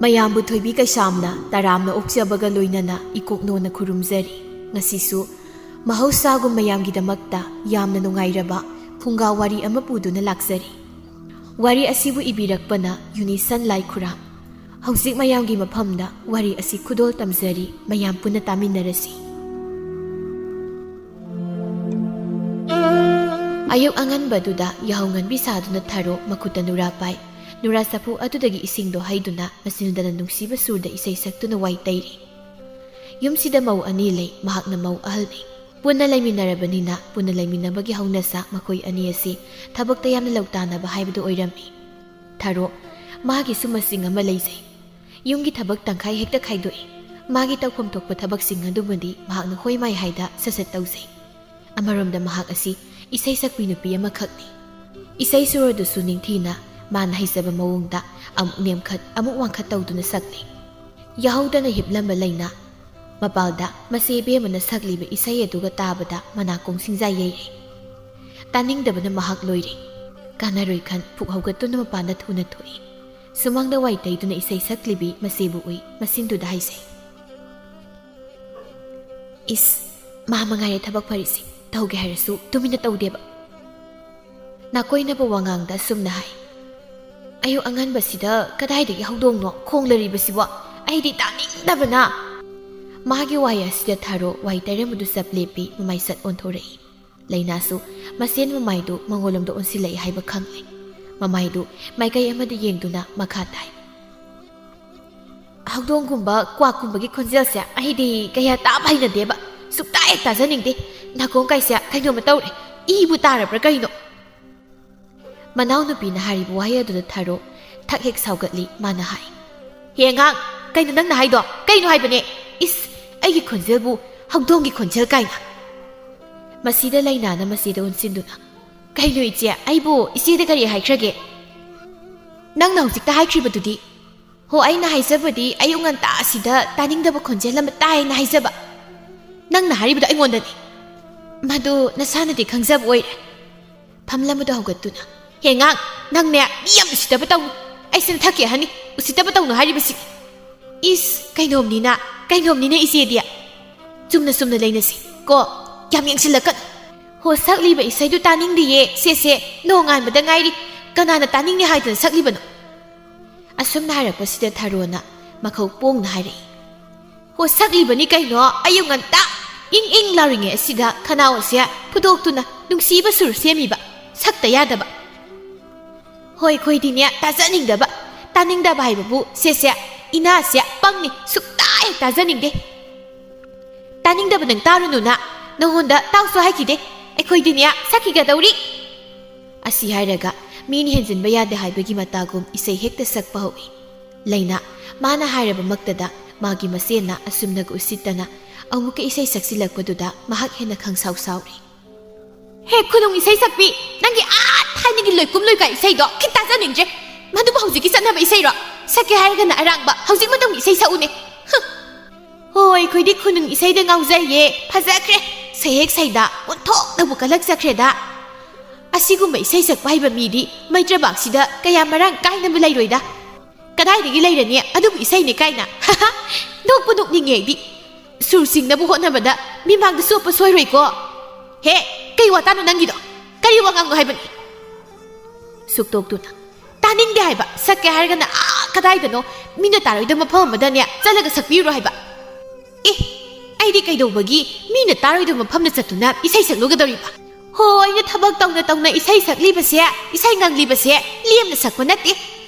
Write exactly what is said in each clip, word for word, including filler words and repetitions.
ꯃꯌꯥꯝꯕꯨ ꯊꯣꯏꯕꯤ ꯀꯩꯁꯥꯝꯅ ꯇꯔꯥꯝꯅ ꯑꯣꯛꯆꯕꯒ ꯂꯣꯏꯅꯅ ꯏꯀꯣꯛꯅꯣꯅ ꯈꯨꯔꯨꯝꯖꯔꯤ꯫ ꯉꯁꯤꯁꯨ ꯃꯍꯧꯁꯥꯒꯨꯝ ꯃꯌꯥꯝꯒꯤꯗꯃꯛꯇ ꯌꯥꯝꯅ ꯅꯨꯡꯉꯥꯏꯔꯕ ꯐꯨꯡꯒꯥ ꯋꯥꯔꯤ ꯑꯃ ꯄꯨꯗꯨꯅ ꯂꯥꯛꯆꯔꯤ꯫ ꯋꯥꯔꯤ ꯑꯁꯤꯕꯨ ꯏꯕꯤꯔꯛꯄꯅ ꯌꯨꯅꯤꯁꯟ ꯂꯥꯏꯈꯨꯔꯥꯝ꯫ ꯍꯧꯖꯤꯛ ꯃꯌꯥꯝꯒꯤ ꯃꯐꯝꯗ ꯋꯥꯔꯤ ꯑꯁꯤ ꯈꯨꯗꯣꯜ ꯇꯝꯖꯔꯤ, ꯃꯌꯥꯝ ꯄꯨꯟꯅ ꯇꯥꯃꯤꯟꯅꯔꯁꯤ꯫ ꯑꯌꯨꯛ ꯑꯉꯟꯕꯗꯨꯗ ꯌꯥꯍꯧ ꯉꯟꯕꯤ ꯁꯥꯗꯨꯅ ꯊꯥꯔꯣ ꯃꯈꯨꯠꯇ ꯅꯨꯔꯥ ꯄꯥꯏ꯫ ꯅꯨꯔꯥ ꯆꯐꯨ ꯑꯗꯨꯗꯒꯤ ꯏꯁꯤꯡꯗꯣ ꯍꯩꯗꯨꯅ ꯃꯆꯤꯟꯗꯅ ꯅꯨꯡꯁꯤꯕ ꯁꯨꯔꯗ ꯏꯁꯩ ꯁꯛꯇꯨꯅ ꯋꯥꯏ ꯇꯩꯔꯤ꯫ ꯌꯨꯝꯁꯤꯗ ꯃꯧ ꯑꯅꯤ ꯂꯩ, ꯃꯍꯥꯛꯅ ꯃꯧ ꯑꯍꯜꯅꯤ꯫ ꯄꯨꯟꯅ ꯂꯩꯃꯤꯟꯅꯔꯕꯅꯤꯅ ꯄꯨꯟꯅ ꯂꯩꯃꯤꯟꯅꯕꯒꯤ ꯍꯧꯅꯁꯥ ꯃꯈꯣꯏ ꯑꯅꯤ ꯑꯁꯤ ꯊꯕꯛꯇ ꯌꯥꯝꯅ ꯂꯧꯇꯥꯅꯕ ꯍꯥꯏꯕꯗꯨ ꯑꯣꯏꯔꯝꯃꯤ꯫ ꯊꯥꯔꯣ, ꯃꯥꯒꯤꯁꯨ ꯃꯁꯤꯡ ꯑꯃ ꯂꯩꯖꯩ꯫ ꯌꯨꯝꯒꯤ ꯊꯕꯛ ꯇꯪꯈꯥꯏ ꯍꯦꯛꯇ ꯈꯥꯏꯗꯣꯛꯏ꯫ ꯃꯥꯒꯤ ꯇꯧꯐꯝ ꯊꯣꯛꯄ ꯊꯕꯛꯁꯤꯡ ꯑꯗꯨꯃꯗꯤ ꯃꯍꯥꯛꯅ ꯍꯣꯏ ꯃꯥꯏ ꯍꯥꯏꯗ ꯁꯠ ꯁꯠ ꯇꯧꯖꯩ꯫ ꯑꯃꯔꯣꯝꯗ ꯃꯍꯥꯛ ꯑꯁꯤ ꯏꯁꯩ ꯁꯛꯄꯤ ꯅꯨꯄꯤ ꯑꯃꯈꯛꯅꯤ꯫ ꯏꯁꯩ ꯁꯨꯔꯗꯨꯁꯨ ꯅꯤꯡꯊꯤꯅ ꯃꯥꯅ ꯍꯩꯖꯕ ꯃꯑꯣꯡꯗ ꯑꯃꯨꯛ ꯅꯦꯝꯈꯠ ꯑꯃꯨꯛ ꯋꯥꯡꯈꯠ ꯇꯧꯗꯨꯅ ꯁꯛꯂꯤ꯫ ꯌꯥꯍꯧꯗꯅ ꯍꯤꯞꯂꯝꯕ ꯂꯩꯅꯥ ꯃꯄꯥꯜꯗ ꯃꯆꯦ ꯏꯕꯦꯝꯃꯅ ꯁꯛꯂꯤꯕ ꯏꯁꯩ ꯑꯗꯨꯒ ꯇꯥꯕꯗ ꯃꯅꯥꯀꯣꯡ ꯁꯤꯡꯖꯥꯏ ꯌꯩꯔꯦ꯫ ꯇꯥꯅꯤꯡꯗꯕꯅ ꯃꯍꯥꯛ ꯂꯣꯏꯔꯦ꯫ ꯀꯥꯟꯅꯔꯣꯏ ꯈꯟ ꯄꯨꯛ ꯍꯧꯒꯠꯇꯨꯅ ꯃꯄꯥꯟꯗ ꯊꯨꯅ ꯊꯣꯛꯏ꯫ ꯁꯨꯃꯥꯡꯗ ꯋꯥꯏ ꯇꯩꯗꯨꯅ ꯏꯁꯩ ꯁꯛꯂꯤꯕꯤ ꯃꯆꯦꯕꯨ ꯎꯏ꯫ ꯃꯆꯤꯟꯗꯨꯗ ꯍꯥꯏꯖꯩ, "ꯏꯁ, ꯃꯥ ꯃꯉꯥꯏꯔꯦ ꯊꯕꯛ ꯐꯔꯤꯁꯤ, ꯇꯧꯒꯦ ꯍꯥꯏꯔꯁꯨ ꯇꯨꯃꯤꯟꯅ ꯇꯧꯗꯦꯕ"꯫ ꯅꯥꯀꯣꯏꯅꯕ ꯋꯥꯉꯥꯡꯗ ꯑꯁꯨꯝꯅ ꯍꯥꯏ, "ꯑꯌꯨꯛ ꯑꯉꯟꯕꯁꯤꯗ ꯀꯗꯥꯏꯗꯒꯤ ꯍꯧꯗꯣꯡꯅꯣ ꯈꯣꯡꯂꯔꯤꯕꯁꯤꯕꯣ? ꯑꯩꯗꯤ ꯇꯥꯅꯤꯡꯗꯕꯅ!" ꯃꯥꯒꯤ ꯋꯥꯍꯩ ꯑꯁꯤꯗ ꯊꯥꯔꯣ ꯋꯥꯏ ꯇꯩꯔꯝꯕꯗꯨ ꯆꯞ ꯂꯦꯞꯄꯤ, ꯃꯃꯥꯏ ꯁꯠ ꯑꯣꯟꯊꯣꯔꯛꯏ꯫ ꯂꯩꯅꯥꯁꯨ ꯃꯁꯦꯟ ꯃꯃꯥꯏꯗꯨ ꯃꯉꯣꯟꯂꯣꯝꯗ ꯑꯣꯟꯁꯤꯜꯂꯛꯏ ꯍꯥꯏꯕ ꯈꯪꯂꯦ꯫ ꯃꯃꯥꯏꯗꯨ ꯃꯥꯏꯀꯩ ꯑꯃꯗ ꯌꯦꯡꯗꯨꯅ ꯃꯈꯥ ꯇꯥꯏ, "ꯍꯧꯗꯣꯡꯒꯨꯝꯕ ꯀ꯭ꯋꯥꯛꯀꯨꯝꯕꯒꯤ ꯈꯣꯟꯖꯦꯜꯁꯦ ꯑꯩꯗꯤ ꯀꯌꯥ ꯇꯥꯕ ꯍꯩꯅꯗꯦꯕ꯫ ꯁꯨꯛꯇꯥ ꯍꯦꯛ ꯇꯥꯖꯅꯤꯡꯗꯦ꯫ ꯅꯥꯀꯣꯡ ꯀꯥꯏꯁꯦ ꯀꯩꯅꯣꯝꯃ ꯇꯧꯔꯦ꯫ ꯏꯕꯨ ꯇꯥꯔꯕ꯭ꯔꯥ ꯀꯩꯅꯣ?" ꯃꯅꯥꯎꯅꯨꯄꯤꯅ ꯍꯥꯏꯔꯤꯕ ꯋꯥꯍꯩ ꯑꯗꯨꯗ ꯊꯥꯔꯣ ꯊꯛ ꯍꯦꯛ ꯁꯥꯎꯒꯠꯂꯤ꯫ ꯃꯥꯅ ꯍꯥꯏ, "ꯍꯦ ꯑꯉꯥꯡ, ꯀꯩꯅꯣ ꯅꯪꯅ ꯍꯥꯏꯗꯣ? ꯀꯩꯅꯣ ꯍꯥꯏꯕꯅꯦ? ꯏꯁ, ꯑꯩꯒꯤ ꯈꯣꯟꯖꯦꯜꯕꯨ ꯍꯧꯗꯣꯡꯒꯤ ꯈꯣꯟꯖꯦꯜ ꯀꯥꯏꯅ!" ꯃꯁꯤꯗ ꯂꯩꯅꯥꯅ ꯃꯆꯦꯗ ꯑꯣꯟꯁꯤꯟꯗꯨꯅ, "ꯀꯩꯅꯣ ꯏꯆꯦ, ꯑꯩꯕꯨ ꯏꯆꯦꯗ ꯀꯔꯤ ꯍꯥꯏꯈ꯭ꯔꯒꯦ? ꯅꯪꯅ ꯍꯧꯖꯤꯛꯇ ꯍꯥꯏꯈ꯭ꯔꯤꯕꯗꯨꯗꯤ?" "ꯍꯣ, ꯑꯩꯅ ꯍꯥꯏꯖꯕꯗꯤ ꯑꯌꯨꯛ ꯉꯟꯇꯥ ꯑꯁꯤꯗ ꯇꯥꯅꯤꯡꯗꯕ ꯈꯣꯟꯖꯦꯜ ꯑꯃ ꯇꯥꯏꯅ ꯍꯥꯏꯖꯕ꯫ ꯅꯪꯅ ꯍꯥꯏꯔꯤꯕꯗꯣ ꯑꯩꯉꯣꯟꯗꯅꯤ꯫ ꯃꯗꯨ ꯅꯁꯥꯅꯗꯤ ꯈꯪꯖꯕ ꯑꯣꯏꯔꯦ"꯫ ꯐꯝꯂꯝꯕꯗꯣ ꯍꯧꯒꯠꯇꯨꯅ, "ꯍꯦ ꯑꯉꯥꯡ, ꯅꯪꯅꯦ ꯃꯤ ꯌꯥꯝ ꯎꯁꯤꯠꯇꯕ ꯇꯧꯅꯨ꯫ ꯑꯩꯁꯤꯅ ꯊꯛꯀꯦ ꯍꯥꯏꯅꯤ꯫ ꯎꯁꯤꯠꯇꯕ ꯇꯧꯅꯨ ꯍꯥꯏꯔꯤꯕꯁꯤ꯫ ꯏꯁ, ꯀꯩꯅꯣꯝꯅꯤꯅ, ꯀꯩꯅꯣꯝꯅꯤꯅ ꯏꯆꯦꯗꯤ꯫ ꯆꯨꯝꯅ ꯆꯨꯝꯅ ꯂꯩꯅꯁꯤ ꯀꯣ꯫ ꯌꯥꯝ ꯌꯦꯡꯁꯤꯜꯂꯛꯀꯅꯨ꯫ ꯍꯣ, ꯁꯛꯂꯤꯕ ꯏꯁꯩꯗꯨ ꯇꯥꯅꯤꯡꯗꯤꯌꯦ꯫ ꯁꯦ, ꯁꯦ, ꯅꯣꯡꯉꯥꯟꯕꯗ ꯉꯥꯏꯔꯤ꯫ ꯀꯅꯥꯅ ꯇꯥꯅꯤꯡꯅꯤ ꯍꯥꯏꯗꯅ ꯁꯛꯂꯤꯕꯅꯣ? ꯑꯁꯨꯝꯅ ꯍꯥꯏꯔꯛꯄꯁꯤꯗ ꯊꯔꯣꯅ ꯃꯈꯧ ꯄꯣꯡꯅ ꯍꯥꯏꯔꯛꯏ꯫ ꯍꯣ, ꯁꯛꯂꯤꯕꯅꯤ ꯀꯩꯅꯣ, ꯑꯌꯨꯛ ꯉꯟꯇꯥ ꯏꯪ ꯏꯪ ꯂꯥꯎꯔꯤꯉꯩ ꯑꯁꯤꯗ ꯈꯅꯥꯎ ꯑꯁꯦ ꯐꯨꯗꯣꯛꯇꯨꯅ ꯅꯨꯡꯁꯤꯕ ꯁꯨꯔ ꯁꯦꯝꯃꯤꯕ, ꯁꯛꯇ ꯌꯥꯗꯕ꯫ ꯍꯣꯏ, ꯑꯩꯈꯣꯏꯗꯤꯅꯦ ꯇꯥꯖꯅꯤꯡꯗꯕ, ꯇꯥꯅꯤꯡꯗꯕ ꯍꯥꯏꯕꯕꯨ ꯁꯦꯁꯦ, ꯏꯅꯥꯁꯦ ꯄꯪꯅꯤ, ꯁꯨꯛꯇꯥ ꯍꯦꯛ ꯇꯥꯖꯅꯤꯡꯗꯦ꯫ ꯇꯥꯅꯤꯡꯗꯕ ꯅꯪ ꯇꯥꯔꯨꯅꯨꯅ, ꯅꯉꯣꯟꯗ ꯇꯥꯎꯁꯨ ꯍꯥꯏꯈꯤꯗꯦ꯫ ꯑꯩꯈꯣꯏꯗꯤꯅꯦ ꯁꯛꯈꯤꯒꯗꯧꯔꯤ꯫ ꯑꯁꯤ ꯍꯥꯏꯔꯒ ꯃꯤꯅ ꯍꯦꯟꯖꯤꯟꯕ ꯌꯥꯗꯦ ꯍꯥꯏꯕꯒꯤ ꯃꯇꯥꯒꯨꯝ ꯏꯁꯩ ꯍꯦꯛꯇ ꯁꯛꯄ ꯍꯧꯏ꯫ ꯂꯩꯅꯥ, ꯃꯥꯅ ꯍꯥꯏꯔꯕꯃꯛꯇꯗ ꯃꯥꯒꯤ ꯃꯁꯦꯟꯅ ꯑꯁꯨꯝꯅꯒ ꯎꯁꯤꯠꯇꯅ ꯑꯃꯨꯛꯀ ꯏꯁꯩ ꯁꯛꯆꯤꯜꯂꯛꯄꯗꯨꯗ ꯃꯍꯥꯛ ꯍꯦꯟꯅ ꯈꯪꯁꯥꯎ ꯁꯥꯎꯔꯤ꯫ ꯍꯦ ꯈꯨꯅꯨꯡ ꯏꯁꯩ ꯁꯛꯄꯤ, ꯅꯪꯒꯤ ꯑꯥ ꯊꯥꯏꯅꯒꯤ ꯂꯣꯏꯀꯨꯝ ꯂꯣꯏꯀꯥꯏ ꯏꯁꯩꯗꯣ ꯈꯤꯠ ꯇꯥꯖꯅꯤꯡꯗ꯭ꯔꯦ꯫ ꯃꯗꯨꯕꯨ ꯍꯧꯖꯤꯛꯀꯤ ꯆꯠꯅꯕ ꯏꯁꯩꯔꯣ? ꯁꯛꯀꯦ ꯍꯥꯏꯔꯒꯅ ꯑꯔꯥꯡꯕ, ꯍꯧꯖꯤꯛ ꯃꯇꯝꯒꯤ ꯏꯁꯩ ꯁꯛꯎꯅꯦ꯫ ꯍꯨꯝ꯫ ꯍꯣꯏ, ꯑꯩꯈꯣꯏꯗꯤ ꯈꯨꯅꯨꯡ ꯏꯁꯩꯗ ꯉꯥꯎꯖꯩꯌꯦ꯫ ꯐꯖꯈ꯭ꯔꯦ꯫ ꯁꯩꯍꯦꯛ ꯁꯩꯗ ꯑꯣꯟꯊꯣꯛꯅꯕꯨ ꯀꯜꯂꯛꯆꯈ꯭ꯔꯦꯗ꯫ ꯑꯁꯤꯒꯨꯝꯕ ꯏꯁꯩ ꯁꯛꯄ ꯍꯩꯕ ꯃꯤꯗꯤ ꯃꯩꯇ꯭ꯔꯕꯥꯛꯁꯤꯗ ꯀꯌꯥ ꯃꯔꯥꯡ ꯀꯥꯏꯅꯕ ꯂꯩꯔꯣꯏꯗ꯫ ꯀꯗꯥꯏꯗꯒꯤ ꯂꯩꯔꯅꯤ ꯑꯗꯨꯕꯨ ꯏꯁꯩꯅꯦ ꯀꯥꯏꯅ? ꯅꯣꯛꯄꯨ ꯅꯣꯛꯅꯤꯡꯉꯦ ꯑꯩꯗꯤ꯫ ꯁꯨꯔ ꯆꯤꯡꯅꯕ ꯍꯣꯠꯅꯕꯗ ꯃꯤꯃꯥꯡꯗ ꯆꯣꯞꯄ ꯁꯣꯏꯔꯣꯏꯀꯣ꯫ ꯍꯦ, ꯀꯩ ꯋꯥꯇꯥꯅꯣ ꯅꯪꯒꯤꯗꯣ? ꯀꯔꯤ ꯋꯥꯉꯥꯡꯅꯣ ꯍꯥꯏꯕꯅꯤ? ꯁꯨꯛꯇꯣꯛꯇꯨꯅ꯫ ꯇꯥꯅꯤꯡꯗꯦ ꯍꯥꯏꯕ꯫ ꯁꯛꯀꯦ ꯍꯥꯏꯔꯒꯅ ꯑꯥ ꯀꯗꯥꯏꯗꯅꯣ ꯃꯤꯅ ꯇꯥꯔꯣꯏꯗꯕ ꯃꯐꯝ ꯑꯃꯗꯅꯦ ꯆꯠꯂꯒ ꯁꯛꯄꯤꯔꯨꯔꯣ ꯍꯥꯏꯕ꯫ ꯑꯦ, ꯑꯩꯗꯤ ꯀꯩꯗꯧꯕꯒꯤ ꯃꯤꯅ ꯇꯥꯔꯣꯏꯗꯕ ꯃꯐꯝꯗ ꯆꯠꯇꯨꯅ ꯏꯁꯩ ꯁꯛꯂꯨꯒꯗꯧꯔꯤꯕ? ꯍꯣ, ꯑꯩꯅ ꯊꯕꯛ ꯇꯧꯅ ꯇꯧꯅ ꯏꯁꯩ ꯁꯛꯂꯤꯕꯁꯦ, ꯏꯁꯩ ꯉꯪꯂꯤꯕꯁꯦ ꯂꯦꯝꯅ ꯁꯛꯄ ꯅꯠꯇꯦ꯫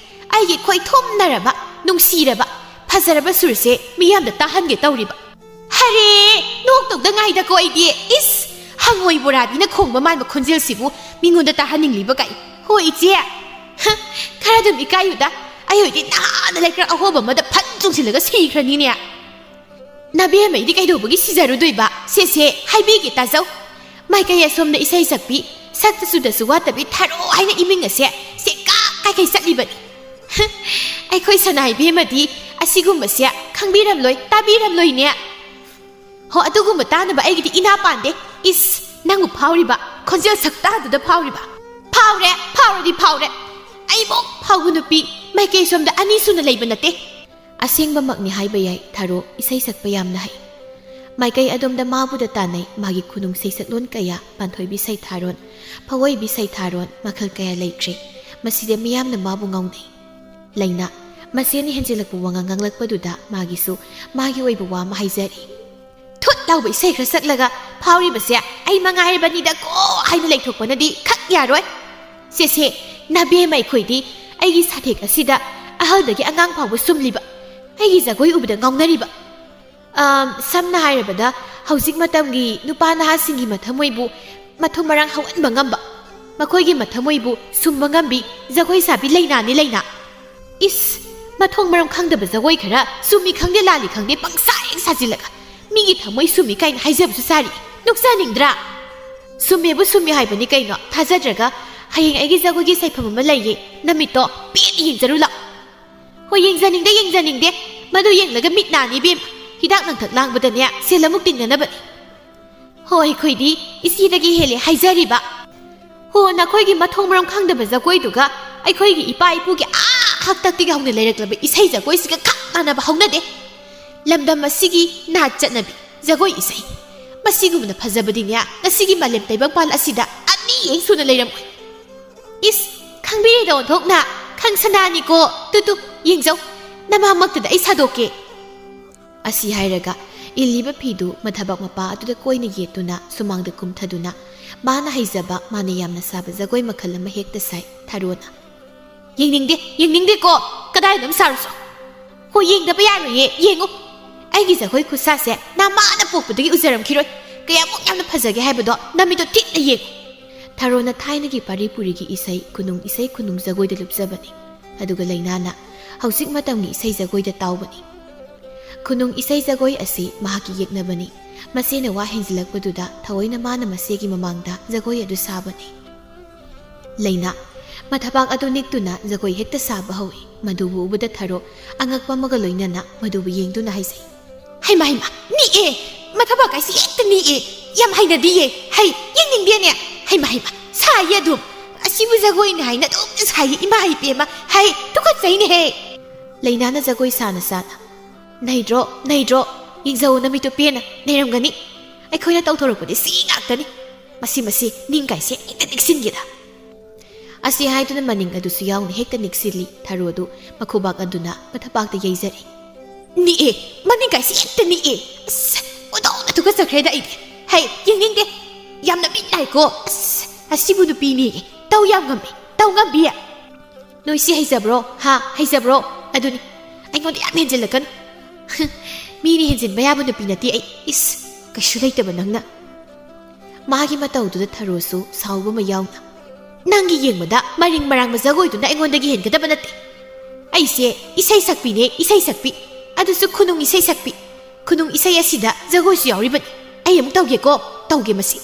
ꯑꯩꯒꯤ ꯈꯣꯏꯊꯨꯝꯅꯔꯕ, ꯅꯨꯡꯁꯤꯔꯕ, ꯐꯖꯔꯕ ꯁꯨꯔꯁꯦ ꯃꯤꯌꯥꯝꯗ ꯇꯥꯍꯟꯒꯦ ꯇꯧꯔꯤꯕ꯫ ꯍꯔꯦ, ꯅꯣꯛꯇꯧꯗ ꯉꯥꯏꯗꯀꯣ ꯑꯩꯗꯤ꯫ ꯏꯁ, ꯍꯪꯉꯣꯏ ꯕꯣꯔꯥꯕꯤꯅ ꯈꯣꯡꯕ ꯃꯥꯟꯕ ꯈꯣꯟꯖꯦꯜꯁꯤꯕꯨ ꯃꯤꯉꯣꯟꯗ ꯇꯥꯍꯟꯅꯤꯡꯂꯤꯕ ꯀꯥꯏ? ꯍꯣ ꯏꯆꯦ, ꯍ, ꯈꯔ ꯑꯗꯨꯝ ꯏꯀꯥꯏꯌꯨꯗ꯫ ꯑꯩ ꯍꯧꯖꯤꯛꯇꯤ ꯅꯍꯥꯟꯅ ꯂꯩꯀ꯭ꯔꯛ ꯑꯍꯣꯕ ꯑꯃꯗ ꯐꯟ ꯆꯣꯡꯁꯤꯜꯂꯒ ꯁꯤꯈ꯭ꯔꯅꯤꯅꯦ꯫ ꯅꯕꯦꯝꯃꯩꯗꯤ ꯀꯩꯗꯧꯕꯒꯤ ꯁꯤꯖꯔꯨꯗꯣꯏꯕ? ꯁꯦ, ꯁꯦ, ꯍꯥꯏꯕꯤꯒꯦ ꯇꯥꯖꯧ꯫ ꯃꯥꯏꯀꯩ ꯑꯁꯣꯝꯗ ꯏꯁꯩ ꯁꯛꯄꯤ, ꯁꯛꯇ ꯆꯨꯗꯁꯨ ꯋꯥꯠꯇꯕꯤ ꯊꯔꯣ ꯍꯥꯏꯅ ꯏꯃꯤꯡ ꯑꯁꯦ ꯁꯦꯀꯥ ꯀꯥꯏꯀꯩ ꯆꯠꯂꯤꯕꯅꯤ꯫ ꯑꯩꯈꯣꯏ ꯁꯅꯥ ꯏꯕꯦꯝꯃꯗꯤ ꯑꯁꯤꯒꯨꯝꯕꯁꯦ ꯈꯪꯕꯤꯔꯝꯂꯣꯏ, ꯇꯥꯕꯤꯔꯝꯂꯣꯏꯅꯦ꯫ ꯍꯣ, ꯑꯗꯨꯒꯨꯝꯕ ꯇꯥꯅꯕ ꯑꯩꯒꯤꯗꯤ ꯏꯅꯥ ꯄꯥꯟꯗꯦ꯫ ꯏꯁ, ꯅꯪꯕꯨ ꯐꯥꯎꯔꯤꯕ, ꯈꯣꯟꯖꯦꯜ ꯁꯛꯇꯥꯗꯨꯗ ꯐꯥꯎꯔꯤꯕ꯫ ꯐꯥꯎꯔꯦ, ꯐꯥꯎꯔꯗꯤ ꯐꯥꯎꯔꯦ꯫ ꯑꯩꯃꯨꯛ ꯐꯥꯎꯕ ꯅꯨꯄꯤ ꯃꯥꯏꯀꯩ ꯁꯣꯝꯗ ꯑꯅꯤ ꯁꯨꯅ ꯂꯩꯕ ꯅꯠꯇꯦ꯫ ꯑꯁꯦꯡꯕꯃꯛꯅꯤ ꯍꯥꯏꯕ ꯌꯥꯏ, ꯊꯥꯔꯣ ꯏꯁꯩ ꯁꯛꯄ ꯌꯥꯝꯅ ꯍꯩ꯫ ꯃꯥꯏꯀꯩ ꯑꯗꯣꯝꯗ ꯃꯥꯕꯨꯗ ꯇꯥꯟꯅꯩ ꯃꯥꯒꯤ ꯈꯨꯅꯨꯡ ꯁꯩꯁꯛꯂꯣꯟ ꯀꯌꯥ, ꯄꯥꯟꯊꯣꯏꯕꯤ ꯁꯩꯊꯥꯔꯣꯟ, ꯐꯋꯣꯏꯕꯤ ꯁꯩꯊꯥꯔꯣꯟ, ꯃꯈꯜ ꯀꯌꯥ ꯂꯩꯈ꯭ꯔꯦ꯫ ꯃꯁꯤꯗ ꯃꯤꯌꯥꯝꯅ ꯃꯥꯕꯨ ꯉꯥꯎꯅꯩ꯫ ꯂꯩꯅꯥ, ꯃꯁꯦꯟꯅ ꯍꯦꯟꯖꯤꯜꯂꯛꯄ ꯋꯥꯉꯥꯡ ꯉꯥꯡꯂꯛꯄꯗꯨꯗ ꯃꯥꯒꯤꯁꯨ ꯃꯥꯒꯤ ꯑꯣꯏꯕ ꯋꯥ ꯑꯃ ꯍꯥꯏꯖꯔꯤ꯫ ꯊꯨꯠ ꯂꯥꯎꯕ ꯏꯁꯩ ꯈꯔ ꯁꯛꯂꯒ ꯐꯥꯎꯔꯤꯕꯁꯦ ꯑꯩ ꯃꯉꯥꯏꯔꯕꯅꯤꯗꯀꯣ ꯍꯥꯏꯅ ꯂꯩꯊꯣꯛꯄꯅꯗꯤ ꯈꯛ ꯌꯥꯔꯣꯏ꯫ ꯁꯦꯁꯦ, ꯅꯕꯦꯝꯃ ꯑꯩꯈꯣꯏꯗꯤ ꯑꯩꯒꯤ ꯁꯥꯊꯦꯛ ꯑꯁꯤꯗ ꯑꯍꯜꯗꯒꯤ ꯑꯉꯥꯡ ꯐꯥꯎꯕ ꯁꯨꯝꯂꯤꯕ, ꯑꯩꯒꯤ ꯖꯒꯣꯏ ꯎꯕꯗ ꯉꯥꯎꯅꯔꯤꯕ꯫ ꯑꯝ, ꯁꯝꯅ ꯍꯥꯏꯔꯕꯗ, ꯍꯧꯖꯤꯛ ꯃꯇꯝꯒꯤ ꯅꯨꯄꯥ ꯅꯍꯥꯁꯤꯡꯒꯤ ꯃꯊꯃꯣꯏꯕꯨ ꯃꯊꯨꯝ ꯃꯔꯥꯡ ꯍꯧꯍꯟꯕ ꯉꯝꯕ, ꯃꯈꯣꯏꯒꯤ ꯃꯊꯃꯣꯏꯕꯨ ꯁꯨꯝꯕ ꯉꯝꯕꯤ ꯖꯒꯣꯏ ꯁꯥꯕꯤ ꯂꯩꯅꯥꯅꯤ ꯂꯩꯅꯥ꯫ ꯏꯁ, ꯃꯊꯣꯡ ꯃꯔꯝ ꯈꯪꯗꯕ ꯖꯒꯣꯏ ꯈꯔ ꯆꯨꯝꯃꯤ ꯈꯪꯗꯦ ꯂꯥꯜꯂꯤ ꯈꯪꯗꯦ ꯄꯪꯁꯥ ꯍꯦꯛ ꯁꯥꯖꯤꯜꯂꯒ ꯃꯤꯒꯤ ꯊꯃꯣꯏ ꯁꯨꯝꯃꯤ ꯀꯥꯏꯅ ꯍꯥꯏꯖꯕꯁꯨ ꯁꯥꯔꯤ꯫ ꯅꯣꯛꯆꯅꯤꯡꯗ꯭ꯔꯥ? ꯁꯨꯝꯃꯦꯕꯨ ꯁꯨꯝꯃꯤ ꯍꯥꯏꯕꯅꯤ ꯀꯩꯅꯣ꯫ ꯊꯥꯖꯗ꯭ꯔꯒ ꯍꯌꯦꯡ ꯑꯩꯒꯤ ꯖꯒꯣꯏꯒꯤ ꯁꯩꯐꯝ ꯑꯃ ꯂꯩꯌꯦ, ꯅꯃꯤꯠꯇꯣ ꯄꯦꯠꯅ ꯌꯦꯡꯖꯔꯨ ꯂꯥꯎ꯫ ꯍꯣꯏ, ꯌꯦꯡꯖꯅꯤꯡꯗꯦ, ꯌꯦꯡꯖꯅꯤꯡꯗꯦ꯫ ꯃꯗꯨ ꯌꯦꯡꯂꯒ ꯃꯤꯠ ꯅꯥꯅꯤ ꯏꯕꯦꯝꯃ꯫ ꯍꯤꯗꯥꯛ ꯂꯥꯡꯊꯛ ꯂꯥꯡꯕꯗꯅꯦ ꯁꯦꯜ ꯑꯃꯨꯛ ꯇꯤꯡꯅꯅꯕꯅꯤ꯫ ꯍꯣ, ꯑꯩꯈꯣꯏꯗꯤ ꯏꯆꯦꯗꯒꯤ ꯍꯦꯜꯂꯦ ꯍꯥꯏꯖꯔꯤꯕ꯫ ꯍꯣ, ꯅꯈꯣꯏꯒꯤ ꯃꯊꯣꯡ ꯃꯔꯝ ꯈꯪꯗꯕ ꯖꯒꯣꯏꯗꯨꯒ ꯑꯩꯈꯣꯏꯒꯤ ꯏꯄꯥ ꯏꯄꯨꯒꯤ ꯑꯥ ꯍꯥꯛꯇꯛꯇꯒꯤ ꯍꯧꯅ ꯂꯩꯔꯛꯂꯕ ꯏꯁꯩ ꯖꯒꯣꯏꯁꯤꯒ ꯈꯛ ꯃꯥꯟꯅꯕ ꯍꯧꯅꯗꯦ꯫ ꯂꯝꯗꯝ ꯑꯁꯤꯒꯤ ꯅꯥꯠ ꯆꯠꯅꯕꯤ, ꯖꯒꯣꯏ ꯏꯁꯩ, ꯃꯁꯤꯒꯨꯝꯅ ꯐꯖꯕꯗꯤꯅꯦ ꯉꯁꯤꯒꯤ ꯃꯥꯂꯦꯝ ꯇꯥꯏꯕꯪꯄꯥꯜ ꯑꯁꯤꯗ ꯑꯅꯤ ꯍꯦꯛ ꯁꯨꯅ ꯂꯩꯔꯝꯃꯣꯏ꯫ ꯏꯁ, ꯈꯪꯕꯤꯔꯦꯗ ꯑꯣꯟꯊꯣꯛꯅ, ꯈꯪꯁꯅꯥꯅꯤꯀꯣ꯫ ꯇꯨ ꯇꯨ, ꯌꯦꯡꯖꯧ, ꯅꯃꯥꯡꯃꯛꯇꯗ ꯑꯩ ꯁꯥꯗꯣꯛꯀꯦ꯫ ꯑꯁꯤ ꯍꯥꯏꯔꯒ ꯏꯜꯂꯤꯕ ꯐꯤꯗꯨ ꯃꯊꯕꯥꯛ ꯃꯄꯥ ꯑꯗꯨꯗ ꯀꯣꯏꯅ ꯌꯦꯠꯇꯨꯅ ꯁꯨꯃꯥꯡꯗ ꯀꯨꯝꯊꯗꯨꯅ ꯃꯥꯅ ꯍꯩꯖꯕ, ꯃꯥꯅ ꯌꯥꯝꯅ ꯁꯥꯕ ꯖꯒꯣꯏ ꯃꯈꯜ ꯑꯃ ꯍꯦꯛꯇ ꯁꯥꯏ ꯊꯥꯔꯣꯅ꯫ "ꯌꯦꯡꯅꯤꯡꯗꯦ, ꯌꯦꯡꯅꯤꯡꯗꯦꯀꯣ, ꯀꯗꯥꯏꯗꯅꯣꯝ ꯁꯥꯔꯨꯁꯣ꯫" "ꯍꯣ, ꯌꯦꯡꯗꯕ ꯌꯥꯔꯣꯏꯌꯦ, ꯌꯦꯡꯉꯨ꯫ ꯑꯩꯒꯤ ꯖꯒꯣꯏ ꯈꯨꯠꯁꯥꯁꯦ ꯅꯃꯥꯅ ꯄꯣꯛꯄꯗꯒꯤ ꯎꯖꯔꯝꯈꯤꯔꯣꯏ꯫ ꯀꯌꯥꯃꯨꯛ ꯌꯥꯝꯅ ꯐꯖꯒꯦ ꯍꯥꯏꯕꯗꯣ ꯅꯃꯤꯠꯇꯣ ꯊꯤꯠꯅ ꯌꯦꯡꯉꯨ꯫" ꯊꯥꯔꯣꯅ ꯊꯥꯏꯅꯒꯤ ꯄꯥꯔꯤ ꯄꯨꯔꯤꯒꯤ ꯏꯁꯩ, ꯈꯨꯅꯨꯡ ꯏꯁꯩ, ꯈꯨꯅꯨꯡ ꯖꯒꯣꯏꯗ ꯂꯨꯞꯆꯕꯅꯤ꯫ ꯑꯗꯨꯒ ꯂꯩꯅꯥꯅ ꯍꯧꯖꯤꯛ ꯃꯇꯝꯒꯤ ꯏꯁꯩ ꯖꯒꯣꯏꯗ ꯇꯥꯎꯕꯅꯤ꯫ ꯈꯨꯅꯨꯡ ꯏꯁꯩ ꯖꯒꯣꯏ ꯑꯁꯤ ꯃꯍꯥꯛꯀꯤ ꯌꯦꯛꯅꯕꯅꯤ꯫ ꯃꯆꯦꯅ ꯋꯥ ꯍꯦꯟꯖꯤꯜꯂꯛꯄꯗꯨꯗ ꯊꯑꯣꯏꯅ ꯃꯥꯅ ꯃꯆꯦꯒꯤ ꯃꯃꯥꯡꯗ ꯖꯒꯣꯏ ꯑꯗꯨ ꯁꯥꯕꯅꯤ꯫ ꯂꯩꯅꯥ ꯃꯊꯕꯥꯛ ꯑꯗꯨ ꯅꯤꯛꯇꯨꯅ ꯖꯒꯣꯏ ꯍꯦꯛꯇ ꯁꯥꯕ ꯍꯧꯏ꯫ ꯃꯗꯨꯕꯨ ꯎꯕꯗ ꯊꯥꯔꯣ ꯑꯉꯛꯄ ꯑꯃꯒ ꯂꯣꯏꯅꯅ ꯃꯗꯨꯕꯨ ꯌꯦꯡꯗꯨꯅ ꯍꯥꯏꯖꯩ, "ꯍꯩꯃꯥ, ꯍꯩꯃꯥ, ꯅꯤꯛꯑꯦ! ꯃꯊꯕꯥꯛ ꯀꯥꯏꯁꯤ ꯍꯦꯛꯇ ꯅꯤꯛꯑꯦ! ꯌꯥꯝ ꯍꯩꯅꯗꯤꯌꯦ! ꯍꯩ, ꯌꯦꯡꯅꯤꯡꯗꯦꯅꯦ! ꯍꯩꯃꯥ, ꯍꯩꯃꯥ, ꯁꯥꯏꯌꯦ ꯑꯗꯨꯝ! ꯑꯁꯤꯕꯨ ꯖꯒꯣꯏꯅꯤ ꯍꯥꯏꯅ ꯑꯗꯨꯝ ꯁꯥꯏꯌꯦ, ꯏꯃꯥ ꯏꯄꯦꯝꯃ!" ꯑꯩ ꯇꯨꯀꯠꯆꯩꯅꯦꯍꯦ꯫ ꯂꯩꯅꯥꯅ ꯖꯒꯣꯏ ꯁꯥꯅ ꯁꯥꯅ, "ꯅꯩꯗ꯭ꯔꯣ, ꯅꯩꯗ꯭ꯔꯣ? ꯌꯦꯡꯖꯧ, ꯅꯃꯤꯠꯇꯨ ꯄꯦꯟꯅ ꯅꯩꯔꯝꯒꯅꯤ꯫ ꯑꯩꯈꯣꯏꯅ ꯇꯧꯊꯣꯔꯛꯄꯗꯤ ꯁꯤ ꯉꯥꯛꯇꯅꯤ꯫ ꯃꯁꯤ, ꯃꯁꯤ ꯅꯤꯡ ꯀꯥꯏꯁꯦ ꯍꯦꯛꯇ ꯅꯤꯛꯁꯤꯟꯒꯦꯗ"꯫ ꯑꯁꯤ ꯍꯥꯏꯗꯨꯅ ꯃꯅꯤꯡ ꯑꯗꯨꯁꯨ ꯌꯥꯎꯅ ꯍꯦꯛꯇ ꯅꯤꯛꯁꯤꯜꯂꯤ꯫ ꯊꯔꯣꯗꯨ ꯃꯈꯨꯕꯥꯛ ꯑꯗꯨꯅ ꯃꯊꯕꯥꯛꯇ ꯌꯩꯖꯔꯦ꯫ "ꯅꯤꯛꯑꯦ, ꯃꯅꯤꯡ ꯀꯥꯏꯁꯦ ꯍꯦꯛꯇ ꯅꯤꯛꯑꯦ꯫ ꯑꯁ, ꯑꯣꯟꯊꯣꯛꯅ ꯇꯨꯀꯠꯆꯈ꯭ꯔꯦꯗ ꯑꯩꯗꯤ꯫ ꯍꯩ, ꯌꯦꯡꯅꯤꯡꯗꯦ꯫ ꯌꯥꯝꯅ ꯃꯤꯠ ꯅꯥꯏꯀꯣ꯫ ꯑꯁ, ꯑꯁꯤꯕꯨ ꯅꯨꯄꯤꯅꯦ꯫ ꯇꯧ ꯌꯥꯝ ꯉꯝꯃꯤ, ꯇꯧ ꯉꯝꯕꯤ꯫ ꯅꯣꯏꯁꯤ ꯍꯩꯖꯕ꯭ꯔꯣ? ꯍꯥ? ꯍꯩꯖꯕ꯭ꯔꯣ? ꯑꯗꯨꯅꯤ꯫ ꯑꯩꯉꯣꯟꯗ ꯌꯥꯝ ꯍꯦꯟꯖꯤꯜꯂꯛꯀꯅꯨ꯫ ꯃꯤꯅ ꯍꯦꯟꯖꯤꯟꯕ ꯌꯥꯕ ꯅꯨꯄꯤ ꯅꯠꯇꯦ ꯑꯩ꯫ ꯏꯁ, ꯀꯩꯁꯨ ꯂꯩꯇꯕ ꯅꯪꯅ"꯫ ꯃꯥꯒꯤ ꯃꯇꯧꯗꯨꯗ ꯊꯔꯣꯁꯨ ꯁꯥꯎꯕ ꯑꯃ ꯌꯥꯎꯅ, "ꯅꯪꯒꯤ ꯌꯦꯡꯕꯗ ꯃꯔꯤꯡ ꯃꯔꯥꯡꯕ ꯖꯒꯣꯏꯗꯨꯅ ꯑꯩꯉꯣꯟꯗꯒꯤ ꯍꯦꯟꯒꯗꯕ ꯅꯠꯇꯦ꯫ ꯑꯩꯁꯦ ꯏꯁꯩ ꯁꯛꯄꯤꯅꯦ, ꯏꯁꯩ ꯁꯛꯄꯤ꯫ ꯑꯗꯨꯁꯨ ꯈꯨꯅꯨꯡ ꯏꯁꯩ ꯁꯛꯄꯤ꯫ ꯈꯨꯅꯨꯡ ꯏꯁꯩ ꯑꯁꯤꯗ ꯖꯒꯣꯏꯁꯨ ꯌꯥꯎꯔꯤꯕꯅꯤ꯫ ꯑꯩ ꯑꯃꯨꯛ ꯇꯧꯒꯦꯀꯣ, ꯇꯧꯒꯦ ꯃꯁꯤ"꯫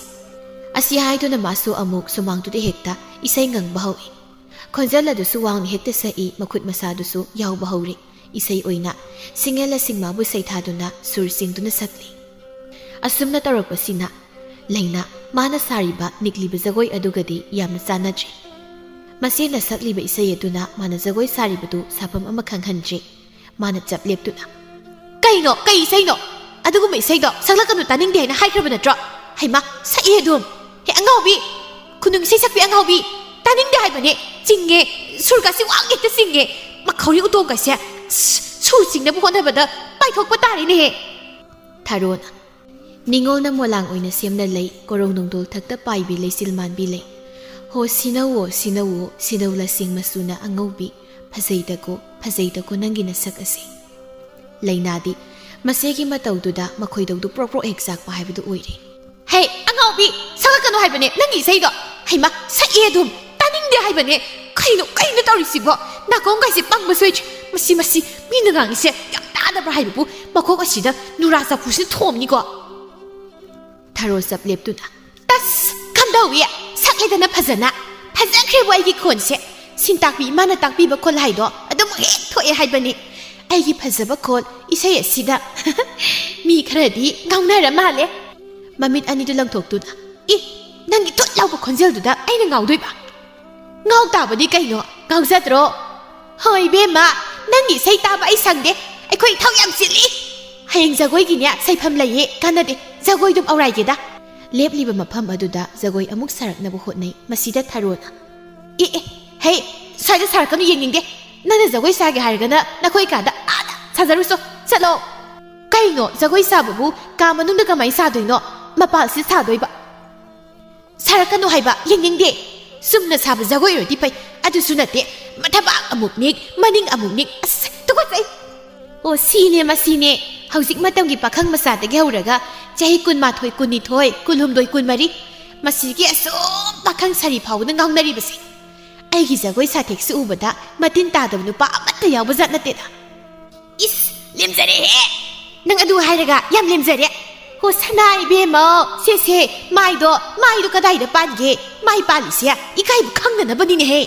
ꯑꯁꯤ ꯍꯥꯏꯗꯨꯅ ꯃꯥꯁꯨ ꯑꯃꯨꯛ ꯁꯨꯃꯥꯡꯗꯨꯗ ꯍꯦꯛꯇ ꯏꯁꯩ ꯉꯪꯕ ꯍꯧꯏ꯫ ꯈꯣꯟꯖꯦꯜ ꯑꯗꯨꯁꯨ ꯋꯥꯡꯅ ꯍꯦꯛꯇ ꯁꯛꯏ, ꯃꯈꯨꯠ ꯃꯁꯥꯗꯨꯁꯨ ꯌꯥꯎꯕ ꯍꯧꯔꯦ꯫ ꯏꯁꯩ ꯑꯣꯏꯅ ꯁꯤꯡꯉꯦꯜ ꯑꯁꯤꯡ ꯃꯥꯕꯨ ꯁꯩꯊꯥꯗꯨꯅ ꯁꯨꯔ ꯆꯤꯡꯗꯨꯅ ꯁꯛꯂꯤ꯫ ꯑꯁꯨꯝꯅ ꯇꯧꯔꯛꯄꯁꯤꯅ ꯂꯩꯅꯥ ꯃꯥꯅ ꯁꯥꯔꯤꯕ ꯅꯤꯛꯂꯤꯕ ꯖꯒꯣꯏ ꯑꯗꯨꯒꯗꯤ ꯌꯥꯝꯅ ꯆꯥꯟꯅꯗ꯭ꯔꯦ꯫ ꯃꯁꯤꯅ ꯁꯛꯂꯤꯕ ꯏꯁꯩ ꯑꯗꯨꯅ ꯃꯥꯅ ꯖꯒꯣꯏ ꯁꯥꯔꯤꯕꯗꯨ ꯁꯥꯐꯝ ꯑꯃ ꯈꯪꯍꯟꯗ꯭ꯔꯦ꯫ ꯃꯥꯅ ꯆꯞ ꯂꯦꯞꯇꯨꯅ, "ꯀꯩꯅꯣ? ꯀꯩ ꯏꯁꯩꯅꯣ? ꯑꯗꯨꯒꯨꯝꯕ ꯏꯁꯩꯗꯣ ꯁꯛꯂꯛꯀꯅꯨ, ꯇꯥꯅꯤꯡꯗꯦ ꯍꯥꯏꯅ ꯍꯥꯏꯈ꯭ꯔꯕ ꯅꯠꯇ꯭ꯔꯣ? ꯍꯩꯃꯥ, ꯁꯛꯑꯦ ꯑꯗꯨꯝ꯫ ꯍꯦ ꯑꯉꯥꯎꯕꯤ! ꯈꯨꯅꯨꯡ ꯏꯁꯩ ꯁꯛꯄꯤ ꯑꯉꯥꯎꯕꯤ! ꯇꯥꯅꯤꯡꯗꯦ ꯍꯥꯏꯕꯅꯦ꯫ ꯆꯤꯡꯉꯦ꯫ ꯁꯨꯔꯒꯁꯤ ꯋꯥꯡ ꯍꯦꯛꯇ ꯆꯤꯡꯉꯦ꯫ ꯃꯈꯧꯔꯤ ꯎꯇꯣꯡꯒꯁꯦ ꯁ-, ꯁꯨꯔ ꯆꯤꯡꯅꯕ ꯍꯣꯠꯅꯕꯗ ꯄꯥꯏꯊꯣꯛꯄ ꯇꯥꯔꯦꯅꯦꯍꯦ"꯫ ꯊꯔꯣꯅ, "ꯅꯤꯉꯣꯜꯅ ꯃꯣꯂꯥꯡ ꯑꯣꯏꯅ ꯁꯦꯝꯅ ꯂꯩ, ꯀꯣꯔꯧ ꯅꯣꯡꯗꯣꯜ ꯊꯛꯇ ꯄꯥꯏꯕꯤ ꯂꯩꯆꯤꯜ ꯃꯥꯟꯕꯤ ꯂꯩ꯫ ꯍꯣ ꯁꯤꯅꯧꯋꯣ, ꯁꯤꯅꯧꯋꯣ, ꯁꯤꯅꯧ ꯂꯁꯤꯡ ꯃꯆꯨꯅ ꯑꯉꯧꯕꯤ, ꯐꯖꯩꯗꯀꯣ, ꯐꯖꯩꯗꯀꯣ ꯅꯪꯒꯤ ꯅꯁꯛ ꯑꯁꯤ"꯫ ꯂꯩꯅꯥꯗꯤ ꯃꯆꯦꯒꯤ ꯃꯇꯧꯗꯨꯗ ꯃꯈꯣꯏꯗꯧꯗꯨ ꯄ꯭ꯔꯣꯛ ꯄ꯭ꯔꯣꯛ ꯍꯦꯛ ꯆꯥꯛꯄ ꯍꯥꯏꯕꯗꯨ ꯑꯣꯏꯔꯦ꯫ "ꯍꯦ, ꯑꯉꯥꯎꯕꯤ! ꯁꯛꯂꯛꯀꯅꯨ ꯍꯥꯏꯕꯅꯦ ꯅꯪꯒꯤ ꯏꯁꯩꯗꯣ꯫ ꯍꯩꯃꯥ, ꯁꯛꯑꯦ ꯑꯗꯨꯝ꯫ ꯇꯥꯅꯤꯡꯗꯦ ꯍꯥꯏꯕꯅꯦ꯫ ꯀꯩꯅꯣ, ꯀꯩꯅꯣ ꯇꯧꯔꯤꯁꯤꯕꯣ? ꯅꯥꯀꯣꯡꯒꯥꯏꯁꯦ ꯄꯪꯕ ꯁꯣꯏꯗ꯭ꯔꯦ꯫ ꯃꯁꯤ, ꯃꯁꯤ, ꯃꯤꯅ ꯉꯥꯡꯉꯤꯁꯦ ꯌꯥꯝ ꯇꯥꯗꯕ꯭ꯔꯥ ꯍꯥꯏꯕꯕꯨ ꯃꯀꯣꯛ ꯑꯁꯤꯗ ꯅꯨꯔꯥ ꯆꯐꯨꯁꯤꯅ ꯊꯣꯝꯅꯤꯀꯣ"꯫ ꯊꯔꯣ ꯆꯞ ꯂꯦꯞꯇꯨꯅ, "ꯇꯁ! ꯀꯝꯗꯧꯏ? ꯁꯛꯂꯦꯗꯅ ꯐꯖꯅ꯫ ꯐꯖꯈ꯭ꯔꯦꯕꯨ ꯑꯩꯒꯤ ꯈꯣꯟꯁꯦ꯫ ꯁꯤꯟꯇꯥꯛꯄꯤ ꯏꯃꯥꯅ ꯇꯥꯛꯄꯤꯕ ꯈꯣꯜ ꯍꯥꯏꯗꯣ ꯑꯗꯨꯝ ꯍꯦꯛ ꯊꯣꯛꯑꯦ ꯍꯥꯏꯕꯅꯤ꯫ ꯑꯩꯒꯤ ꯐꯖꯕ ꯈꯣꯜ ꯏꯁꯩ ꯑꯁꯤꯗ ꯃꯤ ꯈꯔꯗꯤ ꯉꯥꯎꯅꯔ ꯃꯥꯜꯂꯦ"꯫ ꯃꯃꯤꯠ ꯑꯅꯤꯗꯨ ꯂꯪꯊꯣꯛꯇꯨꯅ, "ꯏ, ꯅꯪꯒꯤ ꯊꯨꯠ ꯂꯥꯎꯕ ꯈꯣꯟꯖꯦꯜꯗꯨꯗ ꯑꯩꯅ ꯉꯥꯎꯗꯣꯏꯕ? ꯉꯥꯎ ꯇꯥꯕꯅꯤ ꯀꯩꯅꯣ, ꯉꯥꯎꯖꯗ꯭ꯔꯣ?" ꯍꯣꯏ ꯏꯕꯦꯝꯃ, ꯅꯪꯒꯤ ꯏꯁꯩ ꯇꯥꯕ ꯑꯩ ꯁꯪꯗꯦ꯫ ꯑꯩꯈꯣꯏ ꯏꯊꯧ ꯌꯥꯝ ꯆꯤꯜꯂꯤ꯫ ꯍꯌꯦꯡ ꯖꯒꯣꯏꯒꯤꯅꯦ, ꯁꯩꯐꯝ ꯂꯩꯌꯦ, ꯀꯥꯟꯅꯗꯦ꯫ ꯖꯒꯣꯏꯗꯨꯝ ꯑꯧꯔꯥꯏꯒꯦꯗ꯫ ꯂꯦꯞꯂꯤꯕ ꯃꯐꯝ ꯑꯗꯨꯗ ꯖꯒꯣꯏ ꯑꯃꯨꯛ ꯁꯥꯔꯛꯅꯕ ꯍꯣꯠꯅꯩ꯫ ꯃꯁꯤꯗ ꯊꯔꯣꯅ, "ꯑꯦ, ꯑꯦ, ꯍꯩ, ꯁ꯭ꯋꯥꯏꯗ ꯁꯥꯔꯛꯀꯅꯨ, ꯌꯦꯡꯅꯤꯡꯗꯦ꯫ ꯅꯪꯅ ꯖꯒꯣꯏ ꯁꯥꯒꯦ ꯍꯥꯏꯔꯒꯅ ꯅꯈꯣꯏ ꯀꯥꯗ ꯑꯥꯗ ꯁꯥꯖꯔꯨꯆꯣ꯫ ꯆꯠꯂꯣ꯫ ꯀꯩꯅꯣ, ꯖꯒꯣꯏ ꯁꯥꯕꯕꯨ ꯀꯥ ꯃꯅꯨꯡꯗ ꯀꯃꯥꯏ ꯁꯥꯗꯣꯏꯅꯣ? ꯃꯄꯥꯜꯁꯤꯗ ꯁꯥꯗꯣꯏꯕ꯫ ꯁꯥꯔꯛꯀꯅꯨ ꯍꯥꯏꯕ, ꯌꯦꯡꯅꯤꯡꯗꯦ꯫ ꯆꯨꯝꯅ ꯁꯥꯕ ꯖꯒꯣꯏ ꯑꯣꯏꯔꯗꯤ ꯐꯩ, ꯑꯗꯨꯁꯨ ꯅꯠꯇꯦ꯫ ꯃꯊꯕꯥꯛ ꯑꯃꯨꯛ ꯅꯤꯛ, ꯃꯅꯤꯡ ꯑꯃꯨꯛ ꯅꯤꯛ, ꯑꯁ, ꯇꯨꯀꯠꯆꯩ!" ꯑꯣ, ꯁꯤꯅꯦ ꯃꯁꯤꯅꯦ, ꯍꯧꯖꯤꯛ ꯃꯇꯝꯒꯤ ꯄꯥꯈꯪ ꯃꯆꯥꯗꯒꯤ ꯍꯧꯔꯒ ꯆꯍꯤ ꯀꯨꯟꯃꯥꯊꯣꯏ, ꯀꯨꯟꯅꯤꯊꯣꯏ, ꯀꯨꯟꯍꯨꯝꯗꯣꯏ, ꯀꯨꯟꯃꯔꯤ, ꯃꯁꯤꯒꯤ ꯑꯁꯨꯝ ꯄꯥꯈꯪ ꯁꯥꯔꯤ ꯐꯥꯎꯕꯗ ꯉꯥꯎꯅꯔꯤꯕꯁꯦ꯫ ꯑꯩꯒꯤ ꯖꯒꯣꯏ ꯁꯥꯊꯦꯛꯁꯤ ꯎꯕꯗ ꯃꯇꯤꯟ ꯇꯥꯗꯕ ꯅꯨꯄꯥ ꯑꯃꯠꯇ ꯌꯥꯎꯕ ꯖꯥꯠ ꯅꯠꯇꯦꯗ꯫ ꯏꯁ, ꯂꯦꯝꯖꯔꯦꯍꯦ! ꯅꯪ ꯑꯗꯨ ꯍꯥꯏꯔꯒ ꯌꯥꯝ ꯂꯦꯝꯖꯔꯦ꯫ ꯍꯣ, ꯁꯅꯥ ꯏꯕꯦꯝꯃ, ꯁꯦ, ꯁꯦ, ꯃꯥꯏꯗꯣ, ꯃꯥꯏꯗꯣ ꯀꯗꯥꯏꯗ ꯄꯥꯟꯒꯦ? ꯃꯥꯏ ꯄꯥꯜꯂꯤꯁꯦ ꯏꯀꯥꯏꯕ ꯈꯪꯗꯅꯕꯅꯤꯅꯦꯍꯦ꯫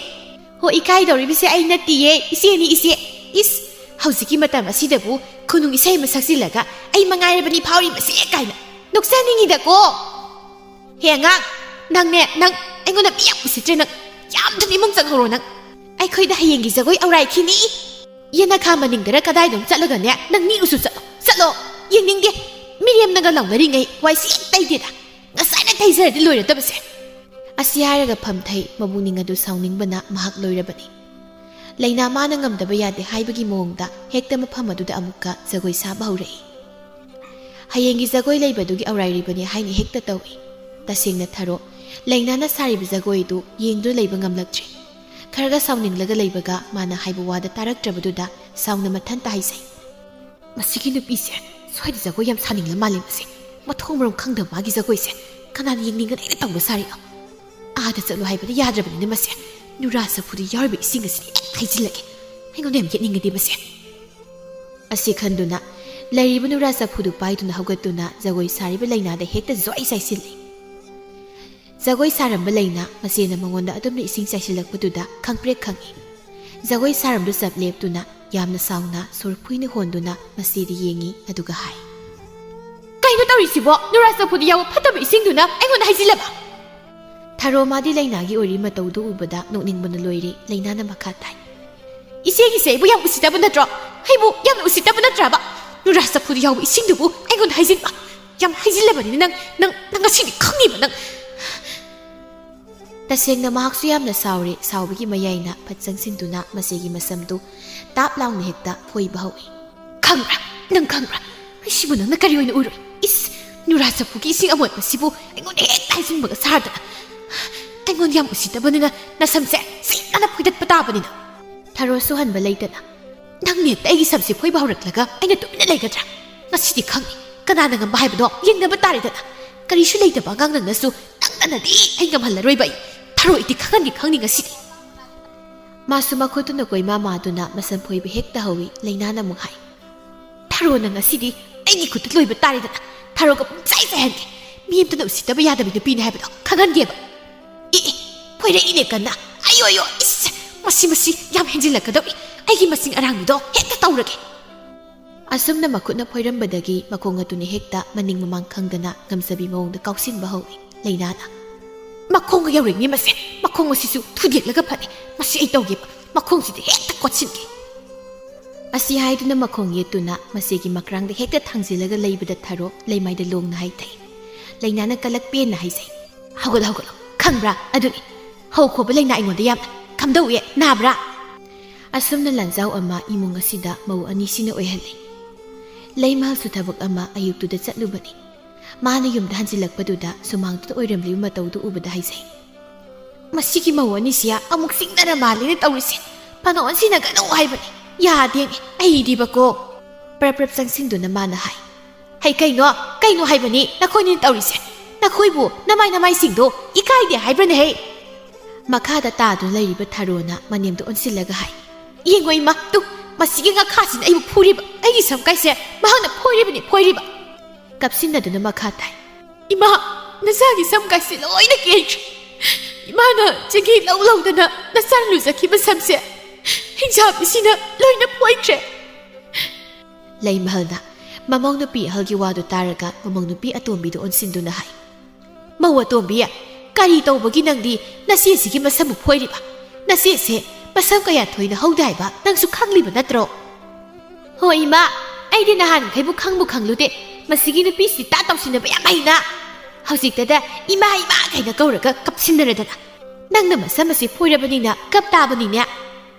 ꯍꯣ, ꯏꯀꯥꯏꯗꯧꯔꯤꯕꯁꯦ ꯑꯩ ꯅꯠꯇꯤꯌꯦ, ꯏꯆꯦꯅꯤ, ꯏꯆꯦ꯫ ꯏꯁ, ꯍꯧꯖꯤꯛꯀꯤ ꯃꯇꯝ ꯑꯁꯤꯗꯕꯨ ꯈꯨꯅꯨꯡ ꯏꯁꯩ ꯑꯃ ꯁꯛꯆꯤꯜꯂꯒ "ꯑꯩ ꯃꯉꯥꯏꯔꯕꯅꯤ ꯐꯥꯎꯔꯤꯕꯁꯦ" ꯀꯥꯏꯅ ꯅꯣꯛꯆꯅꯤꯡꯉꯤꯗꯀꯣ꯫ ꯍꯦ ꯑꯉꯥꯡ, ꯅꯪꯅꯦ, ꯅꯪ ꯑꯩꯉꯣꯟꯗ ꯃꯤ ꯌꯥꯝ ꯎꯁꯤꯠꯇ꯭ꯔꯦ ꯅꯪ꯫ ꯌꯥꯝ ꯊꯨꯅ ꯏꯃꯨꯡ ꯆꯪꯍꯧꯔꯣ ꯅꯪ꯫ ꯑꯩꯈꯣꯏꯗ ꯍꯌꯦꯡꯒꯤ ꯖꯒꯣꯏ ꯑꯧꯔꯥꯏꯈꯤꯅꯤ꯫ ꯌꯦꯅꯈꯥ ꯃꯅꯤꯡꯗꯔ ꯀꯗꯥꯏꯗꯅꯣ ꯆꯠꯂꯒꯅꯦ, ꯅꯪ ꯃꯤ ꯎꯁꯨ ꯆꯠꯂꯣ, ꯆꯠꯂꯣ꯫ ꯌꯦꯡꯅꯤꯡꯗꯦ꯫ ꯃꯤꯔꯦꯝꯅꯒ ꯂꯥꯎꯅꯔꯤꯉꯩ ꯋꯥꯏꯁꯤ ꯍꯦꯛ ꯇꯩꯗꯦꯗ꯫ ꯉꯁꯥꯏꯅ ꯇꯩꯖꯔꯗꯤ ꯂꯣꯏꯔꯗꯕꯁꯦ꯫ ꯑꯁꯤ ꯍꯥꯏꯔꯒ ꯐꯝꯊꯩ, ꯃꯕꯨꯛꯅꯤꯡ ꯑꯗꯨ ꯁꯥꯎꯅꯤꯡꯕꯅ ꯃꯍꯥꯛ ꯂꯣꯏꯔꯕꯅꯤ꯫ ꯂꯩꯅꯥ ꯃꯥꯅ ꯉꯝꯗꯕ ꯌꯥꯗꯦ ꯍꯥꯏꯕꯒꯤ ꯃꯑꯣꯡꯗ ꯍꯦꯛꯇ ꯃꯐꯝ ꯑꯗꯨꯗ ꯑꯃꯨꯛꯀ ꯖꯒꯣꯏ ꯁꯥꯕ ꯍꯧꯔꯛꯏ꯫ ꯍꯌꯦꯡꯒꯤ ꯖꯒꯣꯏ ꯂꯩꯕꯗꯨꯒꯤ ꯑꯧꯔꯥꯏꯔꯤꯕꯅꯤ ꯍꯥꯏꯅ ꯍꯦꯛꯇ ꯇꯧꯏ꯫ ꯇꯁꯦꯡꯅ ꯊꯔꯣ, ꯂꯩꯅꯥꯅ ꯁꯥꯔꯤꯕ ꯖꯒꯣꯏꯗꯨ ꯌꯦꯡꯗꯨꯅ ꯂꯩꯕ ꯉꯝꯂꯛꯇ꯭ꯔꯦ꯫ ꯈꯔꯒ ꯁꯥꯎꯅꯤꯡꯂꯒ ꯂꯩꯕꯒ ꯃꯥꯅ ꯍꯥꯏꯕ ꯋꯥꯗ ꯇꯥꯔꯛꯇ꯭ꯔꯕꯗꯨꯗ ꯁꯥꯎꯅ ꯃꯊꯟꯇ ꯍꯥꯏꯖꯩ꯫ "ꯃꯁꯤꯒꯤ ꯅꯨꯄꯤꯁꯦ ꯁ꯭ꯋꯥꯏꯗ ꯖꯒꯣꯏ ꯌꯥꯝ ꯁꯥꯅꯤꯡꯂ ꯃꯥꯜꯂꯦ꯫ ꯃꯁꯤ ꯃꯊꯣꯡ ꯃꯔꯝ ꯈꯪꯗꯕ ꯃꯥꯒꯤ ꯖꯒꯣꯏꯁꯦ ꯀꯅꯥꯅ ꯌꯦꯡꯅꯤꯡꯒꯅꯤ ꯑꯩꯅ ꯇꯧꯕ ꯁꯥꯔꯤꯅꯣ? ꯑꯥꯗ ꯆꯠꯂꯣ ꯍꯥꯏꯕꯗ ꯌꯥꯗ꯭ꯔꯕꯅꯤꯅ ꯃꯁꯦ ꯅꯨꯔꯥ ꯆꯐꯨꯗ ꯌꯥꯎꯔꯤꯕ ꯏꯁꯤꯡ ꯑꯁꯤꯅ ꯍꯦꯛ ꯍꯩꯖꯤꯜꯂꯒꯦ꯫ ꯑꯩꯉꯣꯟꯗ ꯌꯥꯝ ꯌꯦꯠꯅꯤꯡꯉꯗꯤ ꯃꯁꯦ"꯫ ꯑꯁꯤ ꯈꯟꯗꯨꯅ ꯂꯩꯔꯤꯕ ꯅꯨꯔꯥ ꯆꯐꯨꯗꯨ ꯄꯥꯏꯗꯨꯅ ꯍꯧꯒꯠꯇꯨꯅ ꯖꯒꯣꯏ ꯁꯥꯔꯤꯕ ꯂꯩꯅꯥꯗ ꯍꯦꯛꯇ ꯖ꯭ꯋꯥꯏ ꯆꯥꯏꯁꯤꯜꯂꯤ꯫ ꯖꯒꯣꯏ ꯁꯥꯔꯝꯕ ꯂꯩꯅꯥ ꯃꯆꯦꯅ ꯃꯉꯣꯟꯗ ꯑꯗꯨꯝꯅ ꯏꯁꯤꯡ ꯆꯥꯏꯁꯤꯜꯂꯛꯄꯗꯨꯗ ꯈꯪꯄ꯭ꯔꯦꯛ ꯈꯪꯏ꯫ ꯖꯒꯣꯏ ꯁꯥꯔꯝꯗꯨ ꯆꯞ ꯂꯦꯞꯇꯨꯅ ꯌꯥꯝꯅ ꯁꯥꯎꯅ ꯁꯣꯔ ꯐꯨꯏꯅ ꯍꯣꯟꯗꯨꯅ ꯃꯆꯦꯗ ꯌꯦꯡꯏ, ꯑꯗꯨꯒ ꯍꯥꯏ, "ꯀꯩꯅꯣ ꯇꯧꯔꯤꯁꯤꯕꯣ? ꯅꯨꯔꯥ ꯆꯐꯨꯗ ꯌꯥꯎꯕ ꯐꯠꯇꯕ ꯏꯁꯤꯡꯗꯨꯅ ꯑꯩꯉꯣꯟꯗ ꯍꯩꯖꯤꯜꯂꯕ?" ꯊꯔꯣ ꯃꯥꯗꯤ ꯂꯩꯅꯥꯒꯤ ꯑꯣꯏꯔꯤ ꯃꯇꯧꯗꯨ ꯎꯕꯗ ꯅꯣꯛꯅꯤꯡꯕꯅ ꯂꯣꯏꯔꯦ꯫ ꯂꯩꯅꯥꯅ ꯃꯈꯥ ꯇꯥꯏ, ꯏꯆꯦꯒꯤꯁꯦ ꯑꯩꯕꯨ ꯌꯥꯝ ꯎꯁꯤꯠꯇꯕ ꯅꯠꯇ꯭ꯔꯣ? ꯑꯩꯕꯨ ꯌꯥꯝꯅ ꯎꯁꯤꯠꯇꯕ ꯅꯠꯇ꯭ꯔꯕ? ꯅꯨꯔꯥ ꯆꯐꯨꯗ ꯌꯥꯎꯕ ꯏꯁꯤꯡꯗꯨꯕꯨ ꯑꯩꯉꯣꯟꯗ ꯍꯩꯖꯤꯟꯕ? ꯌꯥꯝ ꯍꯩꯖꯤꯜꯂꯕꯅꯤꯅ ꯅꯪ, ꯅꯪ, ꯅꯪ ꯉꯁꯤꯗꯤ ꯈꯪꯅꯤꯕ ꯅꯪ꯫ ꯇꯁꯦꯡꯅ ꯃꯍꯥꯛꯁꯨ ꯌꯥꯝꯅ ꯁꯥꯎꯔꯦ꯫ ꯁꯥꯎꯕꯒꯤ ꯃꯌꯥꯏꯅ ꯐꯠ ꯆꯪꯁꯤꯟꯗꯨꯅ ꯃꯆꯦꯒꯤ ꯃꯁꯝꯗꯨ ꯇꯥꯞ ꯂꯥꯎꯅ ꯍꯦꯛꯇ ꯐꯣꯏꯕ ꯍꯧꯏ꯫ "ꯈꯪꯕ꯭ꯔꯥ? ꯅꯪ ꯈꯪꯕ꯭ꯔꯥ? ꯑꯩꯁꯤꯕꯨ ꯅꯪꯅ ꯀꯔꯤ ꯑꯣꯏꯅ ꯎꯔꯨꯏ? ꯏꯁ! ꯅꯨꯔꯥ ꯆꯐꯨꯒꯤ ꯏꯁꯤꯡ ꯑꯃꯣꯠꯄꯁꯤꯕꯨ ꯑꯩꯉꯣꯟꯗ ꯍꯦꯛꯇ ꯍꯩꯖꯤꯟꯕꯒ ꯁꯥꯗꯅ꯫ ꯑꯩꯉꯣꯟꯗ ꯌꯥꯝ ꯎꯁꯤꯠꯇꯕꯅꯤꯅ ꯅꯁꯝꯁꯦ ꯁꯤꯠꯅꯅ ꯐꯣꯏꯗꯠꯄ ꯇꯥꯕꯅꯤꯅ꯫" ꯊꯔꯣ ꯁꯨꯍꯟꯕ ꯂꯩꯇꯅ, "ꯅꯪꯅ ꯍꯦꯛꯇ ꯑꯩꯒꯤ ꯁꯝꯁꯦ ꯐꯣꯏꯕ ꯍꯧꯔꯛꯂꯒ ꯑꯩꯅ ꯇꯨꯃꯤꯟꯅ ꯂꯩꯒꯗ꯭ꯔꯥ? ꯉꯁꯤꯗꯤ ꯈꯪꯅꯤ꯫ ꯀꯅꯥꯅ ꯉꯝꯕ ꯍꯥꯏꯕꯗꯣ ꯌꯦꯡꯅꯕ ꯇꯥꯔꯦꯗꯅ꯫ ꯀꯔꯤꯁꯨ ꯂꯩꯇꯕ ꯑꯉꯥꯡ ꯅꯪꯅꯁꯨ ꯅꯪꯅꯅꯗꯤ ꯑꯩ ꯉꯝꯍꯜꯂꯔꯣꯏꯕ ꯑꯩ꯫ ꯊꯔꯣ, ꯑꯩꯗꯤ ꯈꯪꯍꯟꯒꯦ ꯈꯪꯅꯤ ꯉꯁꯤꯗꯤ꯫" ꯃꯥꯁꯨ ꯃꯈꯨꯠꯇꯨꯅ ꯀꯣꯏꯃꯥ ꯃꯥꯗꯨꯅ ꯃꯁꯝ ꯐꯣꯏꯕ ꯍꯦꯛ ꯇꯧꯍꯧꯏ꯫ ꯂꯩꯅꯥꯅ ꯑꯃꯨꯛ ꯍꯥꯏ, "ꯊꯔꯣ, ꯅꯪ ꯉꯁꯤꯗꯤ ꯑꯩꯒꯤ ꯈꯨꯠꯇ ꯂꯣꯏꯕ ꯇꯥꯔꯦꯗꯅ꯫ ꯊꯔꯣꯒ ꯄꯨꯡꯆꯥꯏ ꯆꯥꯏꯍꯟꯒꯦ꯫ ꯃꯤ ꯑꯝꯇꯅ ꯎꯁꯤꯠꯇꯕ ꯌꯥꯗꯕ ꯅꯨꯄꯤꯅꯦ ꯍꯥꯏꯕꯗꯣ ꯈꯪꯍꯟꯒꯦꯕ꯫" "ꯑꯦ, ꯑꯦ, ꯐꯣꯏꯔꯛꯏꯅꯦ ꯀꯟꯅ꯫ ꯑꯌꯣ, ꯑꯌꯣ, ꯏꯁ, ꯃꯁꯤ, ꯃꯁꯤ ꯌꯥꯝ ꯍꯦꯟꯖꯤꯜꯂꯛꯀꯗꯧꯔꯤ꯫ ꯑꯩꯒꯤ ꯃꯁꯤꯡ ꯑꯔꯥꯡꯕꯤꯗꯣ ꯍꯦꯛꯇ ꯇꯧꯔꯒꯦ꯫" ꯑꯁꯨꯝꯅ ꯃꯈꯨꯠꯅ ꯐꯣꯏꯔꯝꯕꯗꯒꯤ ꯃꯈꯣꯡ ꯑꯗꯨꯅ ꯍꯦꯛꯇ ꯃꯅꯤꯡ ꯃꯃꯥꯡ ꯈꯪꯗꯅ ꯉꯝꯖꯕꯤ ꯃꯑꯣꯡꯗ ꯀꯥꯎꯁꯤꯟꯕ ꯍꯧꯏ꯫ ꯂꯩꯅꯥꯅ, "ꯃꯈꯣꯡꯒ ꯌꯧꯔꯛꯏꯅꯦ ꯃꯁꯦ꯫ ꯃꯈꯣꯡ ꯑꯁꯤꯁꯨ ꯊꯨꯗꯦꯛꯂꯒ ꯐꯅꯤ꯫ ꯃꯁꯤ ꯑꯩ ꯇꯧꯒꯦꯕ꯫ ꯃꯈꯣꯡꯁꯤꯗ ꯍꯦꯛꯇ ꯀꯣꯠꯁꯤꯟꯒꯦ꯫" ꯑꯁꯤ ꯍꯥꯏꯗꯨꯅ ꯃꯈꯣꯡ ꯌꯦꯠꯇꯨꯅ ꯃꯆꯦꯒꯤ ꯃꯀ꯭ꯔꯥꯡꯗ ꯍꯦꯛꯇ ꯊꯥꯡꯖꯤꯜꯂꯒ ꯂꯩꯕꯗ ꯊꯔꯣ ꯂꯩꯃꯥꯏꯗ ꯂꯣꯡꯅ ꯍꯥꯏꯊꯩ꯫ ꯂꯩꯅꯥꯅ ꯀꯂꯛ ꯄꯦꯟꯅ ꯍꯥꯏꯖꯩ, "ꯍꯧꯒꯠꯂꯣ, ꯍꯧꯒꯠꯂꯣ꯫ ꯈꯪꯕ꯭ꯔꯥ? ꯑꯗꯨꯅꯤ꯫ ꯍꯧꯈꯣꯕ ꯂꯩꯅꯥ ꯑꯩꯉꯣꯟꯗ ꯌꯥꯝꯅ ꯀꯝꯗꯧꯏ? ꯅꯥꯕ꯭ꯔꯥ?" ꯑꯁꯨꯝꯅ ꯂꯥꯟꯖꯥꯎ ꯑꯃ ꯏꯃꯨꯡ ꯑꯁꯤꯗ ꯃꯧ ꯑꯅꯤꯁꯤꯅ ꯑꯣꯏꯍꯜꯂꯤ꯫ ꯂꯩꯃꯍꯜꯁꯨ ꯊꯕꯛ ꯑꯃ ꯑꯌꯨꯛꯇꯨꯗ ꯆꯠꯂꯨꯕꯅꯤ꯫ ꯃꯥꯅ ꯌꯨꯝꯗ ꯍꯟꯖꯤꯜꯂꯛꯄꯗꯨꯗ ꯁꯨꯃꯥꯡꯗꯨꯗ ꯑꯣꯏꯔꯝꯂꯤꯕ ꯃꯇꯧꯗꯨ ꯎꯕꯗ ꯍꯥꯏꯖꯩ, "ꯃꯁꯤꯒꯤ ꯃꯧ ꯑꯅꯤꯁꯤ ꯑꯃꯨꯛ ꯆꯤꯡꯅꯔ ꯃꯥꯜꯂꯤꯅꯦ ꯇꯧꯔꯤꯁꯦ꯫ ꯐꯅ ꯑꯣꯟꯁꯤꯟꯅꯒꯅꯨ ꯍꯥꯏꯕꯅꯤ꯫ ꯌꯥꯗꯦꯅꯦ ꯑꯩꯗꯤꯕꯀꯣ꯫" ꯄ꯭ꯔꯞ ꯄ꯭ꯔꯞ ꯆꯪꯁꯤꯟꯗꯨꯅ ꯃꯥꯅ ꯍꯥꯏ, "ꯍꯩ, ꯀꯩꯅꯣ, ꯀꯩꯅꯣ ꯍꯥꯏꯕꯅꯤ ꯅꯈꯣꯏꯅꯤꯅ ꯇꯧꯔꯤꯁꯦ? ꯅꯈꯣꯏꯕꯨ ꯅꯃꯥꯏ ꯅꯃꯥꯏꯁꯤꯡꯗꯣ ꯏꯀꯥꯏꯗꯦ ꯍꯥꯏꯕ꯭ꯔꯅꯦ ꯍꯩ?" ꯃꯈꯥꯗ ꯇꯥꯗꯨꯅ ꯂꯩꯔꯤꯕ ꯊꯔꯣꯅ ꯃꯅꯦꯝꯗ ꯑꯣꯟꯁꯤꯜꯂꯒ ꯍꯥꯏ, "ꯌꯦꯡꯉꯣ ꯏꯃꯥ, ꯇꯨ, ꯃꯁꯤꯒꯤ ꯉꯥꯈꯥꯁꯤꯅ ꯑꯩꯕꯨ ꯐꯨꯔꯤꯕ, ꯑꯩꯒꯤ ꯁꯝ ꯀꯥꯏꯁꯦ ꯃꯍꯥꯛꯅ ꯐꯣꯏꯔꯤꯕꯅꯤ, ꯐꯣꯏꯔꯤꯕ꯫" ꯀꯞꯁꯤꯟꯅꯗꯨꯅ ꯃꯈꯥ ꯇꯥꯏ, "ꯏꯃꯥ, ꯅꯆꯥꯒꯤ ꯁꯝ ꯀꯥꯏꯁꯦ ꯂꯣꯏꯅ ꯀꯦꯟꯈ꯭ꯔꯦ꯫ ꯏꯃꯥꯅ ꯆꯦꯡꯍꯤ ꯂꯧ ꯂꯧꯗꯅ ꯅꯆꯥꯅ ꯂꯨꯖꯈꯤꯕ ꯁꯝꯁꯦ ꯍꯤꯡꯆꯥꯕꯤꯁꯤꯅ ꯂꯣꯏꯅ ꯐꯣꯏꯈ꯭ꯔꯦ꯫" ꯂꯩꯃꯍꯜꯅ ꯃꯃꯧ ꯅꯨꯄꯤ ꯑꯍꯜꯒꯤ ꯋꯥꯗꯨ ꯇꯥꯔꯒ ꯃꯃꯧ ꯅꯨꯄꯤ ꯑꯇꯣꯝꯕꯤꯗꯨ ꯑꯣꯟꯁꯤꯟꯗꯨꯅ ꯍꯥꯏ, "ꯃꯧ ꯑꯇꯣꯝꯕꯤ, ꯀꯔꯤ ꯇꯧꯕꯒꯤ ꯅꯪꯗꯤ ꯅꯆꯦꯁꯤꯒꯤ ꯃꯁꯝꯕꯨ ꯐꯣꯏꯔꯤꯕ? ꯅꯆꯦꯁꯦ ꯃꯁꯝ ꯀꯌꯥ ꯊꯣꯏꯅ ꯍꯧꯗꯦ ꯍꯥꯏꯕ ꯅꯪꯁꯨ ꯈꯪꯂꯤꯕ ꯅꯠꯇ꯭ꯔꯣ? ꯍꯣ ꯏꯃꯥ, ꯑꯩꯗꯤ ꯅꯍꯥꯟꯈꯩꯕꯨ ꯈꯪꯕꯨ ꯈꯪꯂꯨꯗꯦ꯫ ꯃꯁꯤꯒꯤ ꯅꯨꯄꯤꯁꯤ ꯇꯥ ꯇꯧꯁꯤꯟꯅꯕ ꯌꯥꯝ ꯍꯩꯅ꯫ ꯍꯧꯖꯤꯛꯇꯗ ꯏꯃꯥ ꯏꯃꯥ ꯀꯩꯅ ꯀꯧꯔꯒ ꯀꯞꯁꯤꯟꯅꯔꯗꯅ꯫ ꯅꯪꯅ ꯃꯁꯝ ꯑꯁꯤ ꯐꯣꯏꯔꯕꯅꯤꯅ ꯀꯞ ꯇꯥꯕꯅꯤꯅꯦ꯫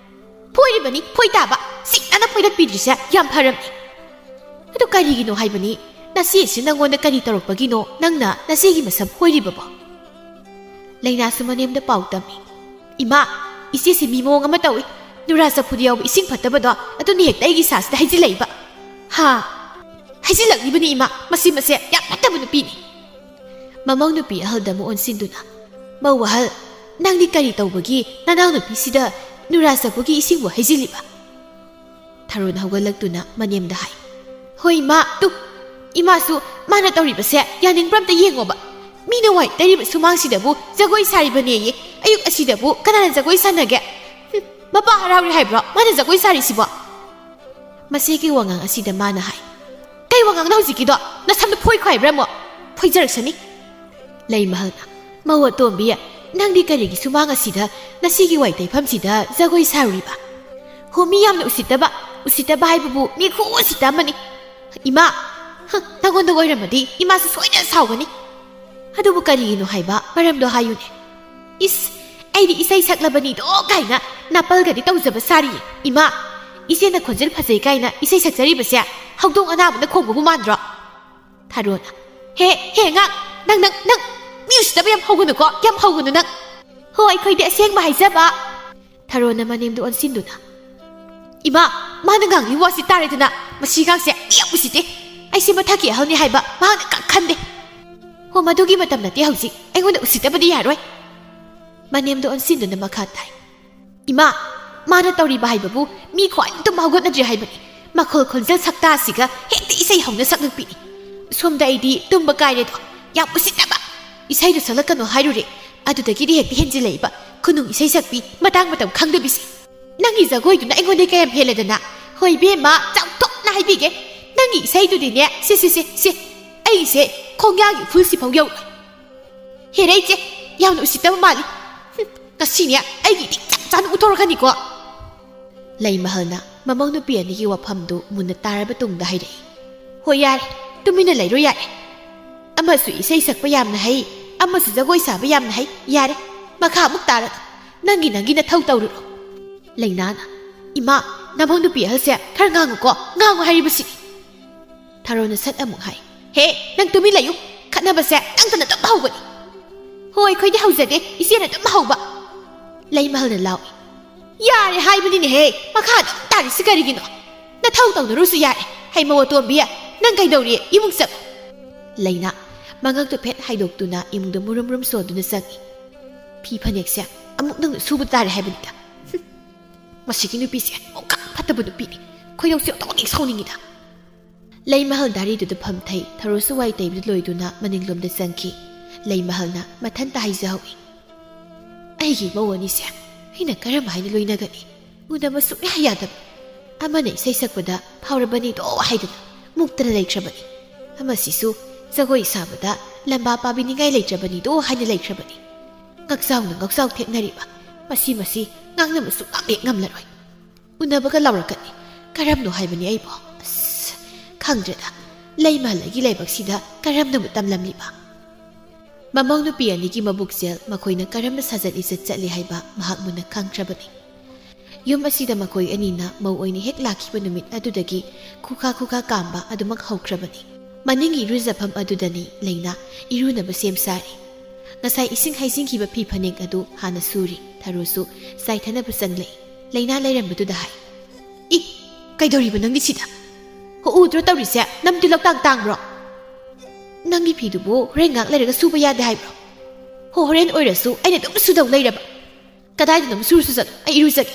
ꯐꯣꯏꯔꯤꯕꯅꯤ, ꯐꯣꯏ ꯇꯥꯕ꯫ ꯁꯤꯛꯅꯅ ꯐꯣꯏꯗꯠꯄꯤꯗ꯭ꯔꯤꯁꯦ ꯌꯥꯝ ꯐꯔꯝꯅꯤ꯫ ꯑꯗꯨ ꯀꯔꯤꯒꯤꯅꯣ ꯍꯥꯏꯕꯅꯤ? ꯅꯆꯦꯁꯤ ꯅꯪꯉꯣꯟꯗ ꯀꯔꯤ ꯇꯧꯔꯛꯄꯒꯤꯅꯣ ꯅꯪꯅ ꯅꯆꯦꯒꯤ ꯃꯁꯝ ꯐꯣꯏꯔꯤꯕꯕꯣ? ꯂꯩꯅꯥꯁꯨ ꯃꯅꯦꯝꯗ ꯄꯥꯎ ꯇꯝꯃꯤ꯫ ꯏꯃꯥ, ꯏꯆꯦꯁꯤ ꯃꯤ ꯃꯑꯣꯡ ꯑꯃ ꯇꯧꯏ꯫ ꯅꯨꯔꯥ ꯆꯐꯨꯗ ꯌꯥꯎꯕ ꯏꯁꯤꯡ ꯐꯠꯇꯕꯗꯣ ꯑꯗꯨꯅ ꯍꯦꯛꯇ ꯑꯩꯒꯤ ꯏꯁꯥꯁꯤꯗ ꯍꯩꯖꯤꯜꯂꯛꯏꯕ꯫ ꯍꯥ? ꯍꯩꯖꯤꯜꯂꯛꯂꯤꯕꯅꯤ ꯏꯃꯥ, ꯃꯁꯤ ꯃꯁꯦ ꯌꯥꯝ ꯐꯠꯇꯕ ꯅꯨꯄꯤꯅꯤ꯫ ꯃꯃꯧ ꯅꯨꯄꯤ ꯑꯍꯜꯗ ꯑꯃꯨꯛ ꯑꯣꯟꯁꯤꯟꯗꯨꯅ, "ꯃꯧ ꯑꯍꯜ, ꯅꯪꯗꯤ ꯀꯔꯤ ꯇꯧꯕꯒꯤ ꯅꯅꯥꯎ ꯅꯨꯄꯤꯁꯤꯗ ꯅꯨꯔꯥ ꯆꯐꯨꯒꯤ ꯏꯁꯤꯡꯕꯨ ꯍꯩꯖꯤꯜꯂꯤꯕ?" ꯊꯥꯔꯣꯟ ꯍꯧꯒꯠꯂꯛꯇꯨꯅ ꯃꯅꯦꯝꯗ ꯍꯥꯏ, "ꯍꯣꯏ ꯏꯃꯥ, ꯇꯨ, ꯏꯃꯥꯁꯨ ꯃꯥꯅ ꯇꯧꯔꯤꯕꯁꯦ ꯌꯥꯅꯤꯡꯕ꯭ꯔꯥ ꯑꯝꯇ ꯌꯦꯡꯉꯣꯕ꯫ ꯃꯤꯅ ꯋꯥꯏ ꯇꯩꯔꯤꯕ ꯁꯨꯃꯥꯡꯁꯤꯗꯕꯨ ꯖꯒꯣꯏ ꯁꯥꯔꯤꯕꯅꯦꯌꯦ꯫ ꯑꯌꯨꯛ ꯑꯁꯤꯗꯕꯨ ꯀꯅꯥꯅ ꯖꯒꯣꯏ ꯁꯥꯟꯅꯒꯦ? ꯍꯨꯝ, ꯃꯄꯥ ꯍꯔꯥꯎꯔꯤ ꯍꯥꯏꯕ꯭ꯔꯣ ꯃꯥꯅ ꯖꯒꯣꯏ ꯁꯥꯔꯤꯁꯤꯕꯣ?" ꯃꯆꯦꯒꯤ ꯋꯥꯉꯥꯡ ꯑꯁꯤꯗ ꯃꯥꯅ ꯍꯥꯏ, "ꯀꯩ ꯋꯥꯉꯥꯡꯅꯣ ꯍꯧꯖꯤꯛꯀꯤꯗꯣ? ꯅꯁꯝꯗꯣ ꯐꯣꯏꯈꯣ ꯍꯥꯏꯕ꯭ꯔꯥ ꯑꯃꯨꯛ? ꯐꯣꯏꯖꯔꯛꯁꯅꯤ꯫" ꯂꯩꯃꯍꯜꯅ, "ꯃꯧ ꯑꯇꯣꯝꯕꯤ, ꯅꯪꯗꯤ ꯀꯔꯤꯒꯤ ꯁꯨꯃꯥꯡ ꯑꯁꯤꯗ ꯅꯁꯤꯒꯤ ꯋꯥꯏ ꯇꯩꯐꯝꯁꯤꯗ ꯖꯒꯣꯏ ꯁꯥꯔꯨꯔꯤꯕ? ꯍꯣ, ꯃꯤ ꯌꯥꯝꯅ ꯎꯁꯤꯠꯇꯕ, ꯎꯁꯤꯠꯇꯕ ꯍꯥꯏꯕꯕꯨ ꯃꯤ ꯈꯨꯎꯁꯤꯠꯇ ꯑꯃꯅꯤ꯫ ꯏꯃꯥ, ꯍ, ꯅꯪꯉꯣꯟꯗ ꯑꯣꯏꯔꯝꯃꯗꯤ ꯏꯃꯥꯁꯨ ꯁꯣꯏꯗꯅ ꯁꯥꯎꯒꯅꯤ꯫ ꯑꯗꯨꯕꯨ ꯀꯔꯤꯒꯤꯅꯣ ꯍꯥꯏꯕ ꯃꯔꯝꯗꯣ ꯍꯥꯏꯌꯨꯅꯦ꯫ ꯏꯁ, ꯑꯩꯗꯤ ꯏꯁꯩ ꯁꯛꯂꯕꯅꯤꯗꯣ ꯀꯥꯏꯅ ꯅꯥꯄꯜꯒꯗꯤ ꯇꯧꯖꯕ ꯁꯥꯔꯤꯌꯦ꯫ ꯏꯃꯥ, ꯏꯆꯦꯅ ꯈꯣꯟꯖꯦꯜ ꯐꯖꯩ ꯀꯥꯏꯅ ꯏꯁꯩ ꯁꯛꯆꯔꯤꯕꯁꯦ ꯍꯧꯗꯣꯡ ꯑꯅꯥꯕꯅ ꯈꯣꯡꯕꯕꯨ ꯃꯥꯟꯗ꯭ꯔꯣ?" ꯊꯥꯔꯣꯅ, "ꯍꯦ, ꯍꯦ, ꯑꯉꯥꯡ, ꯅꯪ, ꯅꯪ, ꯅꯪ ꯃꯤ ꯎꯁꯤꯠꯇꯕ ꯌꯥꯝ ꯍꯧꯒꯅꯨꯀꯣ, ꯌꯥꯝ ꯍꯧꯒꯅꯨ ꯅꯪ꯫ ꯍꯣ, ꯑꯩꯈꯣꯏꯗꯤ ꯑꯁꯦꯡꯕ ꯍꯥꯏꯖꯕ꯫" ꯊꯥꯔꯣꯅ ꯃꯅꯦꯝꯗ ꯑꯣꯟꯁꯤꯟꯗꯨꯅ, "ꯏꯃꯥ, ꯃꯥꯅ ꯉꯥꯡꯂꯤ ꯋꯥꯁꯤ ꯇꯥꯔꯦꯗꯅ, ꯃꯁꯤ ꯑꯉꯥꯡꯁꯦ ꯃꯤ ꯌꯥꯝ ꯎꯁꯤꯠꯇꯦ꯫ ꯑꯩꯁꯦ ꯃꯊꯛꯀꯤ ꯑꯍꯜꯅꯤ ꯍꯥꯏꯕ ꯃꯍꯥꯛꯅ ꯀꯛ ꯈꯟꯗꯦ꯫" "ꯍꯣ, ꯃꯗꯨꯒꯤ ꯃꯇꯝ ꯅꯠꯇꯦ ꯍꯧꯖꯤꯛ, ꯑꯩꯉꯣꯟꯗ ꯎꯁꯤꯠꯇꯕꯗꯤ ꯌꯥꯔꯣꯏ꯫" ꯃꯅꯦꯝꯗ ꯑꯣꯟꯁꯤꯟꯗꯨꯅ ꯃꯈꯥ ꯇꯥꯏ, "ꯏꯃꯥ, ꯃꯥꯅ ꯇꯧꯔꯤꯕ ꯍꯥꯏꯕꯕꯨ ꯃꯤ ꯈ꯭ꯋꯥꯏ ꯇꯨꯝꯕ ꯍꯧꯒꯠꯅꯗ꯭ꯔꯤ ꯍꯥꯏꯕꯅꯤ꯫ ꯃꯈꯣꯜ ꯈꯣꯟꯖꯦꯜ ꯁꯛꯇꯥꯁꯤꯒ ꯍꯦꯛꯇ ꯏꯁꯩ ꯍꯧꯅ ꯁꯛꯂꯛꯄꯤꯅꯤ꯫ ꯁꯣꯝꯗ ꯑꯩꯗꯤ ꯇꯨꯝꯕ ꯀꯥꯏꯔꯦꯗꯣ꯫ ꯌꯥꯝ ꯎꯁꯤꯠꯇꯕ! ꯏꯁꯩꯗꯨ ꯁꯛꯂꯛꯀꯅꯨ ꯍꯥꯏꯔꯨꯔꯦ, ꯑꯗꯨꯗꯒꯤꯗꯤ ꯍꯦꯛꯇ ꯍꯦꯟꯖꯤꯜꯂꯛꯏꯕ꯫ ꯈꯨꯅꯨꯡ ꯏꯁꯩ ꯁꯛꯄꯤ, ꯃꯇꯥꯡ ꯃꯇꯝ ꯈꯪꯗꯕꯤꯁꯤ꯫ ꯅꯪꯒꯤ ꯖꯒꯣꯏꯗꯨꯅ ꯑꯩꯉꯣꯟꯗ ꯀꯌꯥꯝ ꯍꯦꯜꯂꯦꯗꯅ꯫ ꯍꯣꯏ ꯏꯕꯦꯝꯃ, ꯆꯥꯎꯊꯣꯛꯅ ꯍꯥꯏꯕꯤꯒꯦ, ꯅꯪꯒꯤ ꯏꯁꯩꯗꯨꯗꯤꯅꯦ, ꯁꯦ, ꯁꯦ, ꯁꯦ, ꯁꯦ, ꯑꯩꯒꯤꯁꯦ ꯈꯣꯡꯌꯥꯒꯤ ꯎꯐꯨꯜꯁꯤꯐꯥꯎ ꯌꯧꯔꯣꯏ꯫ ꯍꯦꯔꯦ ꯏꯆꯦ, ꯌꯥꯝꯅ ꯎꯁꯤꯠꯇꯕ ꯃꯥꯜꯂꯤ꯫ ꯍꯨꯝ, ꯉꯁꯤꯅꯦ ꯑꯩꯒꯤ ꯏꯗꯤꯛ ꯆꯞ ꯆꯥꯅ ꯎꯊꯣꯔꯛꯀꯅꯤꯀꯣ꯫ ꯂꯩꯃꯍꯜꯅ ꯃꯃꯧ ꯅꯨꯄꯤ ꯑꯅꯤꯒꯤ ꯋꯥꯐꯝꯗꯨ ꯃꯨꯟꯅ ꯇꯥꯔꯕ ꯇꯨꯡꯗ ꯍꯥꯏꯔꯛꯏ, "ꯍꯣꯏ, ꯌꯥꯔꯦ, ꯇꯨꯃꯤꯟꯅ ꯂꯩꯔꯣ, ꯌꯥꯔꯦ꯫ ꯑꯃꯁꯨ ꯏꯁꯩ ꯁꯛꯄ ꯌꯥꯝꯅ ꯍꯩ, ꯑꯃꯁꯨ ꯖꯒꯣꯏ ꯁꯥꯕ ꯌꯥꯝꯅ ꯍꯩ꯫ ꯌꯥꯔꯦ, ꯃꯈꯥ ꯑꯃꯨꯛ ꯇꯥꯔꯅꯨ꯫ ꯅꯪꯒꯤ, ꯅꯪꯒꯤ ꯅꯊꯧ ꯇꯧꯔꯨꯔꯣ꯫" ꯂꯩꯅꯥꯅ, "ꯏꯃꯥ, ꯅꯃꯧ ꯅꯨꯄꯤ ꯑꯍꯜꯁꯦ ꯈꯔ ꯉꯥꯡꯉꯨꯀꯣ, ꯉꯥꯡꯉꯨ ꯍꯥꯏꯔꯤꯕꯁꯤꯅꯤ꯫" ꯊꯔꯣꯅ ꯁꯠ ꯑꯃꯨꯛ ꯍꯥꯏ, "ꯍꯦ, ꯅꯪ ꯇꯨꯃꯤꯟ ꯂꯩꯌꯨ꯫ ꯈꯠꯅꯕꯁꯦ ꯅꯪꯇꯅ ꯑꯗꯨꯝ ꯍꯧꯕꯅꯤ꯫" "ꯍꯣꯏ, ꯑꯩꯈꯣꯏꯗꯤ ꯍꯧꯖꯗꯦ, ꯏꯆꯦꯅ ꯑꯗꯨꯝ ꯍꯧꯕ꯫" ꯂꯩꯃꯍꯜꯅ ꯂꯥꯎꯏ, "ꯌꯥꯔꯦ ꯍꯥꯏꯕꯅꯤꯅꯦꯍꯦ, ꯃꯈꯥ ꯑꯗꯨꯝ ꯇꯥꯔꯤꯁꯤ ꯀꯔꯤꯒꯤꯅꯣ? ꯅꯊꯧ ꯇꯧꯅꯔꯨꯁꯨ ꯌꯥꯔꯦ꯫ ꯍꯩꯃꯧ ꯑꯇꯣꯝꯕꯤ, ꯅꯪ ꯀꯩꯗꯧꯔꯤ? ꯏꯃꯨꯡ ꯆꯪꯉꯨ꯫" ꯂꯩꯅꯥ, ꯃꯉꯛꯇꯨ ꯐꯦꯠ ꯍꯥꯏꯗꯣꯛꯇꯨꯅ ꯏꯃꯨꯡꯗ ꯃꯨꯔꯨꯝ ꯃꯨꯔꯨꯝ ꯁꯣꯟꯗꯨꯅ ꯆꯪꯉꯤ꯫ "ꯐꯤ ꯐꯅꯦꯛꯁꯦ ꯑꯃꯨꯛ ꯅꯪꯅ ꯁꯨꯕ ꯇꯥꯔꯦ ꯍꯥꯏꯕꯅꯤꯗ꯫ ꯍꯨꯝ, ꯃꯁꯤꯒꯤ ꯅꯨꯄꯤꯁꯦ ꯑꯣꯟꯈꯠ ꯐꯠꯇꯕ ꯅꯨꯄꯤꯅꯤ꯫ ꯈꯣꯏꯗꯧꯁꯦ ꯑꯣꯟꯊꯣꯛꯅ ꯁꯥꯎꯅꯤꯡꯉꯤꯗ꯫" ꯂꯩꯃꯍꯜ ꯗꯥꯔꯤꯗꯨꯗ ꯐꯝꯊꯩ꯫ ꯊꯔꯣꯁꯨ ꯋꯥꯏ ꯇꯩꯕꯗ ꯂꯣꯏꯗꯨꯅ ꯃꯅꯤꯡꯂꯣꯝꯗ ꯆꯪꯈꯤ꯫ ꯂꯩꯃꯍꯜꯅ ꯃꯊꯟꯇ ꯍꯥꯏꯖꯍꯧꯏ, "ꯑꯩꯒꯤ ꯏꯃꯧ ꯑꯅꯤꯁꯦ ꯑꯩꯅ ꯀꯔꯝ ꯍꯥꯏꯅ ꯂꯣꯏꯅꯒꯅꯤ? ꯎꯅꯕ ꯁꯨꯡꯌꯥ ꯌꯥꯗꯕ꯫ ꯑꯃꯅ ꯏꯁꯩ ꯁꯛꯄꯗ ꯐꯥꯎꯔꯕꯅꯤꯗꯣ ꯍꯥꯏꯗꯅ ꯃꯨꯛꯇꯅ ꯂꯩꯈ꯭ꯔꯕꯅꯤ꯫ ꯑꯃꯁꯤꯁꯨ ꯖꯒꯣꯏ ꯁꯥꯕꯗ ꯂꯝꯕꯥ ꯄꯥꯕꯤꯅꯤꯡꯉꯥꯏ ꯂꯩꯇ꯭ꯔꯕꯅꯤꯗꯣ ꯍꯥꯏꯅ ꯂꯩꯈ꯭ꯔꯕꯅꯤ꯫ ꯉꯛꯆꯥꯎꯅ ꯉꯛꯆꯥꯎ ꯊꯦꯛꯅꯔꯤꯕ꯫ ꯃꯁꯤ, ꯃꯁꯤ ꯉꯥꯡꯅꯕ ꯁꯨꯡꯉꯝ ꯍꯦꯛ ꯉꯝꯂꯔꯣꯏ꯫ ꯎꯅꯕꯒ ꯂꯥꯎꯔꯛꯀꯅꯤ꯫ ꯀꯔꯝꯅꯣ ꯍꯥꯏꯕꯅꯤ ꯑꯩꯕꯣ? ꯑꯁ, ꯈꯪꯗ꯭ꯔꯦꯗ꯫ ꯂꯩꯃꯍꯜꯒꯤ ꯂꯥꯏꯕꯛꯁꯤꯗ ꯀꯔꯝꯅꯕꯨ ꯇꯝꯂꯝꯂꯤꯕ?" ꯃꯃꯧ ꯅꯨꯄꯤ ꯑꯅꯤꯒꯤ ꯃꯕꯨꯛꯆꯦꯜ ꯃꯈꯣꯏꯅ ꯀꯔꯝꯅ ꯁꯥꯖꯠ ꯂꯤꯆꯠ ꯆꯠꯂꯤ ꯍꯥꯏꯕ ꯃꯍꯥꯛ ꯃꯨꯟꯅ ꯈꯪꯈ꯭ꯔꯕꯅꯤ꯫ ꯌꯨꯝ ꯑꯁꯤꯗ ꯃꯈꯣꯏ ꯑꯅꯤꯅ ꯃꯧ ꯑꯣꯏꯅ ꯍꯦꯛ ꯂꯥꯛꯈꯤꯕ ꯅꯨꯃꯤꯠ ꯑꯗꯨꯗꯒꯤ ꯈꯨꯈꯥ ꯈꯨꯈꯥ ꯀꯥꯝꯕ ꯑꯗꯨꯃꯛ ꯍꯧꯈ꯭ꯔꯕꯅꯤ꯫ ꯃꯅꯤꯡꯒꯤ ꯏꯔꯨꯖꯐꯝ ꯑꯗꯨꯗꯅꯤ ꯂꯩꯅꯥ ꯏꯔꯨꯅꯕ ꯁꯦꯝ ꯁꯥꯔꯤ꯫ ꯉꯁꯥꯏ ꯏꯁꯤꯡ ꯍꯩꯖꯤꯟꯈꯤꯕ ꯐꯤ ꯐꯅꯦꯛ ꯑꯗꯨ ꯍꯥꯟꯅ ꯁꯨꯔꯤ꯫ ꯊꯔꯣꯁꯨ ꯆꯥꯏꯊꯅꯕ ꯆꯪꯂꯛꯏ꯫ ꯂꯩꯅꯥ ꯂꯩꯔꯝꯕꯗꯨꯗ ꯍꯥꯏ, "ꯏ, ꯀꯩꯗꯧꯔꯤꯕ ꯅꯪꯗꯤ ꯁꯤꯗ? ꯍꯣ, ꯎꯗ꯭ꯔꯣ ꯇꯧꯔꯤꯁꯦ? ꯅꯝꯗꯤ ꯂꯧꯇꯥꯡ ꯇꯥꯡꯕ꯭ꯔꯣ? ꯅꯪꯒꯤ ꯐꯤꯗꯨꯕꯨ ꯍꯣꯔꯦꯟ ꯉꯥꯛ ꯂꯩꯔꯒ ꯁꯨꯕ ꯌꯥꯗꯦ ꯍꯥꯏꯕ꯭ꯔꯣ? ꯍꯣ, ꯍꯣꯔꯦꯟ ꯑꯣꯏꯔꯁꯨ ꯑꯩꯅ ꯑꯗꯨꯝ ꯁꯨꯗꯧ ꯂꯩꯔꯕ? ꯀꯗꯥꯏꯗꯅꯣꯝ ꯁꯨꯔꯨꯁꯨ ꯆꯠꯂꯣ, ꯑꯩ ꯏꯔꯨꯖꯒꯦ꯫"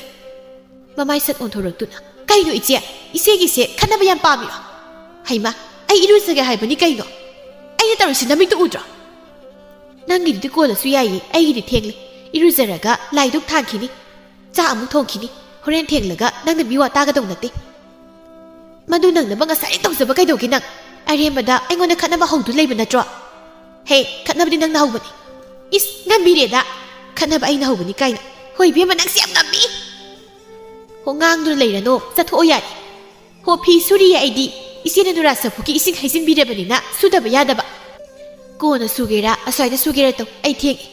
ꯃꯃꯥꯏ ꯁꯠ ꯑꯣꯟꯊꯣꯔꯛꯇꯨꯅ, "ꯀꯩꯅꯣ ꯏꯆꯦ? ꯏꯆꯦꯒꯤꯁꯦ ꯈꯠꯅꯕ ꯌꯥꯝ ꯄꯥꯝꯃꯤꯔꯣ? ꯍꯩꯃꯥ, ꯑꯩ ꯏꯔꯨꯖꯒꯦ ꯍꯥꯏꯕꯅꯤ ꯀꯩꯅꯣ? ꯑꯩꯅ ꯇꯧꯔꯤꯁꯤ ꯅꯃꯤꯠꯇꯨ ꯎꯗ꯭ꯔꯣ? ꯅꯪꯒꯤꯗꯨꯗꯤ ꯀꯣꯟꯅꯁꯨ ꯌꯥꯏꯌꯦ, ꯑꯩꯒꯤꯗꯤ ꯊꯦꯡꯂꯦ꯫ ꯏꯔꯨꯖꯔꯒ ꯂꯥꯏꯗꯨꯛ ꯊꯥꯟꯈꯤꯅꯤ, ꯆꯥꯛ ꯑꯃꯨꯛ ꯊꯣꯡꯈꯤꯅꯤ, ꯍꯣꯔꯦꯟ ꯊꯦꯡꯂꯒ ꯅꯪꯅ ꯃꯤꯋꯥ ꯇꯥꯒꯗꯧ ꯅꯠꯇꯦ꯫ ꯃꯗꯨ ꯅꯪꯅꯕ ꯉꯁꯥꯏ ꯇꯧꯖꯕ ꯀꯩꯗꯧꯒꯦ ꯅꯪ? ꯑꯔꯦꯝꯕꯗ ꯑꯩꯉꯣꯟꯗ ꯈꯠꯅꯕ ꯍꯧꯗꯨ ꯂꯩꯕ ꯅꯠꯇ꯭ꯔꯣ? ꯍꯦ, ꯈꯠꯅꯕꯗꯤ ꯅꯪꯅ ꯍꯧꯕꯅꯤ꯫ ꯏꯁ, ꯉꯝꯕꯤꯔꯦꯗ꯫ ꯈꯠꯅꯕ ꯑꯩꯅ ꯍꯧꯕꯅꯤ ꯀꯥꯏꯅ꯫ ꯍꯣꯏ ꯏꯕꯦꯝꯃ, ꯅꯪꯁꯦ ꯌꯥꯝ ꯉꯝꯃꯤ꯫ ꯍꯣ, ꯉꯥꯡꯗꯨꯅ ꯂꯩꯔꯅꯣ, ꯆꯠꯊꯣꯛꯑꯣ ꯌꯥꯔꯦ꯫ ꯍꯣ, ꯐꯤ ꯁꯨꯔꯤꯌꯦ ꯑꯩꯗꯤ꯫ ꯏꯆꯦꯅ ꯅꯨꯔꯥ ꯁꯐꯨꯒꯤ ꯏꯁꯤꯡ ꯍꯩꯖꯤꯟꯕꯤꯔꯕꯅꯤꯅ ꯁꯨꯗꯕ ꯌꯥꯗꯕ꯫ ꯀꯣꯟꯅ ꯁꯨꯒꯦꯔꯥ, ꯑꯁ꯭ꯋꯥꯏꯗ ꯁꯨꯒꯦꯔꯥ ꯇꯧ, ꯑꯩ ꯊꯦꯡꯉꯦ꯫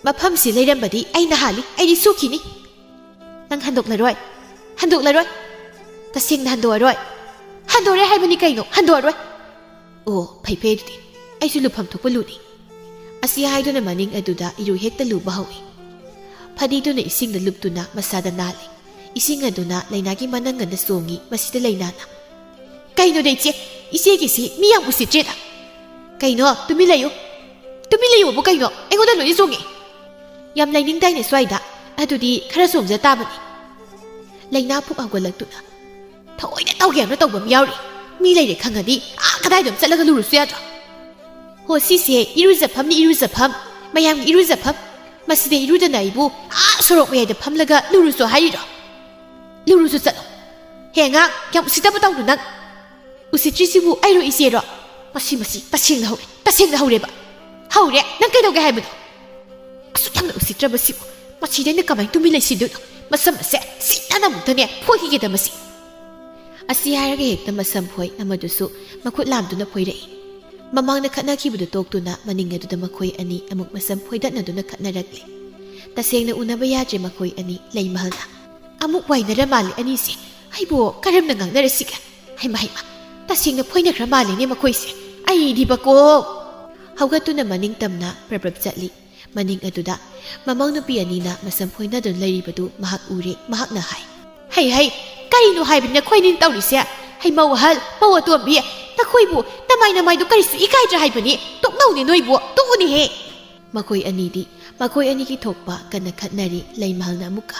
ꯃꯐꯝꯁꯤ ꯂꯩꯔꯝꯕꯗꯤ ꯑꯩꯅ ꯍꯥꯜꯂꯤ, ꯑꯩꯗꯤ ꯁꯨꯈꯤꯅꯤ꯫ ꯅꯪ ꯍꯟꯗꯣꯛꯂꯔꯣꯏ, ꯍꯟꯗꯣꯛꯂꯔꯣꯏ꯫ ꯇꯁꯦꯡꯅ ꯍꯟꯗꯣꯛꯑꯔꯣꯏ꯫ ꯍꯟꯗꯣꯛꯑꯔꯣꯏ ꯍꯥꯏꯕꯅꯤ ꯀꯩꯅꯣ, ꯍꯟꯗꯣꯛꯑꯔꯣꯏ꯫ ꯑꯣ, ꯐꯩ ꯐꯩ ꯑꯗꯨꯗꯤ꯫ ꯑꯩꯁꯨ ꯂꯨꯐꯝ ꯊꯣꯛꯄ ꯂꯨꯅꯤ꯫ ꯑꯁꯤ ꯍꯥꯏꯗꯨꯅ ꯃꯅꯤꯡ ꯑꯗꯨꯗ ꯏꯔꯨ ꯍꯦꯛꯇ ꯂꯨꯕ ꯍꯧꯏ꯫ ꯐꯗꯤꯗꯨꯅ ꯏꯁꯤꯡꯗ ꯂꯨꯞꯇꯨꯅ ꯃꯁꯥꯗ ꯅꯥꯜꯂꯤ꯫ ꯏꯁꯤꯡ ꯑꯗꯨꯅ ꯂꯩꯅꯥꯒꯤ ꯃꯅꯪꯒꯟꯗ ꯆꯣꯡꯉꯤ꯫ ꯃꯁꯤꯗ ꯂꯩꯅꯥꯅ, "ꯀꯩꯅꯣꯗ ꯏꯆꯦ, ꯏꯆꯦꯒꯤꯁꯤ ꯃꯤ ꯌꯥꯝ ꯎꯁꯤꯠꯇ꯭ꯔꯦꯗ꯫ ꯀꯩꯅꯣ, ꯇꯨꯃꯤꯟ ꯂꯩꯌꯨ꯫ ꯇꯨꯃꯤꯟ ꯂꯩꯌꯨꯕꯨ ꯀꯩꯅꯣ? ꯑꯩꯉꯣꯟꯗ ꯂꯣꯏꯅ ꯆꯣꯡꯉꯦ꯫ ꯌꯥꯝ ꯂꯩꯅꯤꯡꯗꯥꯏꯅꯦ ꯁ꯭ꯋꯥꯏꯗ? ꯑꯗꯨꯗꯤ ꯈꯔ ꯆꯣꯡꯖ ꯇꯥꯕꯅꯤ"꯫ ꯂꯩꯅꯥ ꯐꯨꯛ ꯍꯧꯒꯠꯂꯛꯇꯨꯅ, "ꯊꯑꯣꯏꯅ ꯇꯧꯒꯦ ꯍꯥꯏꯅ ꯇꯧꯕ ꯑꯃ ꯌꯥꯎꯔꯤ꯫ ꯃꯤ ꯂꯩꯔꯦ ꯈꯪꯉꯗꯤ ꯑꯥ ꯀꯗꯥꯏꯗ ꯑꯃ ꯆꯠꯂꯒ ꯂꯨꯔꯨꯁꯨ ꯌꯥꯗ꯭ꯔꯣ? ꯍꯣ, ꯁꯤꯁꯦ ꯏꯔꯨꯖꯐꯝꯅꯤ, ꯏꯔꯨꯖꯐꯝ꯫ ꯃꯌꯥꯝꯒꯤ ꯏꯔꯨꯖꯐꯝ꯫ ꯃꯁꯤꯗ ꯏꯔꯨꯗꯅ ꯑꯩꯕꯨ ꯑꯥ ꯁꯣꯔꯣꯛ ꯃꯌꯥꯏꯗ ꯐꯝꯂꯒ ꯂꯨꯔꯨꯁꯨ ꯍꯥꯏꯔꯤꯔꯣ? ꯂꯨꯔꯨꯁꯨ ꯆꯠꯂꯣ꯫ ꯍꯦ ꯑꯉꯥꯡ, ꯌꯥꯝ ꯎꯁꯤꯠꯇꯕ ꯇꯧꯅꯨ ꯅꯪ꯫ ꯎꯁꯤꯠꯇ꯭ꯔꯤꯁꯤꯕꯨ ꯑꯩꯔꯣ ꯏꯆꯦꯔꯣ? ꯃꯁꯤ, ꯃꯁꯤ ꯇꯁꯦꯡꯅ ꯍꯧꯔꯦ, ꯇꯁꯦꯡꯅ ꯍꯧꯔꯦꯕ꯫ ꯍꯧꯔꯦ? ꯅꯪ ꯀꯩꯗꯧꯒꯦ ꯍꯥꯏꯕꯅꯣ? ꯑꯁꯨꯛ ꯌꯥꯝꯅ ꯎꯁꯤꯠꯇ꯭ꯔꯕꯁꯤꯕꯨ ꯃꯁꯤꯗ ꯑꯩꯅ ꯀꯃꯥꯏꯅ ꯇꯨꯃꯤꯟ ꯂꯩꯁꯤꯟꯗꯣꯏꯅꯣ? ꯃꯁꯝ ꯑꯁꯦ ꯁꯤꯠꯅꯅ ꯑꯃꯨꯛꯇꯅꯦ ꯐꯣꯏꯈꯤꯒꯦꯗ ꯃꯁꯤ꯫ ꯑꯁꯤ ꯍꯥꯏꯔꯒ ꯍꯦꯛꯇ ꯃꯁꯝ ꯐꯣꯏ ꯑꯃꯗꯨꯁꯨ ꯃꯈꯨꯠ ꯂꯥꯝꯗꯨꯅ ꯐꯣꯏꯔꯛꯏ꯫ ꯃꯃꯥꯡꯗ ꯈꯠꯅꯈꯤꯕꯗꯨ ꯇꯣꯛꯇꯨꯅ ꯃꯅꯤꯡ ꯑꯗꯨꯗ ꯃꯈꯣꯏ ꯑꯅꯤ ꯑꯃꯨꯛ ꯃꯁꯝ ꯐꯣꯏꯗꯠꯅꯗꯨꯅ ꯈꯠꯅꯔꯛꯂꯤ꯫ ꯇꯁꯦꯡꯅ ꯎꯅꯕ ꯌꯥꯗ꯭ꯔꯦ ꯃꯈꯣꯏ ꯑꯅꯤ꯫ ꯂꯩꯃꯍꯜꯅ, "ꯑꯃꯨꯛ ꯋꯥꯏꯅꯔ ꯃꯥꯜꯂꯦ ꯑꯅꯤꯁꯦ꯫ ꯑꯩꯕꯨ ꯀꯔꯝꯅ ꯉꯥꯡꯅꯔꯁꯤꯒꯦ? ꯍꯩꯃ, ꯍꯩꯃ, ꯇꯁꯦꯡꯅ ꯐꯣꯏꯅꯈ꯭ꯔ ꯃꯥꯜꯂꯦꯅꯦ ꯃꯈꯣꯏꯁꯦ꯫ ꯑꯩꯗꯤꯕꯀꯣ!" ꯍꯧꯒꯠꯇꯨꯅ ꯃꯅꯤꯡ ꯇꯝꯅ ꯄ꯭ꯔꯞ ꯄ꯭ꯔꯞ ꯆꯠꯂꯤ꯫ ꯃꯅꯤꯡ ꯑꯗꯨꯗ ꯃꯃꯧ ꯅꯨꯄꯤ ꯑꯅꯤꯅ ꯃꯁꯝ ꯐꯣꯏꯅꯗꯨꯅ ꯂꯩꯔꯤꯕꯗꯨ ꯃꯍꯥꯛ ꯎꯔꯦ꯫ ꯃꯍꯥꯛꯅ ꯍꯥꯏ, "ꯍꯩ, ꯍꯩ, ꯀꯔꯤꯅꯣ ꯍꯥꯏꯕꯅꯤ ꯅꯈꯣꯏ ꯑꯅꯤꯅ ꯇꯧꯔꯤꯁꯦ? ꯍꯩ, ꯃꯧ ꯑꯍꯜ, ꯃꯧ ꯑꯇꯣꯝꯕꯤ, ꯅꯈꯣꯏꯕꯨ ꯅꯃꯥꯏ ꯅꯃꯥꯏꯗꯨ ꯀꯔꯤꯁꯨ ꯏꯀꯥꯏꯗ꯭ꯔꯦ ꯍꯥꯏꯕꯅꯤ? ꯇꯣꯛꯅꯧꯅꯦ ꯅꯣꯏꯕꯨ, ꯇꯣꯛꯎꯅꯦꯍꯦ!" ꯃꯈꯣꯏ ꯑꯅꯤꯗꯤ ꯃꯈꯣꯏ ꯑꯅꯤꯒꯤ ꯊꯣꯛꯄ ꯀꯟꯅ ꯈꯠꯅꯔꯤ꯫ ꯂꯩꯃꯍꯜꯅ ꯑꯃꯨꯛꯀ,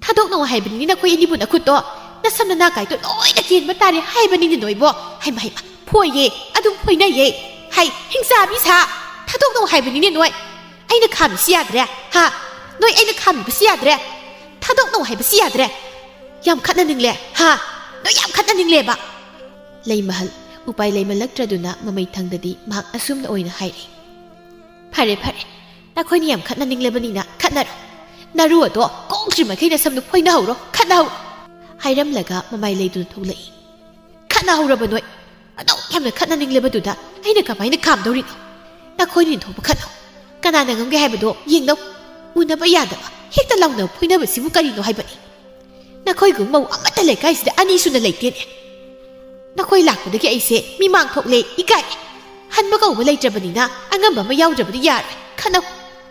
"ꯊꯥꯗꯣꯛꯅꯧ ꯍꯥꯏꯕꯅꯤꯅꯦ ꯅꯈꯣꯏ ꯑꯅꯤꯕꯨ ꯅꯈꯨꯠꯇꯣ꯫ ꯅꯁꯝ ꯅꯅꯥ ꯀꯥꯏꯗꯣ ꯂꯣꯏꯅ ꯀꯦꯟꯕ ꯇꯥꯔꯦ ꯍꯥꯏꯕꯅꯤꯅꯦ ꯅꯣꯏꯕꯣ꯫ ꯍꯩꯃ, ꯍꯩꯃ, ꯐꯣꯏꯌꯦ, ꯑꯗꯨꯝ ꯐꯣꯏꯅꯩꯌꯦ꯫ ꯍꯩ, ꯍꯤꯡꯆꯥꯕꯤ ꯁꯥ, ꯊꯥꯗꯣꯛꯅꯧ ꯍꯥꯏꯕꯅꯤꯅꯦ ꯅꯣꯏ꯫ ꯑꯩꯅ ꯈꯥꯝꯃꯤꯁꯤ ꯌꯥꯗ꯭ꯔꯦ, ꯍꯥ? ꯅꯣꯏ ꯑꯩꯅ ꯈꯥꯝꯃꯤꯕꯁꯤ ꯌꯥꯗ꯭ꯔꯦ꯫ ꯊꯥꯗꯣꯛꯅꯧ ꯍꯥꯏꯕꯁꯤ ꯌꯥꯗ꯭ꯔꯦ꯫ ꯌꯥꯝ ꯈꯠꯅꯅꯤꯡꯂꯦ, ꯍꯥ? ꯅꯣꯏ ꯌꯥꯝ ꯈꯠꯅꯅꯤꯡꯂꯦꯕ"꯫ ꯂꯩꯃꯍꯜ ꯎꯄꯥꯏ ꯂꯩꯃꯜꯂꯛꯇ꯭ꯔꯗꯨꯅ ꯃꯃꯩ ꯊꯪꯗꯗꯤ ꯃꯍꯥꯛ ꯑꯁꯨꯝꯅ ꯑꯣꯏꯅ ꯍꯥꯏꯔꯤ, "ꯐꯔꯦ, ꯐꯔꯦ, ꯅꯈꯣꯏꯅ ꯌꯥꯝ ꯈꯠꯅꯅꯤꯡꯂꯕꯅꯤꯅ ꯈꯠꯅꯔꯣ꯫ "ꯅꯔꯨ ꯑꯗꯣ ꯀꯣꯛꯇ꯭ꯔꯤ ꯃꯈꯩ ꯅꯁꯝꯗꯨ ꯐꯣꯏꯅꯍꯧꯔꯣ, ꯈꯠꯅꯍꯧꯔꯣ!" ꯍꯥꯏꯔꯝꯂꯒ ꯃꯃꯥꯏ ꯂꯩꯗꯨꯅ ꯊꯣꯛꯂꯛꯏ꯫ "ꯈꯠꯅꯍꯧꯔꯕ ꯅꯣꯏ? ꯑꯗꯨꯛ ꯌꯥꯝꯅ ꯈꯠꯅꯅꯤꯡꯂꯕꯗꯨꯗ ꯑꯩꯅ ꯀꯃꯥꯏꯅ ꯈꯥꯝꯗꯧꯔꯤꯅꯣ? ꯅꯈꯣꯏꯅ ꯊꯣꯛꯄ ꯈꯠꯅꯧ꯫ ꯀꯅꯥꯅ ꯉꯝꯒꯦ ꯍꯥꯏꯕꯗꯣ ꯌꯦꯡꯅꯧ꯫ ꯎꯅꯕ ꯌꯥꯗꯕ, ꯍꯦꯛꯇ ꯂꯥꯎꯅꯕ ꯐꯨꯏꯅꯕꯁꯤꯕꯨ ꯀꯔꯤꯅꯣ ꯍꯥꯏꯕꯅꯤ? ꯅꯈꯣꯏꯒꯨꯝ ꯃꯧ ꯑꯃꯠꯇ ꯂꯩꯀꯥꯏꯁꯤꯗ ꯑꯅꯤ ꯁꯨꯅ ꯂꯩꯇꯦꯅꯦ꯫ ꯅꯈꯣꯏ ꯂꯥꯛꯄꯗꯒꯤ ꯑꯩꯁꯦ ꯃꯤꯃꯥꯡ ꯊꯣꯛꯂꯦ, ꯏꯀꯥꯏ꯫ ꯍꯟꯕ ꯀꯧꯕ ꯂꯩꯇ꯭ꯔꯕꯅꯤꯅ ꯑꯉꯝꯕ ꯑꯃ ꯌꯥꯎꯗ꯭ꯔꯕꯗꯤ ꯌꯥꯔꯣꯏ꯫ ꯈꯠꯅꯧ꯫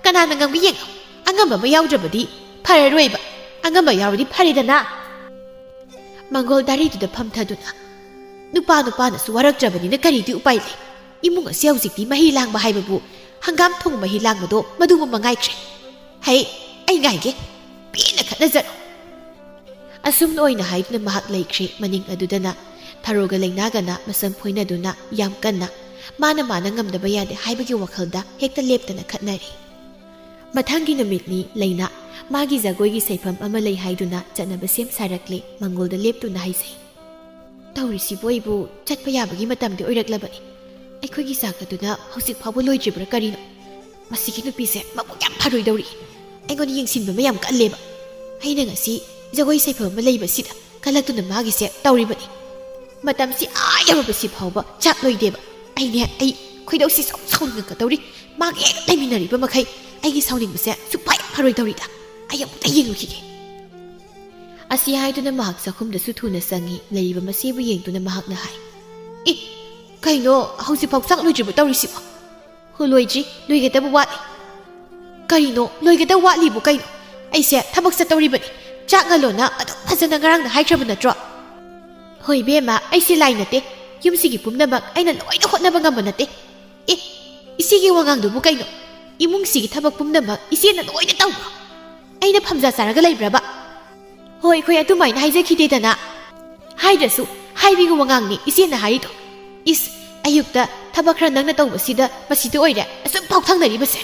ꯀꯅꯥꯅ ꯉꯝꯒꯦ ꯌꯦꯡꯉꯣ꯫ ꯑꯉꯝꯕ ꯑꯃ ꯌꯥꯎꯗ꯭ꯔꯕꯗꯤ ꯐꯔꯔꯣꯏꯕ꯫ ꯑꯉꯝꯕ ꯌꯥꯎꯔꯗꯤ ꯐꯔꯦꯗꯅ꯫" ꯃꯪꯒꯣꯜ ꯗꯥꯔꯤꯗꯨꯗ ꯐꯝꯊꯗꯨꯅ, "ꯅꯨꯄꯥ ꯅꯨꯄꯥꯅꯁꯨ ꯋꯥꯔꯛꯇ꯭ꯔꯕꯅꯤꯅ ꯀꯔꯤꯗꯤ ꯎꯄꯥꯏ ꯂꯩ? ꯏꯃꯨꯡ ꯑꯁꯤ ꯍꯧꯖꯤꯛꯇꯤ ꯃꯍꯤ ꯂꯥꯡꯕ ꯍꯥꯏꯕꯕꯨ ꯍꯪꯒꯥꯝ ꯊꯣꯡ ꯃꯍꯤ ꯂꯥꯡꯕꯗꯣ ꯃꯗꯨꯕꯨ ꯃꯉꯥꯏꯈ꯭ꯔꯦ꯫ ꯍꯩ, ꯑꯩ ꯉꯥꯏꯒꯦ꯫ ꯄꯦꯟꯅ ꯈꯠꯅꯖꯔꯣ꯫" ꯑꯁꯨꯝꯅ ꯑꯣꯏꯅ ꯍꯥꯏꯗꯨꯅ ꯃꯍꯥꯛ ꯂꯩꯈ꯭ꯔꯦ꯫ ꯃꯅꯤꯡ ꯑꯗꯨꯗꯅ ꯊꯔꯣꯒ ꯂꯩꯅꯥꯒꯅ ꯃꯁꯝ ꯐꯣꯏꯅꯗꯨꯅ ꯌꯥꯝ ꯀꯟꯅ ꯃꯥꯅ ꯃꯥꯅ ꯉꯝꯗꯕ ꯌꯥꯗꯦ ꯍꯥꯏꯕꯒꯤ ꯋꯥꯈꯜꯗ ꯍꯦꯛꯇ ꯂꯦꯞꯇꯅ ꯈꯠꯅꯔꯤ꯫ ꯃꯊꯪꯒꯤ ꯅꯨꯃꯤꯠꯅꯤ꯫ ꯂꯩꯅꯥ ꯃꯥꯒꯤ ꯖꯒꯣꯏꯒꯤ ꯁꯩꯐꯝ ꯑꯃ ꯂꯩ ꯍꯥꯏꯗꯨꯅ ꯆꯠꯅꯕ ꯁꯦꯝ ꯁꯥꯔꯛꯂꯦ꯫ ꯃꯪꯒꯣꯜꯗ ꯂꯦꯞꯇꯨꯅ ꯍꯥꯏꯖꯩ, "ꯇꯧꯔꯤꯁꯤꯕꯨ ꯑꯩꯕꯨ ꯆꯠꯄ ꯌꯥꯕꯒꯤ ꯃꯇꯝꯗꯤ ꯑꯣꯏꯔꯛꯂꯕꯅꯤ꯫ ꯑꯩꯈꯣꯏꯒꯤ ꯆꯥꯛ ꯑꯗꯨꯅ ꯍꯧꯖꯤꯛ ꯐꯥꯎꯕ ꯂꯣꯏꯗ꯭ꯔꯤꯕ꯭ꯔꯥ ꯀꯔꯤꯅꯣ? ꯃꯁꯤꯒꯤ ꯅꯨꯄꯤꯁꯦ ꯃꯕꯨꯛ ꯌꯥꯝ ꯐꯔꯣꯏꯗꯧꯔꯤ꯫ ꯑꯩꯉꯣꯟꯗ ꯌꯦꯡꯁꯤꯟꯕ ꯑꯃ ꯌꯥꯝ ꯀꯜꯂꯦꯕ꯫ ꯑꯩꯅ ꯉꯁꯤ ꯖꯒꯣꯏ ꯁꯩꯐꯝ ꯑꯃ ꯂꯩꯕꯁꯤꯗ ꯀꯜꯂꯛꯇꯨꯅ ꯃꯥꯒꯤꯁꯦ ꯇꯧꯔꯤꯕꯅꯤ꯫ ꯃꯇꯝꯁꯤ ꯑꯥ ꯌꯧꯔꯕꯁꯤ ꯐꯥꯎꯕ ꯆꯥꯛ ꯂꯣꯏꯗꯦꯕ꯫ ꯑꯩꯅꯦ, ꯑꯩ ꯈꯣꯏꯗꯧꯁꯤ ꯁꯥꯎ ꯁꯥꯎꯅꯤꯡꯉꯛꯀꯗꯧꯔꯤ꯫ ꯃꯥꯒ ꯍꯦꯛ ꯂꯩꯃꯤꯟꯅꯔꯤꯕ ꯃꯈꯩ ꯑꯩꯒꯤ ꯁꯥꯎꯅꯤꯡꯕꯁꯦ ꯁꯨꯛꯐꯥ ꯐꯔꯣꯏꯗꯧꯔꯤꯗ꯫ ꯑꯩ ꯑꯃꯨꯛꯇ ꯌꯦꯡꯂꯨꯈꯤꯒꯦ꯫" ꯑꯁꯤ ꯍꯥꯏꯗꯨꯅ ꯃꯍꯥꯛ ꯆꯥꯛꯈꯨꯝꯗꯁꯨ ꯊꯨꯅ ꯆꯪꯉꯤ꯫ ꯂꯩꯔꯤꯕ ꯃꯁꯤꯕꯨ ꯌꯦꯡꯗꯨꯅ ꯃꯍꯥꯛꯅ ꯍꯥꯏ, "ꯑꯦ, ꯀꯩꯅꯣ, ꯍꯧꯖꯤꯛꯐꯥꯎ ꯆꯥꯛ ꯂꯣꯏꯗ꯭ꯔꯤꯕ ꯇꯧꯔꯤꯁꯤꯕꯣ?" "ꯍꯣ, ꯂꯣꯏꯗ꯭ꯔꯤ, ꯂꯣꯏꯒꯗꯕ ꯋꯥꯠꯂꯤ꯫" "ꯀꯔꯤꯅꯣ, ꯂꯣꯏꯒꯗꯕ ꯋꯥꯠꯂꯤꯕꯨ ꯀꯩꯅꯣ? ꯑꯩꯁꯦ ꯊꯕꯛ ꯆꯠꯇꯧꯔꯤꯕꯅꯤ꯫ ꯆꯥꯛ ꯉꯜꯂꯣꯅ ꯑꯗꯨꯝ ꯐꯖꯅ ꯉꯔꯥꯡꯅ ꯍꯥꯏꯈ꯭ꯔꯕ ꯅꯠꯇ꯭ꯔꯣ?" "ꯍꯣꯏ ꯏꯕꯦꯝꯃ, ꯑꯩꯁꯦ ꯂꯥꯏ ꯅꯠꯇꯦ꯫ ꯌꯨꯝꯁꯤꯒꯤ ꯄꯨꯝꯅꯃꯛ ꯑꯩꯅ ꯂꯣꯏꯅ ꯍꯣꯠꯅꯕ ꯉꯝꯕ ꯅꯠꯇꯦ꯫" "ꯑꯦ, ꯏꯆꯦꯒꯤ ꯋꯥꯉꯥꯡꯗꯨꯕꯨ ꯀꯩꯅꯣ? ꯏꯃꯨꯡꯁꯤꯒꯤ ꯊꯕꯛ ꯄꯨꯝꯅꯃꯛ ꯏꯆꯦꯅ ꯂꯣꯏꯅ ꯇꯧꯕ꯭ꯔꯣ? ꯑꯩꯅ ꯐꯝꯖꯥ ꯆꯥꯔꯒ ꯂꯩꯕ꯭ꯔꯕ?" "ꯍꯣꯏ, ꯑꯩꯈꯣꯏ ꯑꯗꯨꯃꯥꯏꯅ ꯍꯥꯏꯖꯈꯤꯗꯦꯗꯅ꯫" "ꯍꯥꯏꯗ꯭ꯔꯁꯨ ꯍꯥꯏꯕꯒꯤ ꯋꯥꯉꯥꯡꯅꯤ ꯏꯆꯦꯅ ꯍꯥꯏꯔꯤꯗꯣ꯫ ꯏꯁ, ꯑꯌꯨꯛꯇ ꯊꯕꯛ ꯈꯔ ꯅꯪꯅ ꯇꯧꯕꯁꯤꯗ ꯃꯁꯤꯗ ꯑꯣꯏꯔꯦ ꯑꯁꯨꯛ ꯐꯥꯎ ꯊꯪꯅꯔꯤꯕꯁꯦ꯫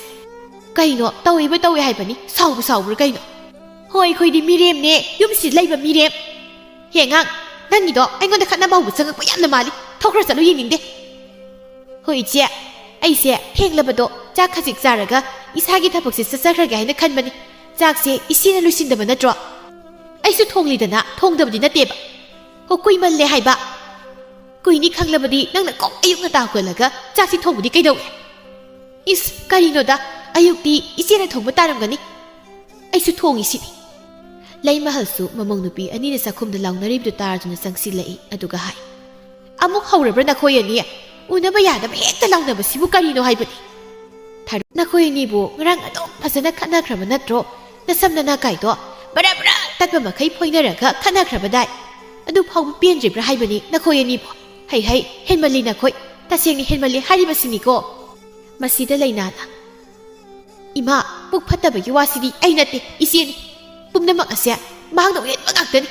ꯀꯩꯅꯣ, ꯇꯧꯏꯕ ꯇꯧꯏ ꯍꯥꯏꯕꯅꯤ, ꯁꯥꯎꯕ ꯁꯥꯎꯕ꯭ꯔꯥ ꯀꯩꯅꯣ?" "ꯍꯣꯏ, ꯑꯩꯈꯣꯏꯗꯤ ꯃꯤꯔꯦꯝꯅꯦ, ꯌꯨꯝꯁꯤꯗ ꯂꯩꯕ ꯃꯤꯔꯦꯝ꯫" "ꯍꯦ ꯑꯉꯥꯡ, ꯅꯪꯒꯤꯗꯣ ꯑꯩꯉꯣꯟꯗ ꯈꯠꯅꯕ ꯍꯧꯕ ꯆꯪꯉꯛꯄ ꯌꯥꯝꯅ ꯃꯥꯜꯂꯤ꯫ ꯊꯣꯛꯈ꯭ꯔ ꯆꯠꯂꯨ, ꯌꯦꯡꯅꯤꯡꯗꯦ꯫" "ꯍꯣꯏ ꯏꯆꯦ, ꯑꯩꯁꯦ ꯊꯦꯡꯂꯕꯗꯣ ꯆꯥꯛ ꯈꯖꯤꯛ ꯆꯥꯔꯒ ꯏꯁꯥꯒꯤ ꯊꯕꯛꯁꯦ ꯆꯠꯆꯈ꯭ꯔꯒꯦ ꯍꯥꯏꯅ ꯈꯟꯕꯅꯤ꯫ ꯆꯥꯛꯁꯦ ꯏꯆꯦꯅ ꯂꯣꯏꯁꯤꯟꯗꯕ ꯅꯠꯇ꯭ꯔꯣ? ꯑꯩꯁꯨ ꯊꯣꯡꯂꯤꯗꯅ, ꯊꯣꯡꯗꯕꯗꯤ ꯅꯠꯇꯦꯕ꯫ ꯍꯣ, ꯀꯨꯏꯃꯜꯂꯦ ꯍꯥꯏꯕ꯫ ꯀꯨꯏꯅꯤ ꯈꯪꯂꯕꯗꯤ ꯅꯪꯅ ꯀꯣꯛ ꯑꯌꯨꯛ ꯉꯟꯇꯥ ꯍꯧꯒꯠꯂꯒ ꯆꯥꯛꯁꯤ ꯊꯣꯡꯕꯗꯤ ꯀꯩꯗꯧꯏ? ꯏꯁ, ꯀꯔꯤꯅꯣꯗ, ꯑꯌꯨꯛꯇꯤ ꯏꯆꯦꯅ ꯊꯣꯡꯕ ꯇꯥꯔꯝꯒꯅꯤ꯫ ꯑꯩꯁꯨ ꯊꯣꯡꯉꯤꯁꯤꯗꯤ꯫ ꯂꯩꯃꯍꯜꯁꯨ ꯃꯃꯧ ꯅꯨꯄꯤ ꯑꯅꯤꯅ ꯆꯥꯛꯈꯨꯝꯗ ꯂꯥꯎꯅꯔꯤꯕꯗꯨ ꯇꯥꯔꯗꯨꯅ ꯆꯪꯁꯤꯜꯂꯛꯏ, ꯑꯗꯨꯒ ꯍꯥꯏ, "ꯑꯃꯨꯛ ꯍꯧꯔꯕ꯭ꯔꯥ ꯅꯈꯣꯏ ꯑꯅꯤ? ꯎꯅꯕ ꯌꯥꯗꯕ ꯍꯦꯛꯇ ꯂꯥꯎꯅꯕꯁꯤꯕꯨ ꯀꯔꯤꯅꯣ ꯍꯥꯏꯕꯅꯤ?" ꯊꯥꯔꯨ, "ꯅꯈꯣꯏ ꯑꯅꯤꯕꯨ ꯉꯔꯥꯡ ꯑꯗꯨꯝ ꯐꯖꯅ ꯈꯠꯅꯈ꯭ꯔꯕ ꯅꯠꯇ꯭ꯔꯣ? ꯅꯁꯝ ꯅꯅꯥ ꯀꯥꯏꯗꯣ ꯕꯔꯥ ꯕꯔꯥ ꯇꯠꯄ ꯃꯈꯩ ꯐꯣꯏꯅꯔꯒ ꯈꯠꯅꯈ꯭ꯔꯕꯗꯥꯏ? ꯑꯗꯨ ꯐꯥꯎꯕ ꯄꯦꯟꯗ꯭ꯔꯤꯕ꯭ꯔꯥ ꯍꯥꯏꯕꯅꯤ ꯅꯈꯣꯏ ꯑꯅꯤꯕꯨ? ꯍꯩ ꯍꯩ, ꯍꯦꯟꯃꯜꯂꯤ ꯅꯈꯣꯏ꯫ ꯇꯁꯦꯡꯅ ꯍꯦꯟꯃꯜꯂꯤ ꯍꯥꯏꯔꯤꯕꯁꯤꯅꯤꯀꯣ꯫" ꯃꯁꯤꯗ ꯂꯩꯅꯥꯅ, "ꯏꯃꯥ, ꯄꯨꯛ ꯐꯠꯇꯕꯒꯤ ꯋꯥꯁꯤꯗꯤ ꯑꯩ ꯅꯠꯇꯦ, ꯏꯆꯦꯅꯤ꯫ ꯄꯨꯝꯅꯃꯛ ꯑꯁꯦ ꯃꯍꯥꯛꯅ ꯑꯣꯏꯍꯟꯕ ꯉꯥꯛꯇꯅꯤ꯫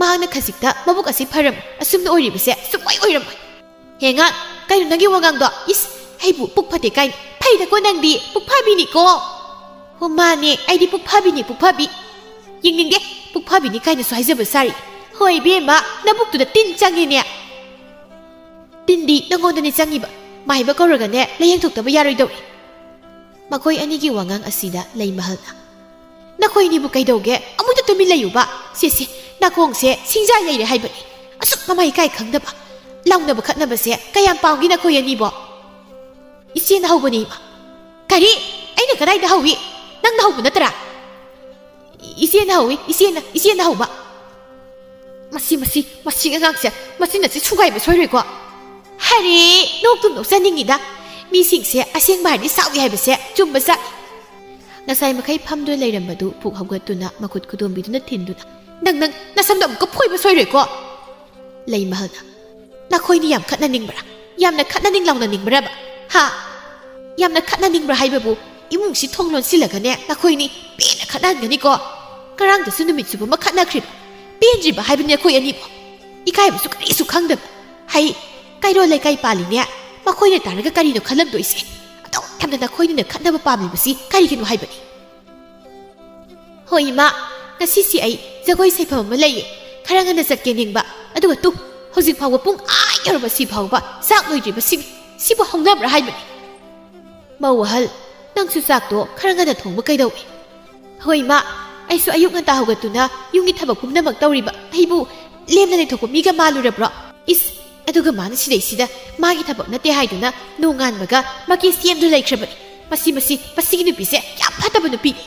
ꯃꯍꯥꯛꯅ ꯈꯖꯤꯛꯇ ꯃꯕꯨꯛ ꯑꯁꯤ ꯐꯔꯝꯃꯣꯏ, ꯑꯁꯨꯝꯅ ꯑꯣꯏꯔꯤꯕꯁꯦ ꯁꯨꯡꯑꯣꯏ ꯑꯣꯏꯔꯝꯃꯣꯏ꯫" "ꯍꯦ ꯑꯉꯥꯡ, ꯀꯩꯅꯣ ꯅꯪꯒꯤ ꯋꯥꯉꯥꯡꯗꯣ? ꯏꯁ, ꯑꯩꯕꯨ ꯄꯨꯛ ꯐꯠꯇꯦ ꯀꯥꯏꯅ? ꯐꯩꯗꯀꯣ ꯅꯪꯗꯤ, ꯄꯨꯛ ꯐꯕꯤꯅꯤꯀꯣ꯫" "ꯍꯣ ꯃꯥꯅꯦ, ꯑꯩꯗꯤ ꯄꯨꯛ ꯐꯕꯤꯅꯤ, ꯄꯨꯛ ꯐꯕꯤ꯫ ꯌꯦꯡꯅꯤꯡꯗꯦ, ꯄꯨꯛ ꯐꯕꯤꯅꯤ ꯀꯥꯏꯅꯁꯨ ꯍꯥꯏꯖꯕ ꯁꯥꯔꯤ꯫ ꯍꯣꯏ ꯏꯕꯦꯝꯃ, ꯅꯕꯨꯛꯇꯨꯗ ꯇꯤꯟ ꯆꯪꯉꯦꯅꯦ꯫ ꯇꯤꯟꯗꯤ ꯅꯪꯉꯣꯟꯗꯅꯦ ꯆꯪꯉꯤꯕ꯫ ꯃꯥꯏꯕ ꯀꯧꯔꯒꯅꯦ ꯂꯥꯏꯌꯦꯡꯊꯣꯛꯇꯕ ꯌꯥꯔꯣꯏꯗꯧꯔꯤ꯫" ꯃꯈꯣꯏ ꯑꯅꯤꯒꯤ ꯋꯥꯉꯥꯡ ꯑꯁꯤꯗ ꯂꯩꯃꯍꯜꯅ, "ꯅꯈꯣꯏ ꯑꯅꯤꯕꯨ ꯀꯩꯗꯧꯒꯦ? ꯑꯃꯨꯛꯇ ꯇꯨꯃꯤꯟ ꯂꯩꯌꯨꯕ꯫ ꯁꯦ ꯁꯦ, ꯅꯥꯀꯣꯡꯁꯦ ꯁꯤꯡꯖꯥꯏ ꯂꯩꯔꯦ ꯍꯥꯏꯕꯅꯤ꯫ ꯑꯁꯨꯛ ꯃꯃꯥꯏ ꯏꯀꯥꯏ ꯈꯪꯗꯕ꯫ ꯂꯥꯎꯅꯕ ꯈꯠꯅꯕꯁꯦ ꯀꯌꯥꯝ ꯄꯥꯝꯒꯦ ꯅꯈꯣꯏ ꯑꯅꯤꯕꯣ?" "ꯏꯆꯦꯅ ꯍꯧꯕꯅꯤ, ꯏꯃꯥ꯫" "ꯀꯔꯤ? ꯑꯩꯅ ꯀꯗꯥꯏꯗ ꯍꯧꯏ? ꯅꯪꯅ ꯍꯧꯕ ꯅꯠꯇ꯭ꯔꯥ?" "ꯏꯆꯦꯅ ꯍꯧꯏ, ꯏꯆꯦꯅ, ꯏꯆꯦꯅ ꯍꯧꯕ꯫" "ꯃꯁꯤ, ꯃꯁꯤ, ꯃꯁꯤ ꯑꯉꯥꯡꯁꯦ ꯃꯆꯤꯟ ꯑꯁꯤ ꯁꯨꯒꯥꯏꯕ ꯁꯣꯏꯔꯣꯏꯀꯣ?" "ꯍꯔꯦ, ꯅꯣꯛꯇꯨꯝ ꯅꯣꯛꯆꯅꯤꯡꯉꯤꯗ꯫ ꯃꯤꯁꯤꯡꯁꯦ ꯑꯁꯦꯡꯕ ꯍꯥꯏꯔꯗꯤ ꯁꯥꯎꯏ ꯍꯥꯏꯕꯁꯦ ꯆꯨꯝꯕ ꯆꯥꯛ꯫" ꯉꯁꯥꯏ ꯃꯈꯩ ꯐꯝꯗꯨꯅ ꯂꯩꯔꯝꯕꯗꯨ ꯄꯨꯛ ꯍꯧꯒꯠꯇꯨꯅ ꯃꯈꯨꯠ ꯈꯨꯗꯣꯝꯕꯤꯗꯨꯅ ꯊꯤꯟꯗꯨꯅ, "ꯅꯪ, ꯅꯪ ꯅꯁꯝꯗꯣ ꯑꯃꯨꯛꯀ ꯐꯣꯏꯕ ꯁꯣꯏꯔꯣꯏꯀꯣ?" ꯂꯩꯃꯍꯜꯅ, "ꯅꯈꯣꯏꯅꯤ ꯌꯥꯝ ꯈꯠꯅꯅꯤꯡꯕ꯭ꯔꯥ? ꯌꯥꯝꯅ ꯈꯠꯅꯅꯤꯡ ꯂꯥꯎꯅꯅꯤꯡꯕ꯭ꯔꯕ? ꯍꯥ? ꯌꯥꯝꯅ ꯈꯠꯅꯅꯤꯡꯕ꯭ꯔꯥ ꯍꯥꯏꯕꯕꯨ, ꯏꯃꯨꯡꯁꯤ ꯊꯣꯡ ꯂꯣꯟꯁꯤꯜꯂꯒꯅꯦ ꯅꯈꯣꯏꯅꯤ ꯄꯦꯟꯅ ꯈꯠꯅꯍꯟꯒꯅꯤꯀꯣ꯫ ꯉꯔꯥꯡꯗꯁꯨ ꯅꯨꯃꯤꯠ ꯆꯨꯞꯄ ꯑꯃ ꯈꯠꯅꯈ꯭ꯔꯤꯕ꯫ ꯄꯦꯟꯗ꯭ꯔꯤꯕ ꯍꯥꯏꯕꯅꯤ ꯅꯈꯣꯏ ꯑꯅꯤꯕꯨ꯫ ꯏꯀꯥꯏꯕꯁꯨ ꯀꯔꯤꯁꯨ ꯈꯪꯗꯕ꯫ ꯍꯩ, ꯀꯩꯔꯣꯜ ꯂꯩꯀꯥꯏ ꯄꯥꯜꯂꯤꯅꯦ꯫ ꯃꯈꯣꯏꯅ ꯇꯥꯔꯒ ꯀꯔꯤꯅꯣ ꯈꯜꯂꯝꯗꯣꯏꯁꯦ? ꯑꯗꯨꯛ ꯌꯥꯝꯅ ꯅꯈꯣꯏꯅꯤꯅ ꯈꯠꯅꯕ ꯄꯥꯝꯂꯤꯕꯁꯤ ꯀꯔꯤꯒꯤꯅꯣ ꯍꯥꯏꯕꯅꯤ?" "ꯍꯣꯏ ꯏꯃꯥ, ꯉꯁꯤꯁꯤ ꯑꯩ ꯖꯒꯣꯏ ꯁꯩꯐꯝ ꯑꯃ ꯂꯩꯌꯦ꯫ ꯈꯔ ꯉꯟꯅ ꯆꯠꯀꯦ ꯅꯤꯡꯕ꯫ ꯑꯗꯨꯒ ꯇꯨ, ꯍꯧꯖꯤꯛ ꯐꯥꯎꯕ ꯄꯨꯡ ꯑꯥ ꯌꯧꯔꯕ ꯁꯤ ꯐꯥꯎꯕ ꯆꯥꯛ ꯂꯣꯏꯗ꯭ꯔꯤꯕꯁꯤꯡ ꯁꯤꯕꯨ ꯍꯧꯅꯕ꯭ꯔꯥ ꯍꯥꯏꯕꯅꯤ?" "ꯃꯧ ꯑꯍꯜ, ꯅꯪꯁꯨ ꯆꯥꯛꯇꯣ ꯈꯔ ꯉꯟꯅ ꯊꯣꯡꯕ ꯀꯩꯗꯧꯏ?" ꯍꯣꯏ, ꯏꯃꯥ, ꯑꯩꯁꯨ ꯑꯌꯨꯛ ꯉꯟꯇꯥ ꯍꯧꯒꯠꯇꯨꯅ ꯌꯨꯝꯒꯤ ꯊꯕꯛ ꯄꯨꯝꯅꯃꯛ ꯇꯧꯔꯤꯕ ꯑꯩꯕꯨ ꯂꯦꯝꯅ ꯂꯩꯊꯣꯛꯄ ꯃꯤꯒ ꯃꯥꯜꯂꯨꯔꯕ꯭ꯔꯣ? ꯏꯁ, ꯑꯗꯨꯒ ꯃꯥꯅ ꯁꯤꯗꯩꯁꯤꯗ ꯃꯥꯒꯤ ꯊꯕꯛ ꯅꯠꯇꯦ ꯍꯥꯏꯗꯨꯅ ꯅꯣꯡꯉꯥꯟꯕꯒ ꯃꯀꯦ ꯁꯦꯝꯗꯨ ꯂꯩꯈ꯭ꯔꯕꯅꯤ꯫ ꯃꯁꯤ, ꯃꯁꯤ, ꯃꯁꯤꯒꯤ ꯅꯨꯄꯤꯁꯦ ꯌꯥꯝ ꯐꯠꯇꯕ ꯅꯨꯄꯤꯅꯤ꯫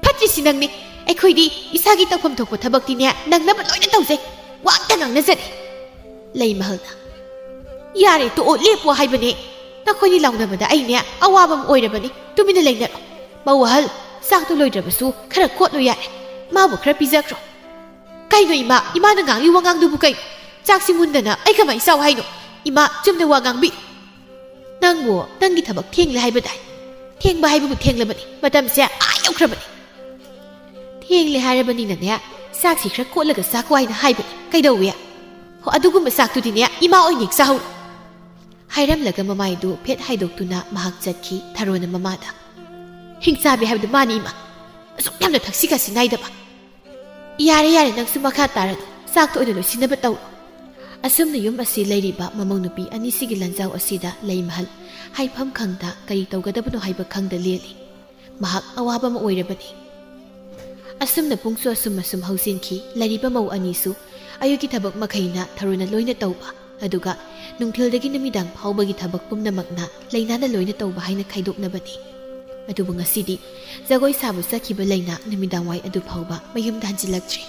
ꯐꯠꯇ꯭ꯔꯤꯁꯤ ꯅꯪꯅꯤ꯫ ꯑꯩꯈꯣꯏꯗꯤ ꯏꯁꯥꯒꯤ ꯇꯧꯐꯝ ꯊꯣꯛꯄ ꯊꯕꯛꯇꯤꯅꯦ ꯅꯪꯅꯕ ꯂꯣꯏꯅ ꯇꯧꯖꯩ꯫ ꯋꯥ ꯑꯝꯇ ꯉꯥꯡꯅꯖꯗꯦ꯫ ꯂꯩꯃꯍꯜꯅ, "ꯌꯥꯔꯦ, ꯇꯣꯛꯑꯣ, ꯂꯦꯞꯄꯣ ꯍꯥꯏꯕꯅꯦ꯫ ꯅꯈꯣꯏꯅꯤ ꯂꯥꯎꯅꯕꯗ ꯑꯩꯅꯦ ꯑꯋꯥꯕ ꯑꯃ ꯑꯣꯏꯔꯕꯅꯤ꯫ ꯇꯨꯃꯤꯟꯅ ꯂꯩꯅꯔꯣ꯫ ꯃꯧ ꯑꯍꯜ, ꯆꯥꯛꯇꯣ ꯂꯣꯏꯗ꯭ꯔꯕꯁꯨ ꯈꯔ ꯀꯣꯠꯂꯨ ꯌꯥꯔꯦ꯫ ꯃꯥꯕꯨ ꯈꯔ ꯄꯤꯖꯈ꯭ꯔꯣ꯫" "ꯀꯩꯅꯣ ꯏꯃꯥ? ꯏꯃꯥꯅ ꯉꯥꯡꯉꯤ ꯋꯥꯉꯥꯡꯗꯨꯕꯨ ꯀꯩꯅꯣ? ꯆꯥꯛꯁꯤ ꯃꯨꯟꯗꯅ ꯑꯩ ꯀꯃꯥꯏꯅ ꯆꯥꯎ ꯍꯥꯏꯅꯣ? ꯏꯃꯥ, ꯆꯨꯝꯅ ꯋꯥ ꯉꯥꯡꯕꯤ꯫" "ꯅꯪꯕꯨ ꯅꯪꯒꯤ ꯊꯕꯛ ꯊꯦꯡꯂꯦ ꯍꯥꯏꯕꯗꯥꯏ? ꯊꯦꯡꯕ ꯍꯥꯏꯕꯕꯨ ꯊꯦꯡꯂꯕꯅꯤ꯫ ꯃꯇꯝꯁꯦ ꯑꯥ ꯌꯧꯈ꯭ꯔꯕꯅꯤ꯫ ꯊꯦꯡꯂꯦ ꯍꯥꯏꯔꯕꯅꯤꯅꯅꯦ, ꯆꯥꯛꯁꯤ ꯈꯔ ꯀꯣꯠꯂꯒ ꯆꯥꯈꯣ ꯍꯥꯏꯅ ꯍꯥꯏꯕꯅꯤ꯫ ꯀꯩꯗꯧꯋꯦ? ꯍꯣ, ꯑꯗꯨꯒꯨꯝꯕ ꯆꯥꯛꯇꯨꯗꯤꯅꯦ ꯏꯃꯥ ꯑꯣꯏꯅ ꯍꯦꯛ ꯆꯥꯍꯧꯔꯣ꯫" ꯍꯥꯏꯔꯝꯂꯒ ꯃꯃꯥꯏꯗꯨ ꯐꯦꯠ ꯍꯥꯏꯗꯣꯛꯇꯨꯅ ꯃꯍꯥꯛ ꯆꯠꯈꯤ꯫ ꯊꯔꯣꯅ ꯃꯃꯥꯗ, "ꯍꯤꯡꯆꯥꯕꯤ ꯍꯥꯏꯕꯗꯨ ꯃꯥꯅꯤ, ꯏꯃꯥ꯫ ꯑꯁꯨꯛ ꯌꯥꯝꯅ ꯊꯛꯁꯤ ꯈꯥꯁꯤ ꯅꯥꯏꯗꯕ꯫" "ꯌꯥꯔꯦ, ꯌꯥꯔꯦ, ꯅꯪꯁꯨ ꯃꯈꯥ ꯇꯥꯔꯅꯨ꯫ ꯆꯥꯛꯇꯣ ꯑꯣꯏꯅ ꯂꯣꯏꯁꯤꯟꯅꯕ ꯇꯧꯔꯣ꯫" ꯑꯁꯨꯝꯅ ꯌꯨꯝ ꯑꯁꯤ ꯂꯩꯔꯤꯕ ꯃꯃꯧ ꯅꯨꯄꯤ ꯑꯅꯤꯁꯤꯒꯤ ꯂꯥꯟꯖꯥꯎ ꯑꯁꯤꯗ ꯂꯩꯃꯍꯜ ꯍꯥꯏꯐꯝ ꯈꯪꯗ, ꯀꯔꯤ ꯇꯧꯒꯗꯕꯅꯣ ꯍꯥꯏꯕ ꯈꯪꯗ ꯂꯦꯜꯂꯤ꯫ ꯃꯍꯥꯛ ꯑꯋꯥꯕ ꯑꯃ ꯑꯣꯏꯔꯕꯅꯤ꯫ ꯑꯁꯨꯝꯅ ꯄꯨꯡꯁꯨ ꯑꯁꯨꯝ ꯑꯁꯨꯝ ꯍꯧꯖꯤꯟꯈꯤ꯫ ꯂꯩꯔꯤꯕ ꯃꯧ ꯑꯅꯤꯁꯨ ꯑꯌꯨꯛꯀꯤ ꯊꯕꯛ ꯃꯈꯩꯅ ꯊꯔꯣꯅ ꯂꯣꯏꯅ ꯇꯧꯕ, ꯑꯗꯨꯒ ꯅꯨꯡꯊꯤꯜꯗꯒꯤ ꯅꯨꯃꯤꯗꯥꯡ ꯐꯥꯎꯕꯒꯤ ꯊꯕꯛ ꯄꯨꯝꯅꯃꯛꯅ ꯂꯩꯅꯥꯅ ꯂꯣꯏꯅ ꯇꯧꯕ ꯍꯥꯏꯅ ꯈꯥꯏꯗꯣꯛꯅꯕꯅꯤ꯫ ꯑꯗꯨꯕꯨ ꯉꯁꯤꯗꯤ ꯖꯒꯣꯏ ꯁꯥꯕ ꯆꯠꯈꯤꯕ ꯂꯩꯅꯥ ꯅꯨꯃꯤꯗꯥꯡꯋꯥꯏ ꯑꯗꯨ ꯐꯥꯎꯕ ꯃꯌꯨꯝꯗ ꯍꯟꯖꯤꯜꯂꯛꯇ꯭ꯔꯤ꯫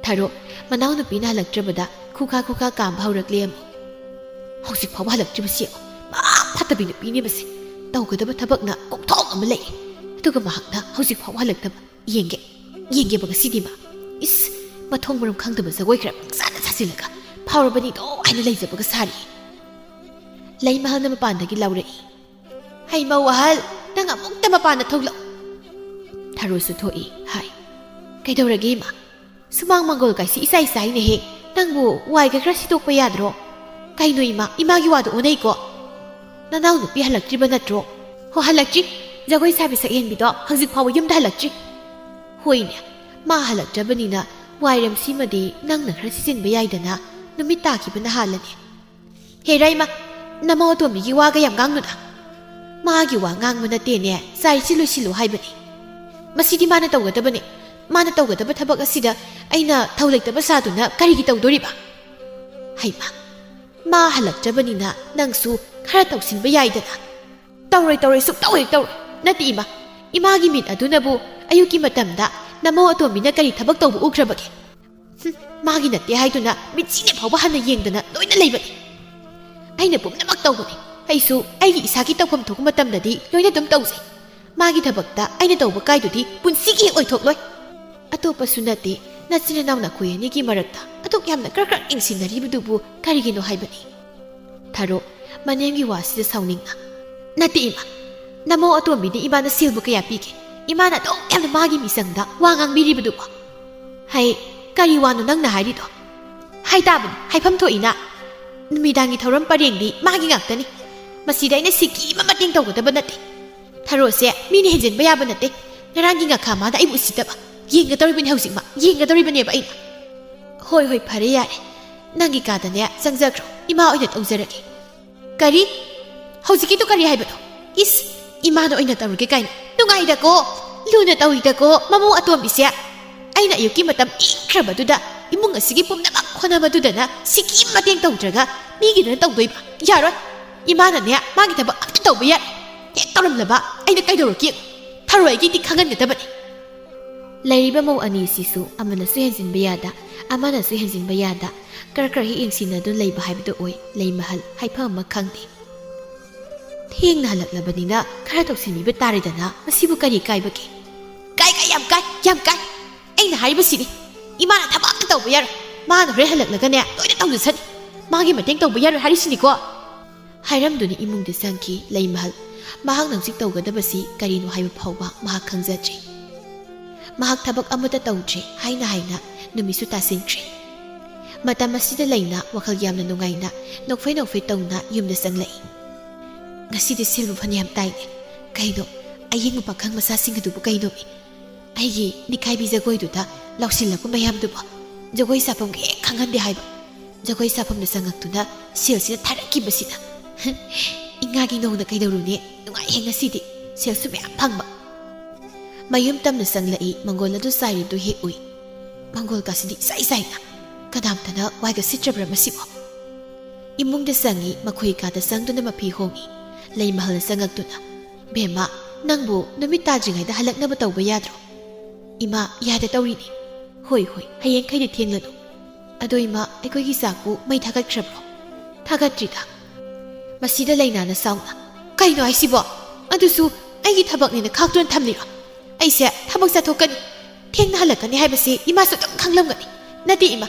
ꯊꯔꯣ ꯃꯅꯥꯎꯅꯨꯄꯤꯅ ꯍꯜꯂꯛꯇ꯭ꯔꯕꯗ ꯈꯨꯈꯥ ꯈꯨꯈꯥ ꯀꯥꯝꯕ ꯍꯧꯔꯛꯂꯦ ꯑꯃꯨꯛ꯫ "ꯍꯧꯖꯤꯛ ꯐꯥꯎꯕ ꯍꯜꯂꯛꯇ꯭ꯔꯤꯕꯁꯤ ꯌꯦꯡꯉꯨ꯫ ꯃꯥ ꯐꯠꯇꯕꯤ ꯅꯨꯄꯤꯅꯦ ꯃꯁꯦ꯫ ꯇꯧꯒꯗꯕ ꯊꯕꯛꯅ ꯀꯣꯛꯊꯣꯡ ꯑꯃ ꯂꯩ꯫ ꯑꯗꯨꯒ ꯃꯍꯥꯛꯅ ꯍꯧꯖꯤꯛ ꯐꯥꯎꯕ ꯍꯜꯂꯛꯇꯕ꯫ ꯌꯦꯡꯒꯦ, ꯌꯦꯡꯒꯦꯕ ꯉꯁꯤꯗꯤ ꯃꯥ꯫ ꯏꯁ, ꯃꯊꯣꯡ ꯃꯔꯝ ꯈꯪꯗꯕ ꯖꯒꯣꯏ ꯈꯔ ꯄꯪꯁꯥꯗ ꯁꯥꯖꯤꯜꯂꯒ ꯐꯥꯎꯔꯕꯅꯤꯗꯣ ꯍꯥꯏꯅ ꯂꯩꯖꯕꯒ ꯁꯥꯔꯤ꯫" ꯂꯩꯃꯍꯜꯅ ꯃꯄꯥꯟꯗꯒꯤ ꯂꯥꯎꯔꯛꯏ꯫ "ꯍꯩ ꯃꯧ ꯑꯍꯜ, ꯅꯪ ꯑꯃꯨꯛꯇ ꯃꯄꯥꯟꯗ ꯊꯣꯛꯂꯛꯎ꯫" ꯊꯔꯣꯁꯨ ꯊꯣꯛꯏ ꯍꯥꯏ꯫ "ꯀꯩꯗꯧꯔꯒꯦ ꯏꯃꯥ? ꯁꯨꯃꯥꯡ ꯃꯪꯒꯣꯜ ꯀꯥꯏꯁꯤ ꯏꯆꯥꯏ ꯆꯥꯏꯅꯦꯍꯦ꯫ ꯅꯪꯕꯨ ꯋꯥꯏꯒ ꯈꯔ ꯁꯤꯠꯇꯣꯛꯄ ꯌꯥꯗ꯭ꯔꯣ?" "ꯀꯩꯅꯣ ꯏꯃꯥ, ꯏꯃꯥꯒꯤ ꯋꯥꯗꯣ ꯑꯣꯟꯅꯩꯀꯣ꯫ ꯅꯅꯥꯎ ꯅꯨꯄꯤ ꯍꯜꯂꯛꯇ꯭ꯔꯤꯕ ꯅꯠꯇ꯭ꯔꯣ?" "ꯍꯣ, ꯍꯜꯂꯛꯇ꯭ꯔꯤ꯫ ꯖꯒꯣꯏ ꯁꯥꯕꯤ ꯁꯛꯍꯦꯟꯕꯤꯗꯣ ꯍꯧꯖꯤꯛ ꯐꯥꯎꯕ ꯌꯨꯝꯗ ꯍꯜꯂꯛꯇ꯭ꯔꯤ꯫" "ꯍꯣꯏꯅꯦ, ꯃꯥ ꯍꯜꯂꯛꯇ꯭ꯔꯕꯅꯤꯅ ꯋꯥꯏꯔꯝꯁꯤꯃꯗꯤ ꯅꯪꯅ ꯈꯔ ꯁꯤꯖꯤꯟꯕ ꯌꯥꯏꯗꯅ, ꯅꯨꯃꯤꯠ ꯇꯥꯈꯤꯕꯅ ꯍꯥꯜꯂꯅꯤ꯫" "ꯍꯦ ꯔꯥꯏꯃ, ꯅꯃꯧ ꯑꯇꯣꯝꯕꯤꯒꯤ ꯋꯥꯒ ꯌꯥꯝ ꯉꯥꯡꯅꯨꯗ꯫ ꯃꯥꯒꯤ ꯋꯥ ꯉꯥꯡꯕ ꯅꯠꯇꯦꯅꯦ, ꯆꯥꯏꯁꯤ ꯂꯣꯏꯁꯤꯜꯂꯨ ꯍꯥꯏꯕꯅꯤ꯫" ꯃꯁꯤꯗꯤ ꯃꯥꯅ ꯇꯧꯒꯗꯕꯅꯤ꯫ ꯃꯥꯅ ꯇꯧꯒꯗꯕ ꯊꯕꯛ ꯑꯁꯤꯗ ꯑꯩꯅ ꯊꯧ ꯂꯩꯇꯕ ꯁꯥꯗꯨꯅ ꯀꯔꯤꯒꯤ ꯇꯧꯗꯣꯔꯤꯕ? ꯍꯩꯃꯥ, ꯃꯥ ꯍꯜꯂꯛꯇ꯭ꯔꯕꯅꯤꯅ ꯅꯪꯁꯨ ꯈꯔ ꯇꯧꯁꯤꯟꯕ ꯌꯥꯏꯗꯅ꯫ ꯇꯧꯔꯣꯏ, ꯇꯧꯔꯣꯏ, ꯁꯨꯛꯇꯧ ꯍꯦꯛ ꯇꯧꯔꯣꯏ꯫ ꯅꯠꯇꯦ ꯏꯃꯥ, ꯏꯃꯥꯒꯤ ꯃꯤꯠ ꯑꯗꯨꯅꯕꯨ ꯑꯌꯨꯛꯀꯤ ꯃꯇꯝꯗ ꯅꯃꯧ ꯑꯇꯣꯝꯕꯤꯅ ꯀꯔꯤ ꯊꯕꯛ ꯇꯧꯕ ꯎꯈ꯭ꯔꯕꯒꯦ? ꯍꯨꯝ, ꯃꯥꯒꯤ ꯅꯠꯇꯦ ꯍꯥꯏꯗꯨꯅ ꯃꯤꯠꯁꯤꯅꯦ ꯐꯥꯎꯕ ꯍꯟꯅ ꯌꯦꯡꯗꯅ ꯂꯣꯏꯅ ꯂꯩꯕꯅꯤ꯫ ꯑꯩꯅ ꯄꯨꯝꯅꯃꯛ ꯇꯧꯕꯅꯤ꯫ ꯑꯩꯁꯨ ꯑꯩꯒꯤ ꯏꯁꯥꯒꯤ ꯇꯧꯐꯝ ꯊꯣꯛꯄ ꯃꯇꯝꯗꯗꯤ ꯂꯣꯏꯅ ꯑꯗꯨꯝ ꯇꯧꯖꯩ꯫ ꯃꯥꯒꯤ ꯊꯕꯛꯇ ꯑꯩꯅ ꯇꯧꯕ ꯀꯥꯏꯗꯨꯗꯤ ꯄꯨꯟꯁꯤꯒꯤ ꯍꯦꯛ ꯑꯣꯏꯊꯣꯛꯂꯣꯏ꯫ ꯑꯇꯣꯞꯄꯁꯨ ꯅꯠꯇꯦ, ꯅꯆꯤꯟ ꯅꯅꯥꯎ ꯅꯈꯣꯏ ꯑꯅꯤꯒꯤ ꯃꯔꯛꯇ ꯑꯗꯨꯛ ꯌꯥꯝꯅ ꯀ꯭ꯔꯛ ꯀ꯭ꯔꯛ ꯌꯦꯡꯁꯤꯟꯅꯔꯤꯕꯗꯨꯕꯨ ꯀꯔꯤꯒꯤꯅꯣ ꯍꯥꯏꯕꯅꯤ꯫ ꯊꯔꯣ, ꯃꯅꯦꯝꯒꯤ ꯋꯥꯁꯤꯗ ꯁꯥꯎꯅꯤꯡꯅ, "ꯅꯠꯇꯦ ꯏꯃꯥ, ꯅꯃꯧ ꯑꯇꯣꯝꯕꯤꯅ ꯏꯃꯥꯅ ꯁꯦꯜꯕꯨ ꯀꯌꯥ ꯄꯤꯒꯦ? ꯏꯃꯥꯅ ꯑꯗꯨꯛ ꯌꯥꯝꯅ ꯃꯥꯒꯤ ꯃꯤꯆꯪꯗ ꯋꯥ ꯉꯥꯡꯕꯤꯔꯤꯕꯗꯨꯕꯨ?" "ꯍꯩ, ꯀꯔꯤ ꯋꯥꯅꯣ ꯅꯪꯅ ꯍꯥꯏꯔꯤꯗꯣ?" "ꯍꯥꯏ ꯇꯥꯕꯅꯤ, ꯍꯥꯏꯐꯝ ꯊꯣꯛꯏꯅ꯫ ꯅꯨꯃꯤꯗꯥꯡꯒꯤ ꯊꯧꯔꯝ ꯄꯔꯦꯡꯗꯤ ꯃꯥꯒꯤ ꯉꯥꯛꯇꯅꯤ꯫ ꯃꯁꯤꯗ ꯑꯩꯅ ꯁꯤꯀꯤ ꯑꯃ ꯃꯇꯦꯡ ꯇꯧꯒꯗꯕ ꯅꯠꯇꯦ꯫ ꯊꯔꯣꯁꯦ ꯃꯤꯅ ꯍꯦꯟꯖꯤꯟꯕ ꯌꯥꯕ ꯅꯠꯇꯦ꯫ ꯉꯔꯥꯡꯒꯤ ꯉꯥꯈꯥ ꯃꯥꯅ ꯑꯩꯕꯨ ꯎꯁꯤꯠꯇꯕ꯫ ꯌꯦꯡꯒꯗꯧꯔꯤꯕꯅꯤ ꯍꯧꯖꯤꯛꯃꯛ, ꯌꯦꯡꯒꯗꯧꯔꯤꯕꯅꯦꯕ ꯑꯩꯅ꯫" "ꯍꯣꯏ, ꯍꯣꯏ, ꯐꯔꯦ, ꯌꯥꯔꯦ꯫ ꯅꯪꯒꯤ ꯀꯥꯗꯅꯦ ꯆꯪꯖꯈ꯭ꯔꯣ, ꯏꯃꯥ ꯑꯣꯏꯅ ꯇꯧꯖꯔꯒꯦ꯫" "ꯀꯔꯤ? ꯍꯧꯖꯤꯛꯀꯤꯗꯨ ꯀꯔꯤ ꯍꯥꯏꯕꯅꯣ? ꯏꯁ, ꯏꯃꯥꯅ ꯑꯣꯏꯅ ꯇꯧꯔꯒꯦ ꯀꯥꯏꯅ꯫ ꯅꯨꯡꯉꯥꯏꯗꯀꯣ, ꯂꯨꯅ ꯇꯧꯏꯗꯀꯣ, ꯃꯃꯧ ꯑꯇꯣꯝꯕꯤꯁꯦ꯫ ꯑꯩꯅ ꯑꯌꯨꯛꯀꯤ ꯃꯇꯝ ꯏꯪꯈ꯭ꯔꯕꯗꯨꯗ ꯏꯃꯨꯡ ꯑꯁꯤꯒꯤ ꯄꯨꯝꯅꯃꯛ ꯍꯣꯠꯅꯕꯗꯨꯗꯅ ꯁꯤꯀꯤ ꯃꯇꯦꯡ ꯇꯧꯗ꯭ꯔꯒ ꯃꯤꯒꯤꯗꯅ ꯇꯧꯗꯣꯏꯕ? ꯌꯥꯔꯣꯏ꯫ ꯏꯃꯥꯅꯅꯦ ꯃꯥꯒꯤ ꯊꯕꯛ ꯑꯝꯇ ꯇꯧꯕ ꯌꯥꯔꯣꯏ꯫ ꯍꯦꯛ ꯇꯧꯔꯝꯂꯕ ꯑꯩꯅ ꯀꯩꯗꯧꯔꯛꯀꯦ? ꯊꯔꯣꯏꯒꯤꯗꯤ ꯈꯪꯍꯟꯒꯗꯕꯅꯤ꯫" ꯂꯩꯔꯤꯕ ꯃꯧ ꯑꯅꯤꯁꯤꯁꯨ ꯑꯃꯅꯁꯨ ꯍꯦꯟꯖꯤꯟꯕ ꯌꯥꯗ, ꯑꯃꯅꯁꯨ ꯍꯦꯟꯖꯤꯟꯕ ꯌꯥꯗ, ꯈꯔ ꯈꯔ ꯍꯦꯛ ꯌꯦꯡꯁꯤꯟꯅꯗꯨꯅ ꯂꯩꯕ ꯍꯥꯏꯕꯗꯨ ꯑꯣꯏ ꯂꯩꯃꯍꯜ ꯍꯥꯏꯐꯝ ꯑꯃ ꯈꯪꯗꯦ꯫ ꯊꯦꯡꯅ ꯍꯜꯂꯛꯂꯕꯅꯤꯅ ꯈꯔ ꯇꯧꯁꯤꯟꯕꯤꯕ ꯇꯥꯔꯦꯗꯅ, ꯃꯁꯤꯕꯨ ꯀꯔꯤ ꯀꯥꯏꯕꯒꯦ? "ꯀꯥꯏ, ꯀꯥꯏ, ꯌꯥꯝ ꯀꯥꯏ, ꯌꯥꯝ ꯀꯥꯏ꯫ ꯑꯩꯅ ꯍꯥꯏꯔꯤꯕꯁꯤꯅꯤ, ꯏꯃꯥꯅ ꯊꯕꯛ ꯑꯝꯇ ꯇꯧꯕ ꯌꯥꯔꯣꯏ꯫ ꯃꯥꯅ ꯍꯣꯔꯦꯟ ꯍꯜꯂꯛꯂꯒꯅꯦ ꯂꯣꯏꯅ ꯇꯧꯖꯁꯅꯤ꯫ ꯃꯥꯒꯤ ꯃꯇꯦꯡ ꯇꯧꯕ ꯌꯥꯔꯣꯏ ꯍꯥꯏꯔꯤꯁꯤꯅꯤꯀꯣ꯫" ꯍꯥꯏꯔꯝꯗꯨꯅ ꯏꯃꯨꯡꯗ ꯆꯪꯈꯤ ꯂꯩꯃꯍꯜ꯫ ꯃꯍꯥꯛꯅ ꯍꯧꯖꯤꯛ ꯇꯧꯒꯗꯕꯁꯤ ꯀꯔꯤꯅꯣ ꯍꯥꯏꯕ ꯐꯥꯎꯕ ꯃꯍꯥꯛ ꯈꯪꯖꯗ꯭ꯔꯦ꯫ ꯃꯍꯥꯛ ꯊꯕꯛ ꯑꯃꯠꯇ ꯇꯧꯗ꯭ꯔꯦ ꯍꯥꯏꯅ ꯍꯥꯏꯅ ꯅꯨꯃꯤꯠꯁꯨ ꯇꯥꯁꯤꯟꯈ꯭ꯔꯦ꯫ ꯃꯇꯝ ꯑꯁꯤꯗ ꯂꯩꯅ ꯋꯥꯈꯜ ꯌꯥꯝꯅ ꯅꯨꯡꯉꯥꯏꯅ ꯅꯣꯛꯐꯦ ꯅꯣꯛꯐꯦ ꯇꯧꯅ ꯌꯨꯝꯗ ꯆꯪꯂꯛꯏ꯫ "ꯉꯁꯤꯗꯤ ꯁꯦꯜꯕꯨ ꯐꯅꯌꯥꯝ ꯇꯥꯏꯅꯦ꯫ ꯀꯩꯅꯣ, ꯑꯌꯦꯡꯕ ꯄꯥꯈꯪ ꯃꯆꯥꯁꯤꯡ ꯑꯗꯨꯕꯨ ꯀꯩꯅꯣꯃꯤ? ꯑꯩꯒꯤ ꯅꯤꯈꯥꯏꯕꯤ ꯖꯒꯣꯏꯗꯨꯗ ꯂꯥꯎꯁꯤꯜꯂꯛꯄ ꯃꯌꯥꯝꯗꯨꯕꯨ ꯖꯒꯣꯏ ꯁꯥꯐꯝꯒ ꯍꯦꯛ ꯈꯪꯍꯟꯗꯦ ꯍꯥꯏꯕ꯫ ꯖꯒꯣꯏ ꯁꯥꯐꯝꯗ ꯆꯪꯉꯛꯇꯨꯅ ꯁꯦꯜꯁꯤꯅ ꯊꯥꯔꯛꯈꯤꯕꯁꯤꯅ꯫ ꯏꯉꯥꯒꯤ ꯅꯣꯡꯅ ꯀꯩꯗꯧꯔꯨꯅꯤ? ꯅꯨꯡꯉꯥꯏꯍꯦ ꯉꯁꯤꯗꯤ, ꯁꯦꯜꯁꯨ ꯃꯌꯥꯝ ꯐꯪꯕ꯫" ꯃꯌꯨꯝ ꯇꯝꯅ ꯆꯪꯂꯛꯏ꯫ ꯃꯪꯒꯣꯜ ꯑꯗꯨ ꯆꯥꯏꯔꯤꯕꯗꯨ ꯍꯦꯛ ꯎꯏ꯫ ꯃꯪꯒꯣꯜ ꯀꯥꯁꯤꯗꯤ ꯏꯆꯥꯏ ꯆꯥꯏꯅ꯫ ꯀꯅꯥꯝꯇꯅ ꯋꯥꯏꯒ ꯁꯤꯠꯇ꯭ꯔꯕ꯭ꯔꯥ ꯃꯁꯤꯕꯣ? ꯏꯃꯨꯡꯗ ꯆꯪꯉꯤ꯫ ꯃꯈꯣꯏ ꯀꯥꯗ ꯆꯪꯗꯨꯅ ꯃꯐꯤ ꯍꯣꯡꯉꯤ꯫ ꯂꯩꯃꯍꯜꯅ ꯆꯪꯉꯛꯇꯨꯅ, "ꯕꯦꯝꯃ, ꯅꯪꯕꯨ ꯅꯨꯃꯤꯠ ꯇꯥꯗ꯭ꯔꯤꯉꯩꯗ ꯍꯜꯂꯛꯅꯕ ꯇꯧꯕ ꯌꯥꯗ꯭ꯔꯣ?" "ꯏꯃꯥ, ꯌꯥꯗ ꯇꯧꯔꯤꯅꯤ꯫" "ꯍꯣꯏ, ꯍꯣꯏ, ꯍꯌꯦꯡꯈꯩꯗꯤ ꯊꯦꯡꯂꯅꯨ꯫" "ꯑꯗꯣ ꯏꯃꯥ, ꯑꯩꯈꯣꯏꯒꯤ ꯆꯥꯛꯄꯨ ꯃꯩ ꯊꯥꯒꯠꯈ꯭ꯔꯕ꯭ꯔꯣ?" "ꯊꯥꯒꯠꯇ꯭ꯔꯤꯗ꯫" ꯃꯁꯤꯗ ꯂꯩꯅꯥꯅ ꯁꯥꯎꯅ, "ꯀꯩꯅꯣ ꯍꯥꯏꯁꯤꯕꯣ? ꯑꯗꯨꯁꯨ ꯑꯩꯒꯤ ꯊꯕꯛꯅꯦꯅ ꯈꯥꯛꯇꯨꯅ ꯊꯝꯂꯤꯔꯣ? ꯑꯩꯁꯦ ꯊꯕꯛ ꯆꯠꯊꯣꯛꯀꯅꯤ, ꯊꯦꯡꯅ ꯍꯜꯂꯛꯀꯅꯤ ꯍꯥꯏꯕꯁꯤ ꯏꯃꯥꯁꯨ ꯑꯗꯨꯝ ꯈꯪꯂꯝꯒꯅꯤ꯫ ꯅꯠꯇꯦ ꯏꯃꯥ,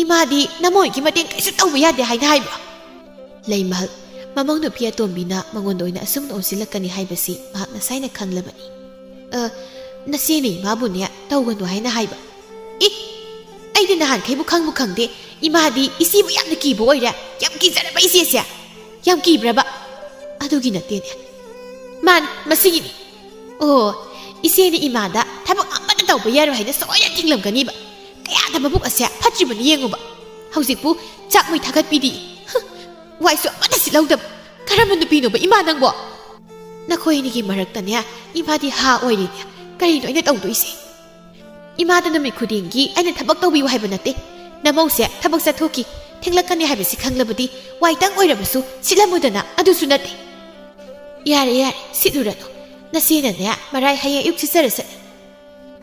ꯏꯃꯥꯗꯤ ꯅꯃꯣꯏꯒꯤ ꯃꯇꯦꯡ ꯀꯩꯁꯨ ꯇꯧꯕ ꯌꯥꯗꯦ ꯍꯥꯏꯅ ꯍꯥꯏꯕ꯭ꯔꯣ?" ꯂꯩꯃꯍꯜ, ꯃꯃꯧ ꯅꯨꯄꯤ ꯑꯇꯣꯝꯕꯤꯅ ꯃꯉꯣꯟꯗ ꯑꯣꯏꯅ ꯑꯁꯨꯝꯅ ꯑꯣꯟꯁꯤꯜꯂꯛꯀꯅꯤ ꯍꯥꯏꯕꯁꯤ ꯃꯍꯥꯛ ꯉꯁꯥꯏꯅ ꯈꯪꯂꯕꯅꯤ꯫ "ꯑ, ꯅꯆꯦꯅ ꯏꯃꯥꯕꯨꯅꯦ ꯇꯧꯒꯅꯨ ꯍꯥꯏꯅ ꯍꯥꯏꯕ꯫" "ꯏ! ꯑꯩꯗꯤ ꯅꯍꯥꯟꯈꯩꯕꯨ ꯈꯪꯕꯨ ꯈꯪꯗꯦ꯫ ꯏꯃꯥꯗꯤ ꯏꯆꯦꯕꯨ ꯌꯥꯝꯅ ꯀꯤꯕ ꯑꯣꯏꯔꯦ꯫ ꯌꯥꯝ ꯀꯤꯖꯔꯕ ꯏꯆꯦꯁꯦ꯫" "ꯌꯥꯝ ꯀꯤꯕ꯭ꯔꯕ?" "ꯑꯗꯨꯒꯤ ꯅꯠꯇꯦꯅꯦ꯫" "ꯃꯥꯅꯤ, ꯃꯁꯤꯒꯤꯅꯤ꯫" "ꯑꯣ, ꯏꯆꯦꯅ ꯏꯃꯥꯗ ꯊꯕꯛ ꯑꯃꯠꯇ ꯇꯧꯕ ꯌꯥꯔꯣꯏ ꯍꯥꯏꯅ ꯁꯣꯏꯗꯅ ꯊꯤꯡꯂꯝꯒꯅꯤꯕ꯫ ꯀꯌꯥꯗ ꯃꯕꯨꯛ ꯑꯁꯦ ꯐꯠꯇ꯭ꯔꯤꯕꯅꯤ ꯌꯦꯡꯉꯨꯕ꯫ ꯍꯧꯖꯤꯛꯄꯨ ꯆꯥꯛ ꯃꯩ ꯊꯥꯒꯠꯄꯤꯗꯤ꯫ ꯍ, ꯋꯥꯏꯁꯨ ꯑꯃꯠꯇ ꯁꯤꯠꯍꯧꯗꯕ꯫ ꯀꯔꯝꯕ ꯅꯨꯄꯤꯅꯣꯕ ꯏꯃꯥ ꯅꯪꯕꯣ?" "ꯅꯈꯣꯏ ꯑꯅꯤꯒꯤ ꯃꯔꯛꯇꯅꯦ ꯏꯃꯥꯗꯤ ꯍꯥ ꯑꯣꯏꯔꯤꯅꯦ꯫ ꯀꯔꯤꯅꯣ ꯑꯩꯅ ꯇꯧꯗꯣꯏꯁꯦ? ꯏꯃꯥꯗ ꯅꯨꯃꯤꯠ ꯈꯨꯗꯤꯡꯒꯤ ꯑꯩꯅ ꯊꯕꯛ ꯇꯧꯕꯤꯌꯨ ꯍꯥꯏꯕ ꯅꯠꯇꯦ꯫ ꯅꯃꯧꯁꯦ ꯊꯕꯛ ꯆꯠꯊꯣꯛꯈꯤ, ꯊꯦꯡꯂꯛꯀꯅꯤ ꯍꯥꯏꯕꯁꯤ ꯈꯪꯂꯕꯗꯤ ꯋꯥꯏꯇꯪ ꯑꯣꯏꯔꯕꯁꯨ ꯁꯤꯠꯂꯝꯃꯨꯗꯅ꯫ ꯑꯗꯨꯁꯨ ꯅꯠꯇꯦ꯫" "ꯌꯥꯔꯦ, ꯌꯥꯔꯦ, ꯁꯤꯠꯂꯨꯔꯅꯨ꯫ ꯅꯆꯦꯅꯅꯦ ꯃꯔꯥꯏ ꯍꯌꯦꯡ ꯑꯌꯨꯛ ꯁꯤꯠꯆꯔꯁꯅꯤ꯫"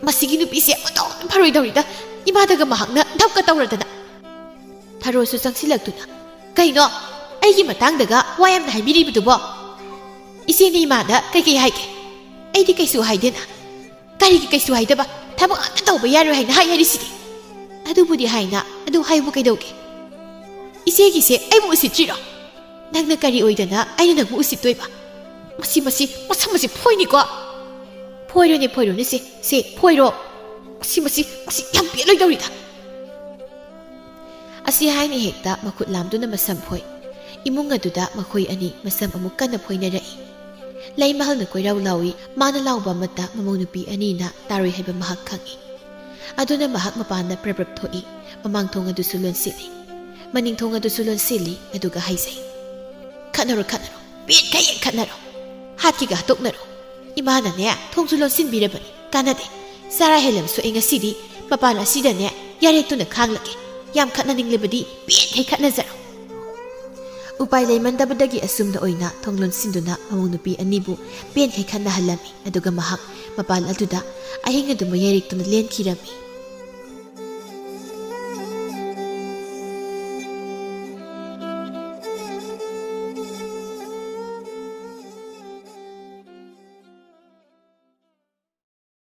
"ꯃꯁꯤꯒꯤ ꯅꯨꯄꯤꯁꯦ ꯑꯃꯇ ꯐꯔꯣꯏꯗꯧꯔꯤꯗ꯫ ꯏꯃꯥꯗꯒ ꯃꯍꯥꯛꯅ ꯙꯞꯀ ꯇꯧꯔꯗꯅ꯫" ꯊꯔꯣꯁꯨ ꯆꯪꯁꯤꯜꯂꯛꯇꯨꯅ, "ꯀꯩꯅꯣ? ꯑꯩꯒꯤ ꯃꯇꯥꯡꯗꯒ ꯋꯥ ꯌꯥꯝꯅ ꯍꯥꯏꯕꯤꯔꯤꯕꯗꯨꯕꯣ? ꯏꯆꯦꯅ ꯏꯃꯥꯗ ꯀꯩꯀꯩ ꯍꯥꯏꯒꯦ?" "ꯑꯩꯗꯤ ꯀꯩꯁꯨ ꯍꯥꯏꯗꯦꯅ꯫" "ꯀꯔꯤꯒꯤ ꯀꯩꯁꯨ ꯍꯥꯏꯗꯕ? ꯊꯕꯛ ꯑꯝꯇ ꯇꯧꯕ ꯌꯥꯔꯣꯏ ꯍꯥꯏꯅ ꯍꯥꯏ ꯍꯥꯏꯔꯤꯁꯤꯗꯤ꯫" "ꯑꯗꯨꯕꯨꯗꯤ ꯍꯥꯏꯅ, ꯑꯗꯨ ꯍꯥꯏꯕꯨ ꯀꯩꯗꯧꯒꯦ? ꯏꯆꯦꯒꯤꯁꯦ ꯑꯩꯕꯨ ꯎꯁꯤꯠꯇ꯭ꯔꯤꯔꯣ? ꯅꯪꯅ ꯀꯔꯤ ꯑꯣꯏꯗꯅ ꯑꯩꯅ ꯅꯪꯕꯨ ꯎꯁꯤꯠꯇꯣꯏꯕ? ꯃꯁꯤ, ꯃꯁꯤ, ꯃꯁꯝ ꯑꯁꯤ ꯐꯣꯏꯅꯤꯀꯣ꯫" "ꯐꯣꯏꯔꯣꯅꯦ, ꯐꯣꯏꯔꯣꯅꯦ, ꯁꯦ, ꯁꯦ, ꯐꯣꯏꯔꯣ꯫ ꯃꯁꯤ, ꯃꯁꯤ, ꯃꯁꯤ ꯌꯥꯝ ꯄꯦꯠꯂꯣꯏꯗꯧꯔꯤꯗ꯫" ꯑꯁꯤ ꯍꯥꯏꯅ ꯍꯦꯛꯇ ꯃꯈꯨꯠ ꯂꯥꯝꯗꯨꯅ ꯃꯁꯝ ꯐꯣꯏ꯫ ꯏꯃꯨꯡ ꯑꯗꯨꯗ ꯃꯈꯣꯏ ꯑꯅꯤ ꯃꯁꯝ ꯑꯃꯨꯛ ꯀꯟꯅ ꯐꯣꯏꯅꯔꯛꯏ꯫ ꯂꯩꯃꯍꯜꯅ ꯀꯣꯏꯔꯥꯎ ꯂꯥꯎꯏ꯫ ꯃꯥꯅ ꯂꯥꯎꯕ ꯑꯃꯠꯇ ꯃꯃꯧ ꯅꯨꯄꯤ ꯑꯅꯤꯅ ꯇꯥꯔꯣꯏ ꯍꯥꯏꯕ ꯃꯍꯥꯛ ꯈꯪꯏ꯫ ꯑꯗꯨꯅ ꯃꯍꯥꯛ ꯃꯄꯥꯟꯗ ꯄ꯭ꯔꯞ ꯄ꯭ꯔꯞ ꯊꯣꯛꯏ꯫ ꯃꯃꯥꯡ ꯊꯣꯡ ꯑꯗꯨꯁꯨ ꯂꯣꯟꯁꯤꯜꯂꯤ꯫ ꯃꯅꯤꯡ ꯊꯣꯡ ꯑꯗꯨꯁꯨ ꯂꯣꯟꯁꯤꯜꯂꯤ, ꯑꯗꯨꯒ ꯍꯥꯏꯖꯩ, "ꯈꯠꯅꯔꯣ, ꯈꯠꯅꯔꯣ, ꯄꯦꯠꯈꯩ ꯈꯠꯅꯔꯣ, ꯍꯥꯠꯈꯤꯒ ꯍꯥꯠꯇꯣꯛꯅꯔꯣ꯫ "ꯏꯃꯥꯅꯅꯦ ꯊꯣꯡꯁꯨ ꯂꯣꯟꯁꯤꯟꯕꯤꯔꯕꯅꯤ, ꯀꯥꯟꯅꯗꯦ꯫ ꯆꯔꯥ ꯍꯦꯜꯂꯕꯁꯨ ꯑꯩ ꯉꯁꯤꯗꯤ ꯃꯄꯥꯟ ꯑꯁꯤꯗꯅꯦ ꯌꯥꯔꯦꯛꯇꯨꯅ ꯈꯥꯡꯂꯒꯦ꯫ ꯌꯥꯝ ꯈꯠꯅꯅꯤꯡꯂꯕꯗꯤ ꯄꯦꯟꯈꯩ ꯈꯠꯅꯖꯔꯣ"꯫ ꯎꯄꯥꯏ ꯂꯩꯃꯟꯗꯕꯗꯒꯤ ꯑꯁꯨꯝꯅ ꯑꯣꯏꯅ ꯊꯣꯡ ꯂꯣꯟꯁꯤꯟꯗꯨꯅ ꯃꯃꯧ ꯅꯨꯄꯤ ꯑꯅꯤꯕꯨ ꯄꯦꯟꯈꯩ ꯈꯠꯅꯍꯜꯂꯝꯃꯤ꯫ ꯑꯗꯨꯒ ꯃꯍꯥꯛ ꯃꯄꯥꯟ ꯑꯗꯨꯗ ꯑꯍꯤꯡ ꯑꯗꯨꯃ ꯌꯥꯔꯦꯛꯇꯨꯅ ꯂꯦꯟꯈꯤꯔꯝꯃꯤ꯫